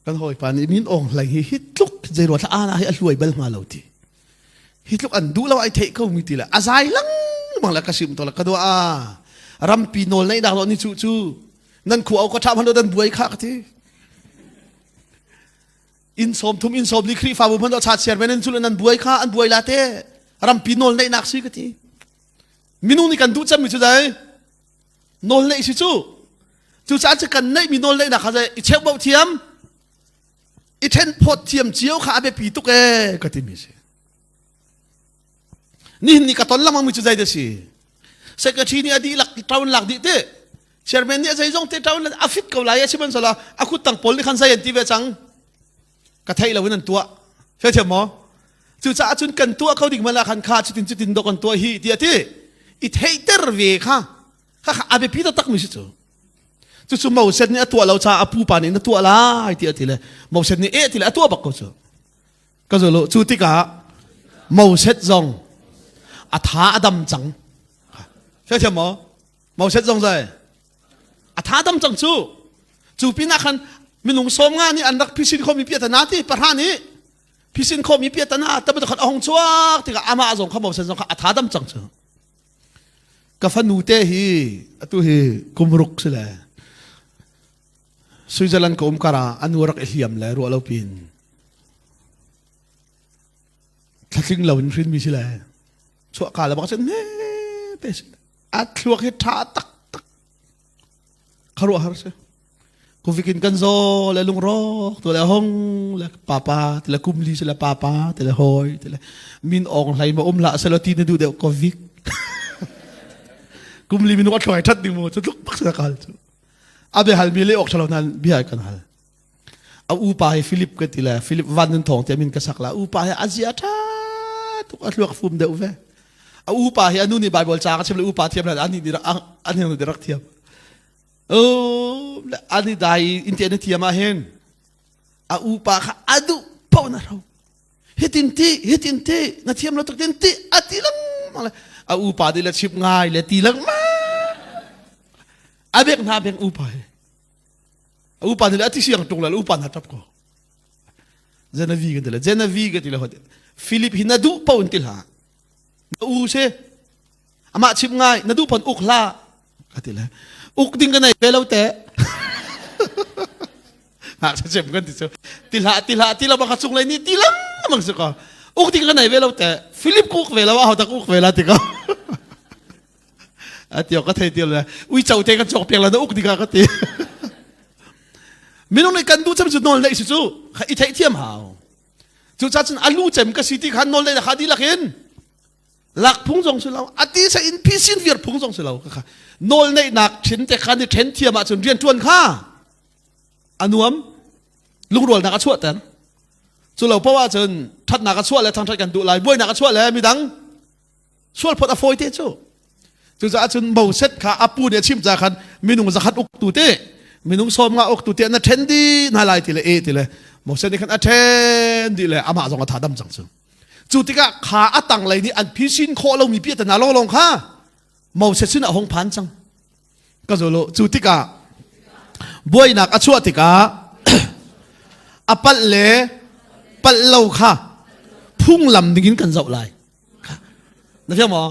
kan hawipa nih min awng hlei hi hi tluk zei rua thla ana hi a hluai bal hnga lo ti hi tluk an duh lo ai theih ko mi ti le a zai lengmang le ka sim to le ka dua a rampi nawl nei dak lo ni chu chu nan khu au ka tha man dan buai kha ka ti in som thum in som li Khrihfabu hman cha chairman in chu nan buai kha an buai la te rampi nawl neih nak si ka ti minung nih kan duh cemmi cu dai nawl neih si cu cucaah cu kan neihmi nawl neihnak kha i cheuhbauh thiam i ṭhenphawt thiam cio kha a biapi tuk ee ka timi si nihin ni ka ton lengmang mi cu zei dah si secretary nih a dihlak ṭaun lak dih te chairman nih a zeizong te ṭaun a fit ko lai a sihmanhsehlaw a kuttang pawl nih khan zei an ti ve cang ka theih lo in an tuah fe thiam maw? Cucaah cun kan tuah ko ding mala khan kha cutin cutin dok kan tuah hi ti a ti. I theihter ve kha. Kha kha a biapi taktak mi si cu. Cucu Moses nih a tuah lo caah a pupa nih na tuah lai ti a ti le Moses nih eh ti le a tuah bak ko cu. Ka zolo cu tikah Moses zong a tha a dam cang. Hrethiam maw? Moses zong zai a tha dam cang cu. Cu pinah khan minung sawm nga nih an rak phisin khomi piatana ti pahra nih phisin khomi piatana tam khat a hong chuak tikah amah zong kha Moses zong kha a tha dam cang cu. Ka fanu te hi atu hi kumruk si le Switzerland ka um kar ah anu rak i hliam le ruah lo pin thlatling lo in hrinmi si le chuah ka le bak cun ne te si a thluak hi tha tak tak kharuah har si Kufikin kan zaw le lungrawk tu le hong le papa ti le kumli si le papa ti le hoi ti le min ong hlai ma um la selo ti na du deuh covid kumli minung a thluai that ding mu cu tluk bak sa kal cu abe hal mi le ok thalo nan bia kan hal a upa hi Philip ka ti le Philip van nun thong te min ka sak la upa hi azia tha tuk a thluak fum deuh ve a upa hi anu nih Bible ca ka chim le upa thiam le ani ani ni rak thiam an i dai in te na thiam ah hin a upa kha a duh paoh na ro hitin ti hitin ti na thiam lo tuk tin ti a ti lengmang le a upa di le chip ngai le ti lengmang a bek hna bek upa he a upa ni le a ti siang tung le upa na tap ko Genevieve kan ti le Genevieve ka ti le Philip hi na duh paoh in ti hlah na u si amah chim ngai na duh pon uk hlah ka ti le uk ding ka nei ve lo te ha chem kan ti chu ti hlah ti hlah ti lo ka chung lei ni ti lang mang su ko uk ding ka nei ve lo te Philip ku uk ve lo a ho tak uk ve la ti ko a ti ka thei ti le ui chau te kan chok piak la na uk ding ka ti minung nih kan duh cem cu nawl neih si cu i theih thiam hau cu ca cun alu cem ka si ti khan nawl neih kha dihlak in lak phung zong si lo a ti sa in phisin vir phung zong si lo kha nawl neihnak thin te kha ni then thiam ahcun rian tuan kha a nuam lungrualnak a chuahter cu lo poah ahcun thatnak a chuah le thangthat kan duh lai buainak a chuah le midang sual phot a fawi te cu cucaah cun Moses kha a pu nih a chim ca khan minung zakhat uktu te minung sawm nga uktu te na then dih hna lai ti le e ti le Moses nih khan a then dih le amah zong a tha dam cang cu Cu tikah kha a tanglei nih an phisin khawh lomi piahtana lawnglawng kha Moses sin a hung phan cang. Ka zolo cu tikah buainak a chuah tikah a palh le palh lo kha phunglam dingin kan zoh lai. Na fiang maw?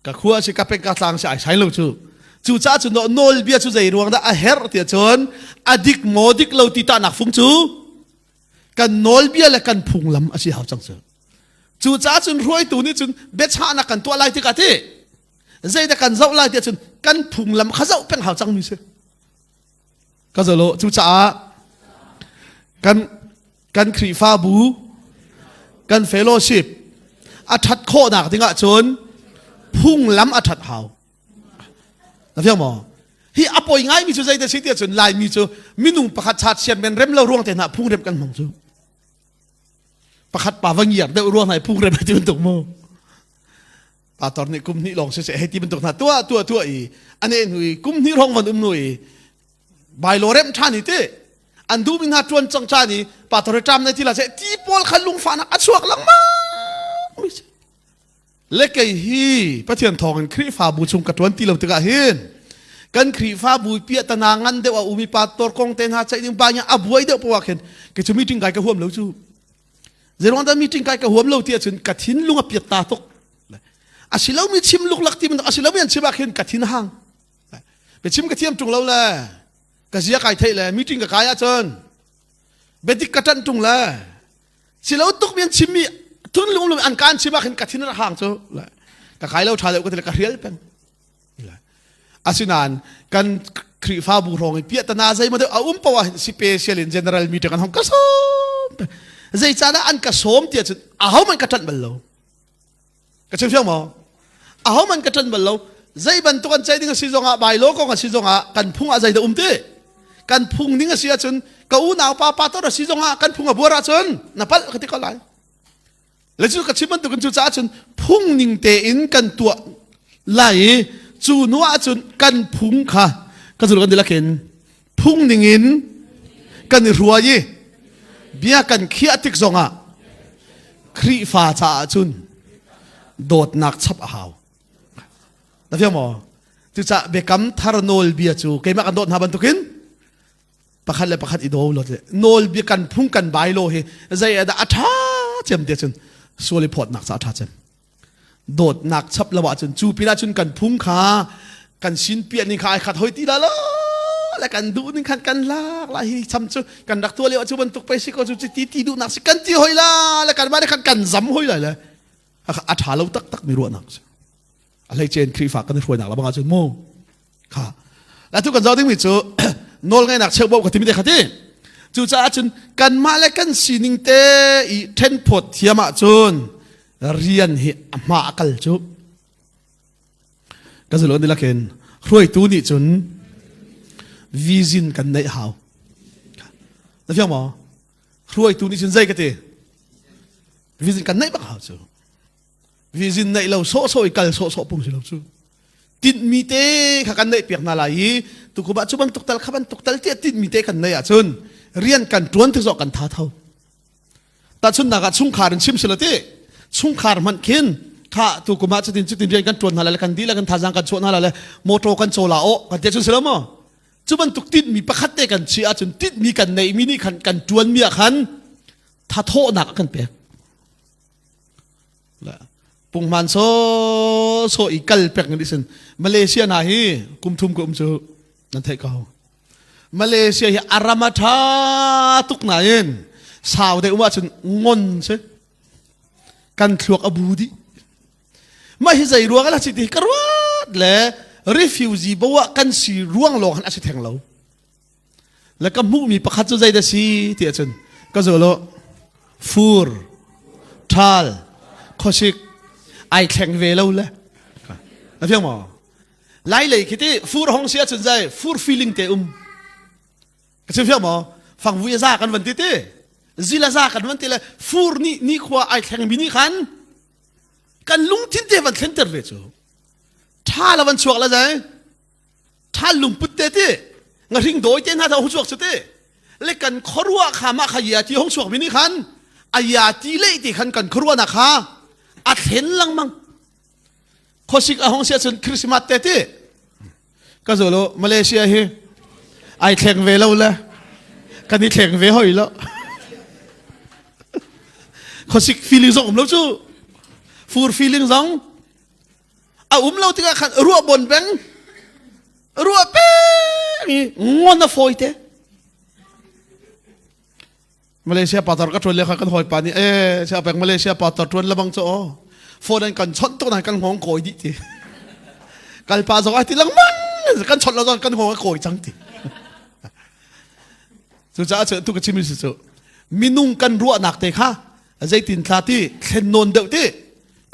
Ka khua si ka peng ka tlang si ai sai lo cu. Cu caah cun nawlbia cu zei ruang dah a herh tiah cun a dik maw dik lo ti tahnak fung cu kan nawlbia le kan phunglam a si hau cang cu cucaah cun hruaitu nih cun biachahnak kan tuah lai tikah ti zeidah kan zoh lai tiah cun kan phunglam kha zoh peng hau cangmi si ka zolo cucaah kan kan Khrihfabu kan fellowship a ṭhat khawhnak dingah cun phunglam a ṭhat hau Na fiang maw? Hi a poi ngaimi cu zeidah si tiah cun Laimi cu minung pakhat chat sian men rem lo ruang te hna phung rem kan hmang cu. Pakhat pa va ngiar deuh ruang hna phung rem ti bantuk mu. Pastor nih kum hnih lawng siseh hei ti bantuk hna tuah tuah tuah i ane hnu i kum hnih rong van um nu i bailo rem ṭhan i ti an duhmi hna ṭuan cang caan i pastor ṭam na ti la seh ti pawl kha lungfahnak a chuak lengmang mi si Le kei hi Pathian thawngin Khrihfabu chung ka ṭuan ti lo tikah hin kan Khrihfabu piahtana ngan deuh a um i pastor kong te hna ceih ding pa a buai deuh poah khin kei cu meeting kai ka huam lo cu. Zeiruang dah meeting kai ka huam lo ti ahcun ka thinlung a piat ta tuk. A si lomi chim luklak ti bantuk a si lomi an chim ah khin ka thin a hang. Biachim ka thiam ṭung lo le ka zia kai theih le meeting ka kai ahcun biadik ka ṭanh ṭung le silo tuk mi an chimmi thun lung lung an kaan chim ah khin ka thin a hang cu ka kai lo tha deuh ka ti le ka hrial peng asinain kan Khrihfabu hrawng i piahtana zei maw deuh a um poah hin special in general meeting an hong ka sawm zei caan ah an ka sawm tiah cun aho man ka ṭanh bal lo Ka chim fiang maw? Aho man ka ṭan bal lo. Zei bantuk an ceih ding a si zongah bailo kong a si zongah kan phung ah zeidah um ti? Kan phung ning a si ahcun ka unau pa pastor a si zongah kan phung a buar ahcun na palh ka ti ko lai. Le cu ka chim bantukin cu caah cun phung ning tein kan tuah lai i cu hnu ah cun kan phung kha ka zul kan dilakin phung ning in kan i hruai i bia kan khiah tik zongah Khrihfa caah cun dawtnak chap a hau. Na fiang maw? Cucaah biakam thar nawlbia cu keimah kan dawt hna bantukin pakhat le pakhat i daw lo le nawlbia kan phung kan bai lo hi zei dah a ṭha cem te cun sual i phawtnak ca a ṭha cem. Dawtnak chap lo ahcun cu pinah cun kan phung kha kan sin piah ning kha ai khat hoi ti la lo le kan duh ning khan kan lak la hi cham cu kan rak tuah lio cu bantuk pei si ko cu ti ti duhnak si kan ti hoi la le kan mah khan kan zam hoi lai le a ṭha lo taktak mi ruahnak si a hleicein Khrihfa kan i hruainak la bang ahcun mu kha la tu kan zoh dingmi cu nawlngaihnak cheubo ka timi te kha ti cucaah cun kanmah le kan sining te i ṭhenphawt thiam ahcun rian hi a hma a kal cu ka zul ni lakin hruaitu nih cun vision kan neih hau na fiang maw hruaitu nih cun zei ka ti vision kan neih bak hau cu vision neih lo sawhsawh i kal sawhsawh pung si lo cu tinhmi te kha kan neih piak hna lai i tukum ah cu bantuk tal kha bantuk tal tiah tinhmi te kan neih ahcun rian kan ṭuan tik zong kan tha tho tahchunhnak ah chungkhar in chim si lo ti chungkhar hmanh khin kha tukum ah cutin cutin rian kan ṭuan hna lai le kan dih le kan thazang kan chuah hna lai le motor kan caw la aw kan ti ahcun si lo maw cu bantuk tinhmi pakhat te kan chiah ahcun tinhmi kan neihmi nih khan kan ṭuanmi ah khan thathawhnak a kan pek Punghman so so i kal pek ni sin Malaysia na hi kum thum ko um cu nan theih ko Malaysia hi arama tha tuk na in sau deuh ma cun ngon si kan thluak a bu dih mah hi zei ruang ala si ti ka ruat le refugee bawa kan si ruang lawng han a si theng lo Le ka hmuhmi pakhat cu zeidah si ti ahcun ka zul u fur ṭhal khuasik ai thleng ve lo le na fiang maw lai lei khi ti fur hong si ahcun zai fur feeling te um ka chim fiang maw fangvui a za kan van ti ti zil a za kan van ti le fur nih ni khua ai thleng mi nih khan kan lungthin te van thlenter ve cu ṭha la van chuak la zai ṭhal lungput te ti ngahring dawi te hna hong chuak cu ti le kan khuaruah kha mah kha ya ti hong chuak mi nih khan a ya ti lei ti khan kan khuaruahnak kha a thlen lengmang khuasik a hong sia cun Christmas te ti ka zolo Malaysia hi ai thleng ve lo le kan i thleng ve hoi lo khuasik feeling zong um lo cu fur feeling zong a um lo tikah khan ruah bon peng ruah peng i ngon a fawi te Malaysia patar ka ṭuan le kha kan hawipa nih eh sia peng Malaysia patar ṭuan lebang cu aw phone an kan chawnh tuk nan kan ngong kawi dih ti kalpa zong ai ti lengmang kan chawnh lo zong kan ngong a kawi cang ti cucaah cu tu ka chim si cu minung kan ruahnak te kha zeitin thla ti thlen nawn deuh ti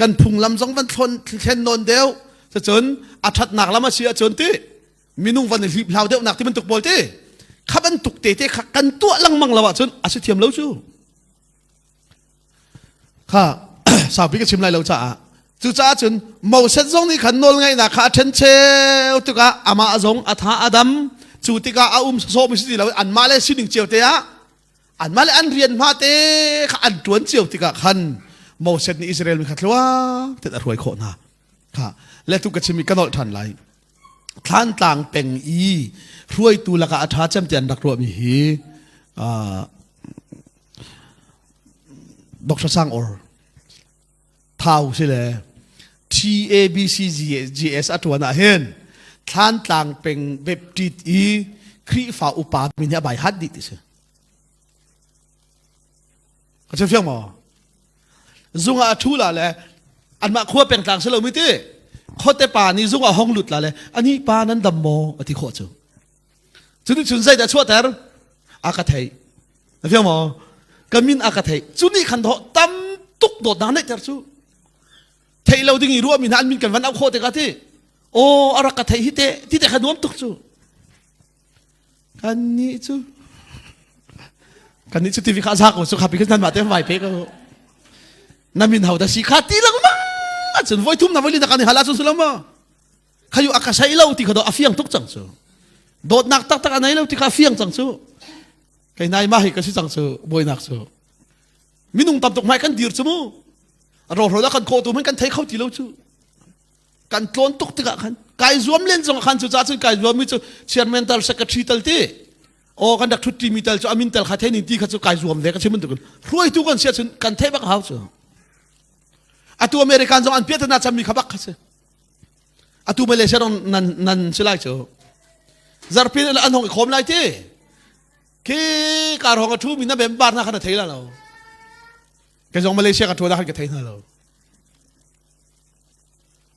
kan phunglam zong van thlon thlen nawn deuh cun a ṭhatnak lam a si ahcun ti minung van i hlip hlau deuhnak ti bantuk pawl ti kha bantuk te te kha kan tuah lengmang lo ahcun a si thiam lo cu kha saupi ka chim lai lo caah cucaah cun Moses zong nih khan nawlngaihnak kha a ṭhencheu tikah amah zong a tha a dam cu tikah a um sawsawh mi si ti lo anmah le sining cio te ah anmah le an rian hma te kha an ṭuan cio tikah khan Moses nih Israel mi kha tluang tein a hruai khawh hna kha le tu ka chim i ka nolh ṭhan lai Thlantlang peng i hruaitu lakah a ṭha cem ti an rak ruahmi hi Dr. Sang Or Thau si le TABCGS a ṭuan ah hin Thlantlang peng Baptist i Khrihfa upa min hi a bai hat dih ti si. Ka chim fiang maw? Zung ah a ṭhu la le anmah khua pengtlang si lo mi ti khuate pa nih zung ah hong lut la le ani pa nan dam maw a ti khawh cu. Cu nih cun zeidah chuahter? A ka theih. Na fiang maw? Ka min a ka theih. Cu nih khan dawh tam tuk dawtnak neihter cu. Theih lo ding i ruahmi hna an min kan van auh khawh tikah ti. Aw a rak ka theih hi te ti te kha nuam tuk cu. Kan nih cu kan nih cu TV kha za ko cu kha pi khan mah te vai pe ko. Na min ho da si kha ti lengmang ahcun voi thum na voi li na kan i hal ahcun si lo maw? Khayu a ka sei lo ti kha do a fiang tuk cang cu. Dawtnak taktak a nei lo ti kha a fiang cang cu. Kei nai ma hi ka si cang cu buainak cu. Minung tam tuk hmai kan dir cu mu. Rawhrawl a kan khawh tu hmanh kan thei kho ti lo cu. Kan tlawn tuk tikah khan kai zuam len zong khan cu ca cun kai zuam mi cu chairman tal secretary tal ti aw kan rak thut mi tal cu amin tal kha thei ning ti kha cu kai zuam ve ka chim bantuk hruaitu kan sia cun kan thei bak hau cu atu American zong an piatana cam mi kha bak kha si atu Malaysia dong nan nan si lai cu zarpin an hong i khom lai ti khi kar hong a thu mi na bem bar na kha na thei la lo ke zong Malaysia ka ṭuan ah khan ka thei hna lo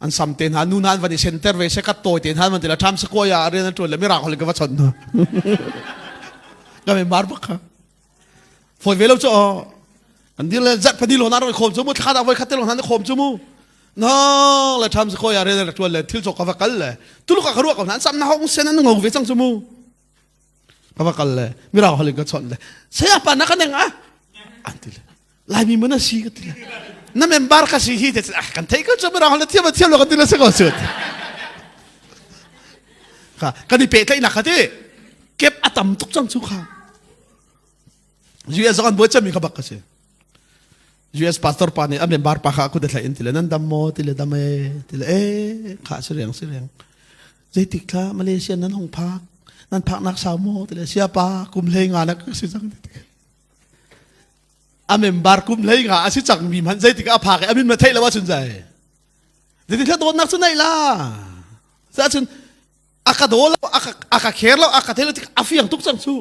an sam te hna nu hna an van i senter ve se kat tawi te hna man ti la ṭham sakuai ah rian an ṭuan le mirang holh in ka va chawnh hna ka me mar bak kha foi ve lo chu an dir le zat phani lo na ro khom chu mu thla da voi khat te lo na khom chu mu no le ṭham sakuai ah rian an ṭuan le thil chok ka va kal le tuluk ka ruah ko hna an sam na hong sen an ngo ve cang chu mu ka va kal le mirang holh in ka chawnh le saya pa na ka neng a an ti le Laimi mun a si ka ti le na member ka si hi te ah kan thei ko chu mirang holh thiam thiam lo kan ti le se ko chu kha kan i pehtlaihnak kha ti kep a tam tuk cang chu kha US zong an buai cami kha bak ka si US pastor pa nih a member pa kha kut a thlaih in ti le nan dam maw ti le dam e ti le e kha si reng si reng zeitik thla Malaysia nan hong phak nan phaknak sau maw ti le sia pa kum hlei nga na ka si cang ti a member kum hlei nga a si cang mi hmanh zeitik a phak i a min ma theih lo ahcun zai zeitin thla dawtnak cu neih la cun a ka daw lo a ka kher lo a ka thei lo tik a fiang tuk cang cu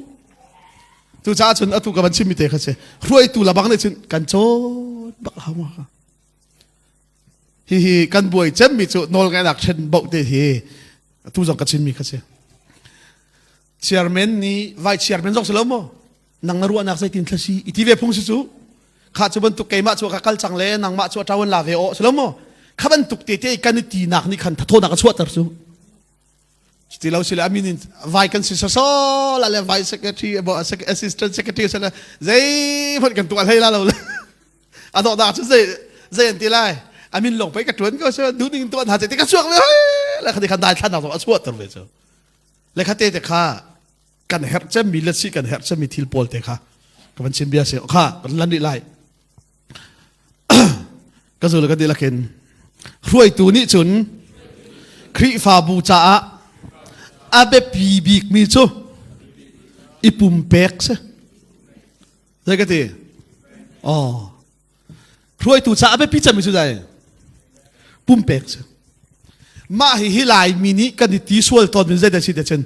cu caah cun atu ka van chimmi te kha si hruaitu labang nih cun kan cawn bak hau ma hihi kan buai cemmi cu nawlngaihnak ṭhen boh te hi atu zong ka chimmi kha si chairman nih vice chairman zong si lo maw nang na ruahnak zeitin thla si i ti ve phung si cu kha cu bantuk keimah cu ka kal cang le nangmah cu a ṭawan la ve aw si lo maw kha bantuk te te kan i tinak nih khan thathawnak a chuahter cu ti lo sile amin in vai kan si sosol le vice secretary assistant secretary sile zei hmanh kan tuah hlei la lo le a dawh dah cu zei zei an ti lai amin long pei ka tuan ko se du ding tuan ha te ka chuak le le khati khan dai thlan nak a chuah ter ve cu le kha te te kha kan herh cemmi le si kan herh cemmi thil pawl te kha ka van chim bia si kha kan lan rih lai ka zul ka dilakin hruaitu nih cun Khrihfabu caah a biapi bikmi cu i pumpek si zei ka ti oh Hruaitu caah a biapi cemmi cu dai pumpek cu. Mah hi hi Laimi nih kan i ti sual tawn min zeidah si te cun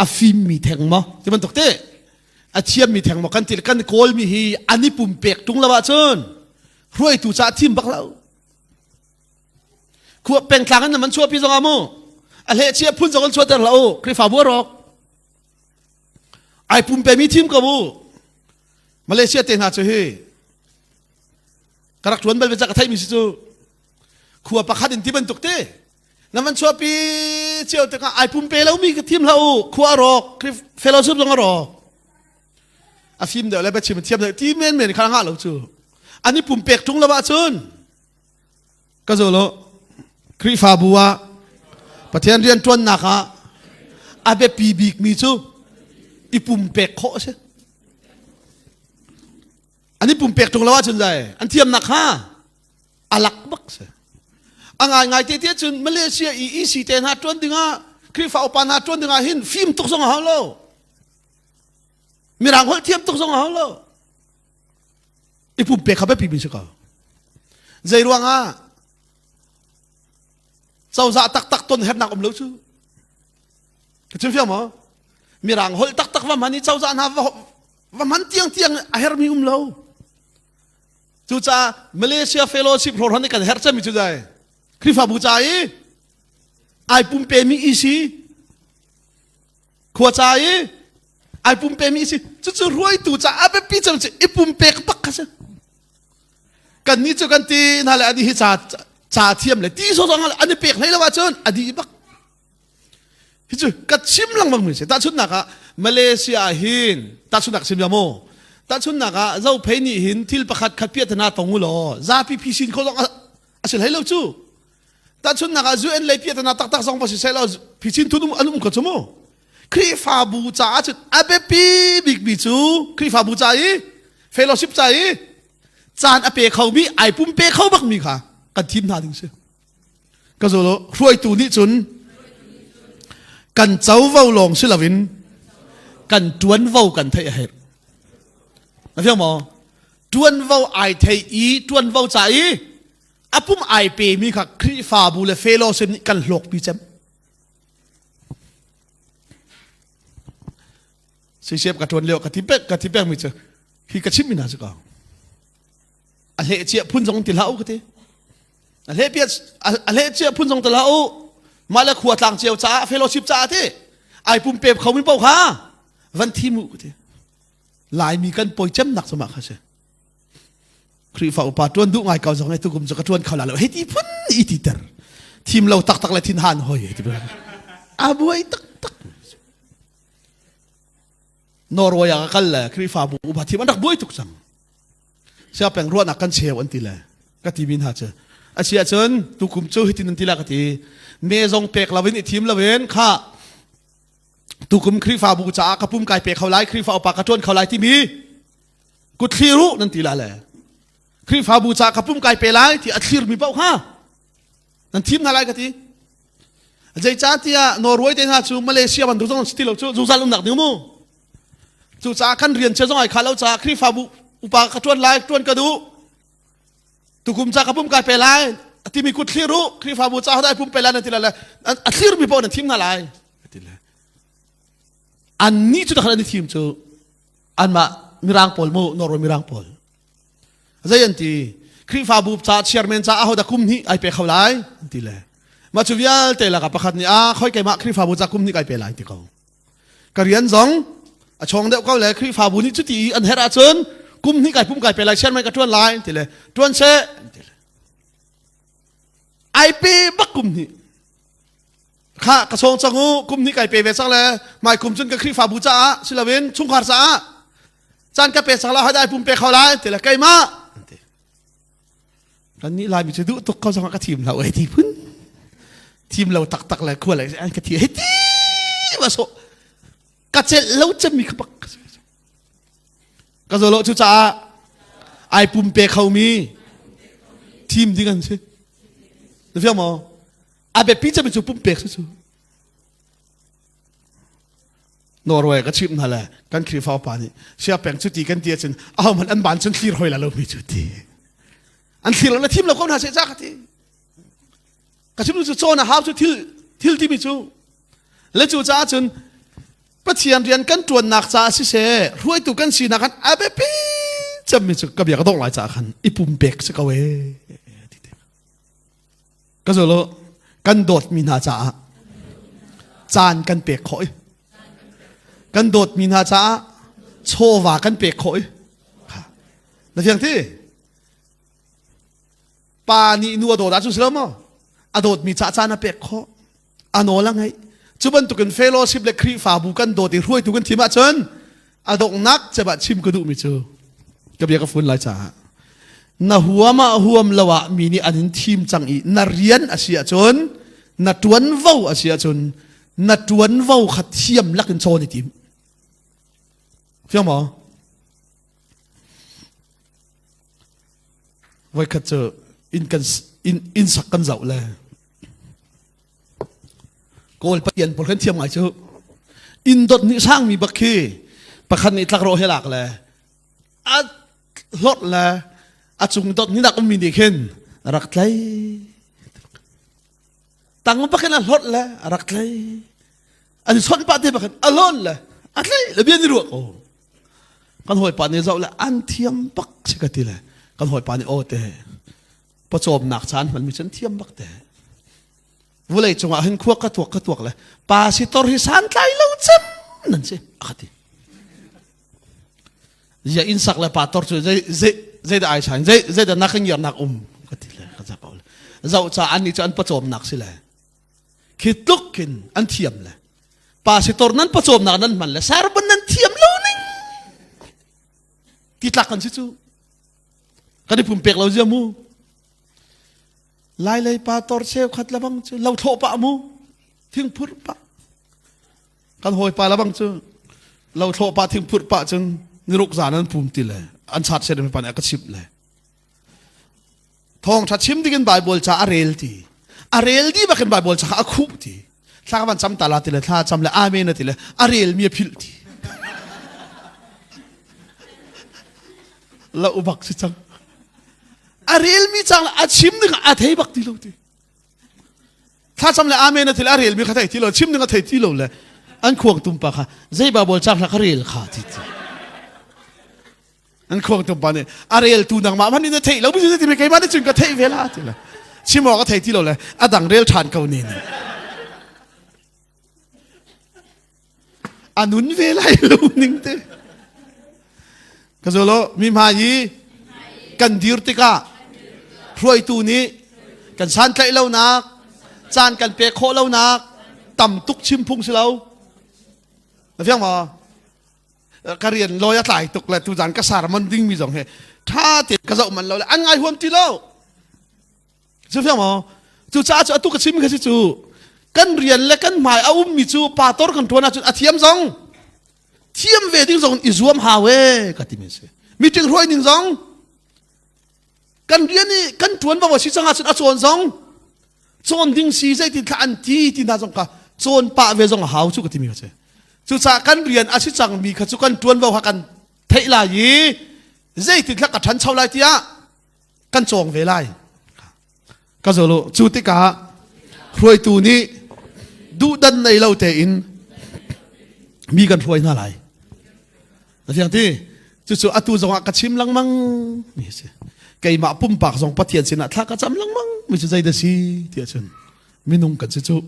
a fimmi theng maw ti bantuk te a thiammi theng maw kan ti kan kawlmi hi an i pumpek tung lo ahcun hruaitu caah thim bak lo. Khua pengtlang in man chuahpi zong ah mu a hleh chia phun zong an chuahter hlah u Khrihfabu a rawk. Ai pumpemi thim ko u. Malaysia te hna cu hi ka rak ṭuan bal ve ka theimi si cu khua pakhat in ti bantuk te na van chuahpi cio tikah ai pumpe lomi ka thim hlah u khua a rawk fellowship zong a rawk a fim deuh le biachim a thiam deuh ti men men kha ngah lo cu an i pumpek ṭung lo ahcun Ka zul u. Khrihfabu ah Pathian rian ṭuannak ah a biapi bikmi cu i pumpek khawh a si. An i pumpek ṭung lo ahcun zai an thiamnak kha a lak bak si. A ngaingai te te cun Malaysia i EC te hna ṭuan dingah Khrihfa upa hna ṭuan dingah hin fim tuk zong a hau lo. Mirang holh thiam tuk zong a hau lo. I pumpek kha biapi mi si ko. Zei ruangah cozah taktak ton hernak um lo cu. Ka chim fiang maw? Mirang holh taktak va hman i cozah hna va hman tiang tiang a hermi um lo. Cucaah Malaysia Fellowship hrawhran kan herh cemmi cu dai. Khrihfabu ca i ai pumpemi isi khua ca i ai pumpemi si cucu ruaitu ca a biapi cem cu i pumpek bak kha si kannih cu kan ti hna le ani hi ca ca thiam le ti sawsawng an i pek hlei lo ahcun a dih bak hi cu ka chim lengmang mi si tahchunhnak ah Malaysia hin tahchunhnak chim ya mu. Tahchunnak ah Zophei nih hin thil pakhat khat piahtana tong u law zapi phisin kho zong a si hlei lo cu. Tahchunnak ah UN lei piahtana taktak zong va si seh law phisin thun um an um ko cu mu. Khrihfabu caah cun a biapi bikmi cu Khrihfabu ca i fellowship ca i caan a pe khomi ai pumpe kho bakmi kha kan thim hna ding si. Ka zolo hruaitu nih cun kan covo lawng si loin kan ṭuanvo kan theih a herh. Na fiang maw? Ṭuanvo ai thei i ṭuanvo ca i a pum ai pemi kha Khrihfabu le fellowship nih kan hlawkpi cem. Sisep ka ṭuan lio ka ti pek ka ti pekmi cu hi ka chimmi hna cu ko. A hleh cia phun zong ti hlah u ka ti. A hleh piat a hleh cia phun zong ti hlah u. Mah le khua tlang cio caah fellowship caah ti ai pum pep kho mi paoh kha van thim u ka ti. Laimi kan poi cemnak cu mah kha si. Khrihfa upa ṭuan duh ngai ko zong tukum cu ka ṭuan kho la lo hei ti phun i ti ter thim lo taktak le thin han hoi ti a buai taktak Norway ah ka kal le Khrihfabu upa thim an rak buai tuk cang sia peng ruahnak kan cheu an ti le ka ti mi hna cu a si ahcun tukum cu hitin an ti la ka ti me zong pek loin i thim loin kha tukum Khrihfabu caah ka pum kai pe kho lai Khrihfa upa ka ṭuan kho lai timi kut thlir u nan ti la le Khrihfabu caah ka pum kai pe lai ti a thlir mi paoh kha nan thim hna lai ka ti zeicahtiah Norway te hna cu Malaysia bantuk zong si ti lo cu zungzal umnak ding mu cucaah kan rian chia zong ai kha lo caah Khrihfabu upa ka ṭuan lai ṭuan ka duh tukum ca ka pum kai pe lai timi kut thlir u Khrihfabu caah dai pum pe lai nan ti lai le a thlir mi paoh nan thim hna lai ti le annih cu takhat an i thim cu anmah mirang pawl mu Norway mirang pawl zei an ti Khrihfabu ca chairman ca ahodah kum hnih ai pe kho lai an ti le mah cu vialte lakah pakhat nih a khoi keimah Khrihfabu ca kum hnih kai pe lai ti ko ka rian zong a chawng deuh ko le Khrihfabu nih cuti i an herh ahcun kum hnih kai pum kai pe lai chairman ka ṭuan lai ti le ṭuan seh ti le ai pe bak kum hnih kha ka sawng cang u kum hnih kai pe ve cang le mai kum cun ka Khrihfabu caah si loin chungkhar caah caan ka pe cang la hadai pum pe kho lai ti le keimah kan nih laimi cu duh tuk ko zong ka thim lo ei ti phun thim lo taktak le khua le an ka thi hei ti ma so ka celh lo cemmi kha bak ka zolo cu caah ai pum pe khomi thim ding an si na fiang maw a biapi cemmi cu pumpek si cu Norway ka chimh hna le kan Khrihfa upa nih sia peng cu ti kan ti ahcun ahohmanh an ban cun thlir hoi la lo mi cu ti an thlir lo na thim lo ko hna seh ca ka ti ka chim cu cawn a hau cu thil thil timi cu le cu caah cun Pathian rian kan ṭuannak caah siseh hruaitu kan sinak kan a biapi cemmi cu ka bia ka dongh lai caah khan i pumpek si ko ee Ka zolo kan dawtmi hna caah caan kan pek khawh i kan dawtmi hna caah chawva kan pek khawh i na fiang ti pa nih nu a dawt ahcun si lo maw a dawtmi caah caan a pek khawh a nawl a ngeih cu bantukin fellowship le Khrihfabu kan dawt i hruaitu kan thim ahcun a donghnak cem ah chim ka duhmi cu ka bia ka fun lai caah na huam ah huam lo ah mi nih an in thim cang i na rian a si ahcun na ṭuanvo a si ahcun na ṭuanvo kha thiam lakin cawn i tim fiang maw voikhat cu inn kan inn inn sak kan zoh le Kawl pathian pawl kan thiam ngai cu inn dot nih sangmi bak khi pakhat nih tlakrawh he lak le a hlorh le a cung dot ni nak ummi nih khin rak tlai tang bakin a hlorh le a rak tlai an son pah te bakin a lon le a tlai le bia ni ruah ko kan hawipa nih zoh le an thiam bak si ka ti le kan hawipa nih aw te pawcawmnak caan hmanmi cu an thiam bak te vulei cungah hin khua ka tuak ka tuak le pasitor hi santlai lo cem nan si a ka ti zia inn sak le pastor cu zei zei zei dah ai sain zei zei dah nak ngiar nak um ka ti le ka zak le zoh ca an nih cu an pawcawmnak si le khi tluk khin an thiam le pasitor nan pawcawmnak nan hman le sermon nan thiam lo ning. Ti tlak kan si cu. Kan i pumpek lo zia mu. Lai lei pa tor cheu khat la bang cu lo thlawh pah mu. Thing phurh pah. Kan hawi pa la bang cu lo thlawh pah thing phurh pah cun niruk zan an pum ti le an chat set mi pa nih a ka chimh le. Thawngṭha chim dingin Baibal ca a rel ti. A rel dih bakin Baibal ca kha a khuh ti. Thla ka van cam ta la ti le thla cam le amen a ti le a rel mi a philh ti. La ubak si cang. A rel mi cang a chim ding a thei bak ti lo ti. Thla cam le amen a ti le a rel mi kha thei ti lo chim ding a thei ti lo le an khuang tum pa kha zei Baibal cang hla ka rel kha ti ti. An khuangtu pa nih a reltu nangmah hmanh in na theih lo mi ti keimah nih cun ka theih ve la ti le chim awk a thei ti lo le a dang rel ṭhan ko ne ni a nun ve lai lo ning te ka zolo mi hmai i kan dir tikah hruaitu nih kan santlaih lonak caan kan pek khawh lonak tam tuk chim phung si lo na fiang maw Ka rian lawi a tlai tuk le tuzan ka sermon ding mi zong hi ṭha tein ka zoh man lo le an ngai huam ti lo. Cu fiang maw? Cucaah cu atu ka chim kha si cu kan rian le kan hmai a ummi cu pastor kan ṭuan ahcun a thiam zong thiam ve ding zong i zuam hau e ka timi si. Meeting hruai ning zong kan rian i kan ṭuan va si cang ahcun a cawn zong cawn ding si zeitin thla an ti ti hna zong kha cawn pah ve zong a hau cu ka timi kha si. Cucaah kan rian a si cangmi kha cu kan ṭuanvo kha kan theih lai i zeitin thla ka ṭhancho lai tiah kan cawng ve lai. Ka zolo cu tikah hruaitu nih duhdan nei lo tein mi kan hruai hna lai. Na fiang ti? Cucu atu zongah ka chim lengmang mi si. Keimah pumpak zong Pathian sinah thla ka cam lengmang mi cu zeidah si ti ahcun minung kan si cu.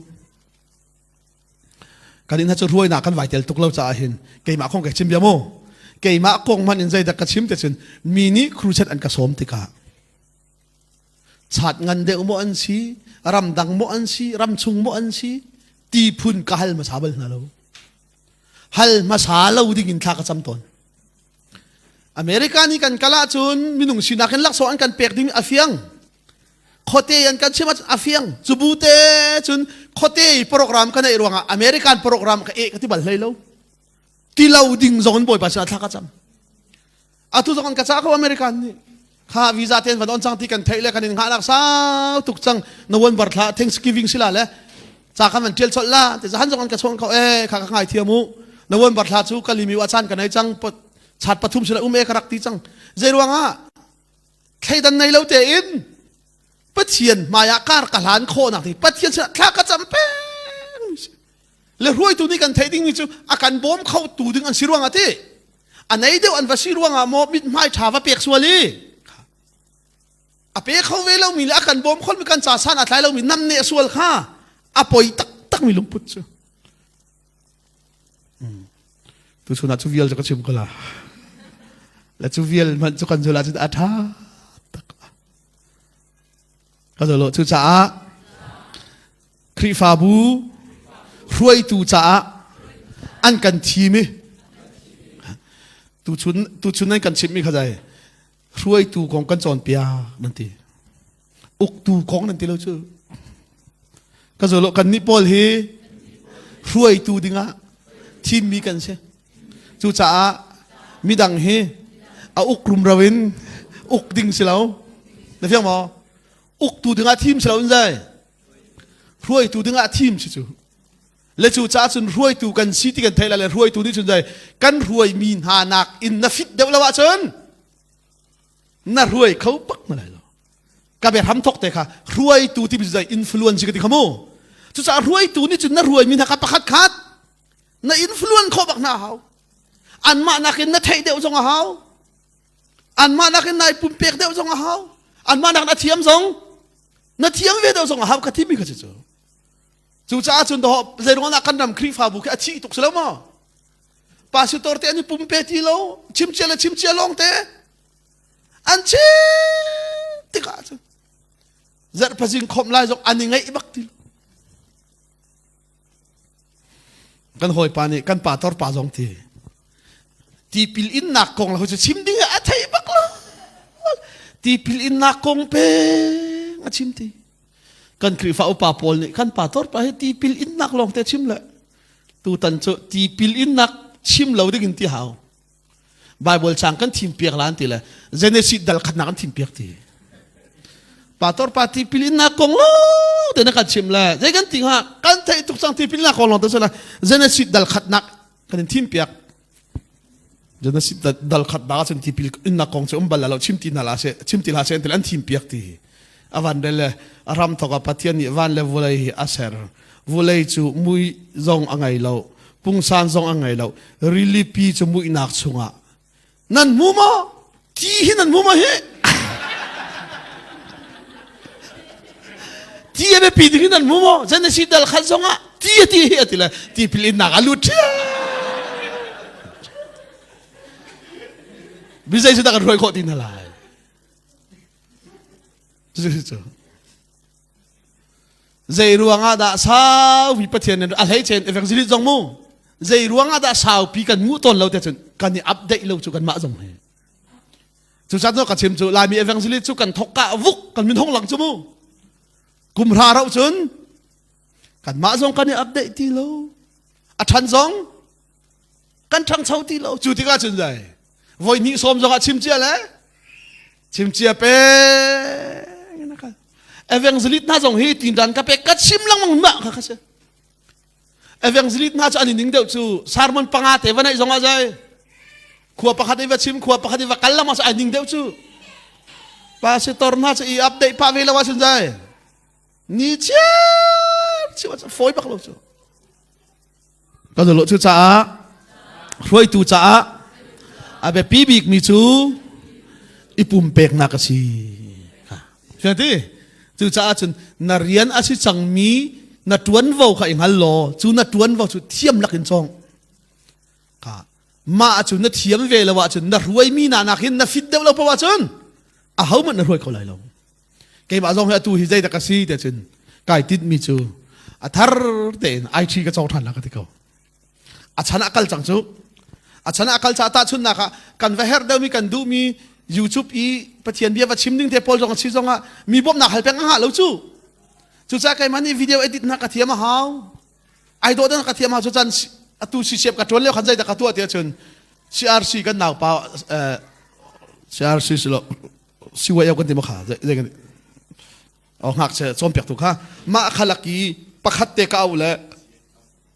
Kan inn cu ruainak kan vai tel tuk lo caah hin keimah kong ka chim bia mu. Keimah kong hmanh in zeidah ka chim te cun mi nih crusade an ka sawm tikah chat ngan deuh maw an si, ramdang maw an si, ramchung maw an si, ti phun ka hal hmasa bal hna lo. Hal hmasa lo ding in thla ka cam tawn. America nih kan kal ahcun minung sinak in laksawng an kan pek ding a fiang. Khuate an kan chim ahcun a fiang. Cubu te cun khuate program ka neih ruangah American program ka eh ka ti bal hlei lo. Ti lo ding zong in Bawipa sinah thla ka cam. Atu zong an ka cah ko American nih. Kha visa ten van on cang ti kan theih le kan in hngahnak sau tuk cang. Na wan bar thla Thanksgiving sila le ca kan van tial cholh la te han zong an ka chon ko e kha ka ngai thiam u. Na wan bar thla cu kalimi wa chan ka nei cang chat pathum sila um e ka rak ti cang. Zei ruangah thleidan nei lo tein Pathian hmaiah kar ka hlan khawhnak ding Pathian sinah thla ka cam peng le hruaitu nih kan theih dingmi cu a kan bawm kho tu ding an si ruangah ti a nei deuh an va si ruangah maw mithmai ṭha va pek sual i a pe kho ve lomi le a kan bawm kholmi kan ca san a tlai lomi nam ne sual kha a poi taktak mi lungput cu tu chun ah cu vial cu ka chim ko la le cu vial hmanh cu kan zul ahcun a ṭha tak ka zolo cucaah Khrihfabu hruaitu caah an kan thim i tuchun tuchun nan kan chimhmi kha zai hruaitu kong kan cawnpiak nan ti uktu kong nan ti lo cu ka zolo kan nih pawl hi hruaitu dingah thimmi kan si cucaah midang hi a uk rumro in uk ding si lo na fiang maw uktu dingah thim si lo in zai hruaitu dingah thim si cu le cu caah cun hruaitu kan si ti kan theih lai le hruaitu nih cun zai kan hruaimi hna nak in na fit deuh lo ahcun na hruai kho bak na lai lo ka bia hram thok te kha hruaitu ti zai influence ka ti kha mu cucaah hruaitu nih cun na hruaimi hna kha pakhat khat na influence khawh bak hna hau anmah nakin na theih deuh zong a hau anmah nakin nai pumpek deuh zong a hau anmah nakin a thiam zong na thiam ve deuh zong a hau ka timi kha cu cucaah cun doh zeiruangah kan ram Khrihfabu khi a thih tuk si lo maw pastor te an i pumpe ti lo chimcia le chimcia lawng te an chim tikah cun zarhpazing khomh lai zong an i ngaih bak ti lo kan hawipa nih kan pa tor pa zong ti tipil innak kong la cu chim ding a thei. Tipil innak kong peng a chim ti. Kan Khrihfa upa pawl nih kan pastor pa hi tipil innak lawng te chim le tutan cu tipil innak chim lo ding in ti hau. Bible cang kan thim piak la an ti le Genesis dal khatnak an thim piak ti. Pastor pa tipil innak kong lo te na kan chim le zei kan ti hnga kan theih tuk cang tipil innak kong lawng te sala Genesis dal khatnak kan in thim piak. Genesis dal khat da cun tipil innak kong cu um bal lo chim ti hna la se chim ti hla se an thim piak ti. Avan rel le a ram thok ah Pathian nih van le vulei hi a ser. Vulei cu mui zong a ngei lo, pungsan zong a ngei lo. Rilipi cu muihnak chungah nan hmu maw? Ti hi nan hmu maw hi? Ti a biapi ding in nan hmu maw? Genesis dal khat zong ah ti a ti hi a ti le tipil innak a lut ṭhiam. Bizei cu dah kan hruai khawh ti hna lai? Cucu zei ruangah dah saupi Pathian nih a hleice evangelist zong mu zei ruangah dah saupi kan nguh tawn lo te cun kan i update lo cu kanmah zong hi cucaah cu ka chim cu Laimi evangelist cu kan thok ka vuk kan min hong lang cu mu kum hra rauh cun kanmah zong kan i update ti lo a ṭhan zong kan ṭhangcho ti lo cu tikah cun zai voi hnih sawm zongah chim cia le chim cia pe evangelist hna zong hi tindan ka pek ka chim lengmang mah kha kha si evangelist hna cu an i ning deuh cu sermon panga te va neih zongah zai khua pakhat i va chim khua pakhat i va kal lengmang ai ning deuh cu pastor hna cu i update pah ve lo ahcun zai ni chiar chim fawi bak lo cu Kan lo cu caah hruaitu caah a biapi bikmi cu i pumpeknak a si. Ti cucaah cun na rian a si cangmi na ṭuanvo kha i hngal law cu na ṭuanvo cu thiam lakin cawng. Ka mah cu na thiam ve lo ahcun na hruaimi na nakin na fit deuh lo paoh ahcun ahohmanh na hruai kho lai lo. Keimah zong hi atu hi zeidah ka si ti cun kai tinhmi cu a thar tein IT ka cawng ṭhan la ka ti ko. A chan ah kal cang cu. A chan ah kal caah tahchunhnak ah kan va herh deuhmi kan duhmi YouTube i Pathian bia va chim ding te pawl zong a si zong ah mi bawmhnak hal peng a ngah lo cu. Cucaah keimah nih video edit hna ka thiam a hau. Ai dawh dan ka thiam a hau. Cucan atu CCF ka ṭuan lio khan zeidah ka tuah ti ahcun CRC kan naupa CRC si lo CYO kan ti ma kha zei kan o ngakchia cawnpiaktu kha mah khalak i pakhat te ka au le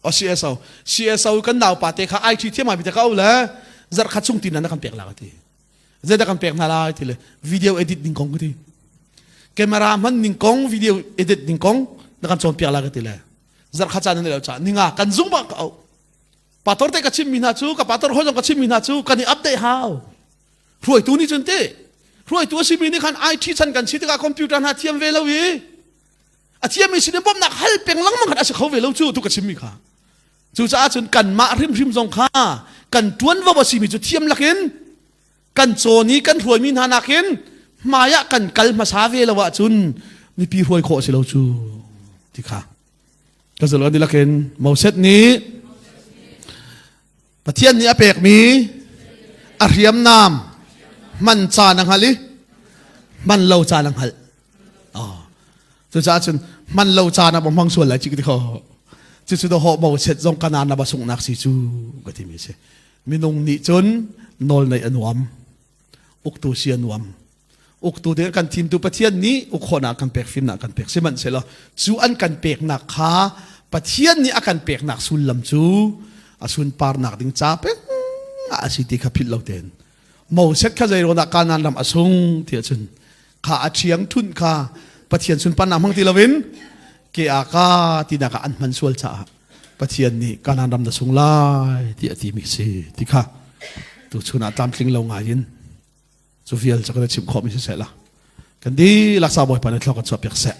o CSO CSO kan naupa te kha IT thiam mi te ka au le zarh khat chung tin na kan pek la ka ti zeidah kan pek hna lai ti le video edit ding kong ka ti camera hman ning kong video edit ding kong na kan cawnpiak la ka ti le zarh khat caan nan lo cha ninga kan zung ba ka au pator te ka chim mi hna cu ka pator hoi zong ka chim mi hna cu kan i update hau Hruaitu nih cun te hruaitu a simi nih khan IT chan kan si tikah computer hna thiam ve lo i a thiammi sin in bawmhnak hal peng lengmang khan a si kho ve lo cu tu ka chimmi kha. Cucaah cun kanmah hrimhrim zong kha kan ṭuanvo a simi cu thiam lakin kan cawn i kan hruaimi hna nakin hmai ah kan kal hmasa ve lo ahcun mipi hruai khawh a si lo cu ti kha ka zulh an dilakin Moses nih Pathian nih a pekmi a hriamnam hman caan a hngalh i hman lo caan a hngalh. Oh. Cucaah cun hman lo caan ah hmang sual lai ci ti kho. Cucu do ho mo set zong kanan na ba sungnak si cu ka ti mi si. Minung nih cun nawl neih a nuam. Uktu si a nuam. Uktu ding kan thimtu Pathian nih ukkhawhnak kan pek fimnak kan pek sihmanhsehlaw cu an kan peknak kha Pathian nih a kan peknak sullam cu a sunparnak ding ca peng ah a si ti kha philh lo tein Moses kha zeiruangah Kanaan ram a sung ti ahcun kha a ṭhiang ṭhunh kha Pathian sunparnak hmang ti loin ke a ka tinak ah an hman sual caah Pathian nih Kanaan ram na sung lai ti a timi si ti kha tuchun ah tlamtling lo ngai in Cu vial cu kan chimh khawhmi siseh la. Kan dihlak sa Bawipa nih thluak kan chuah piak seh.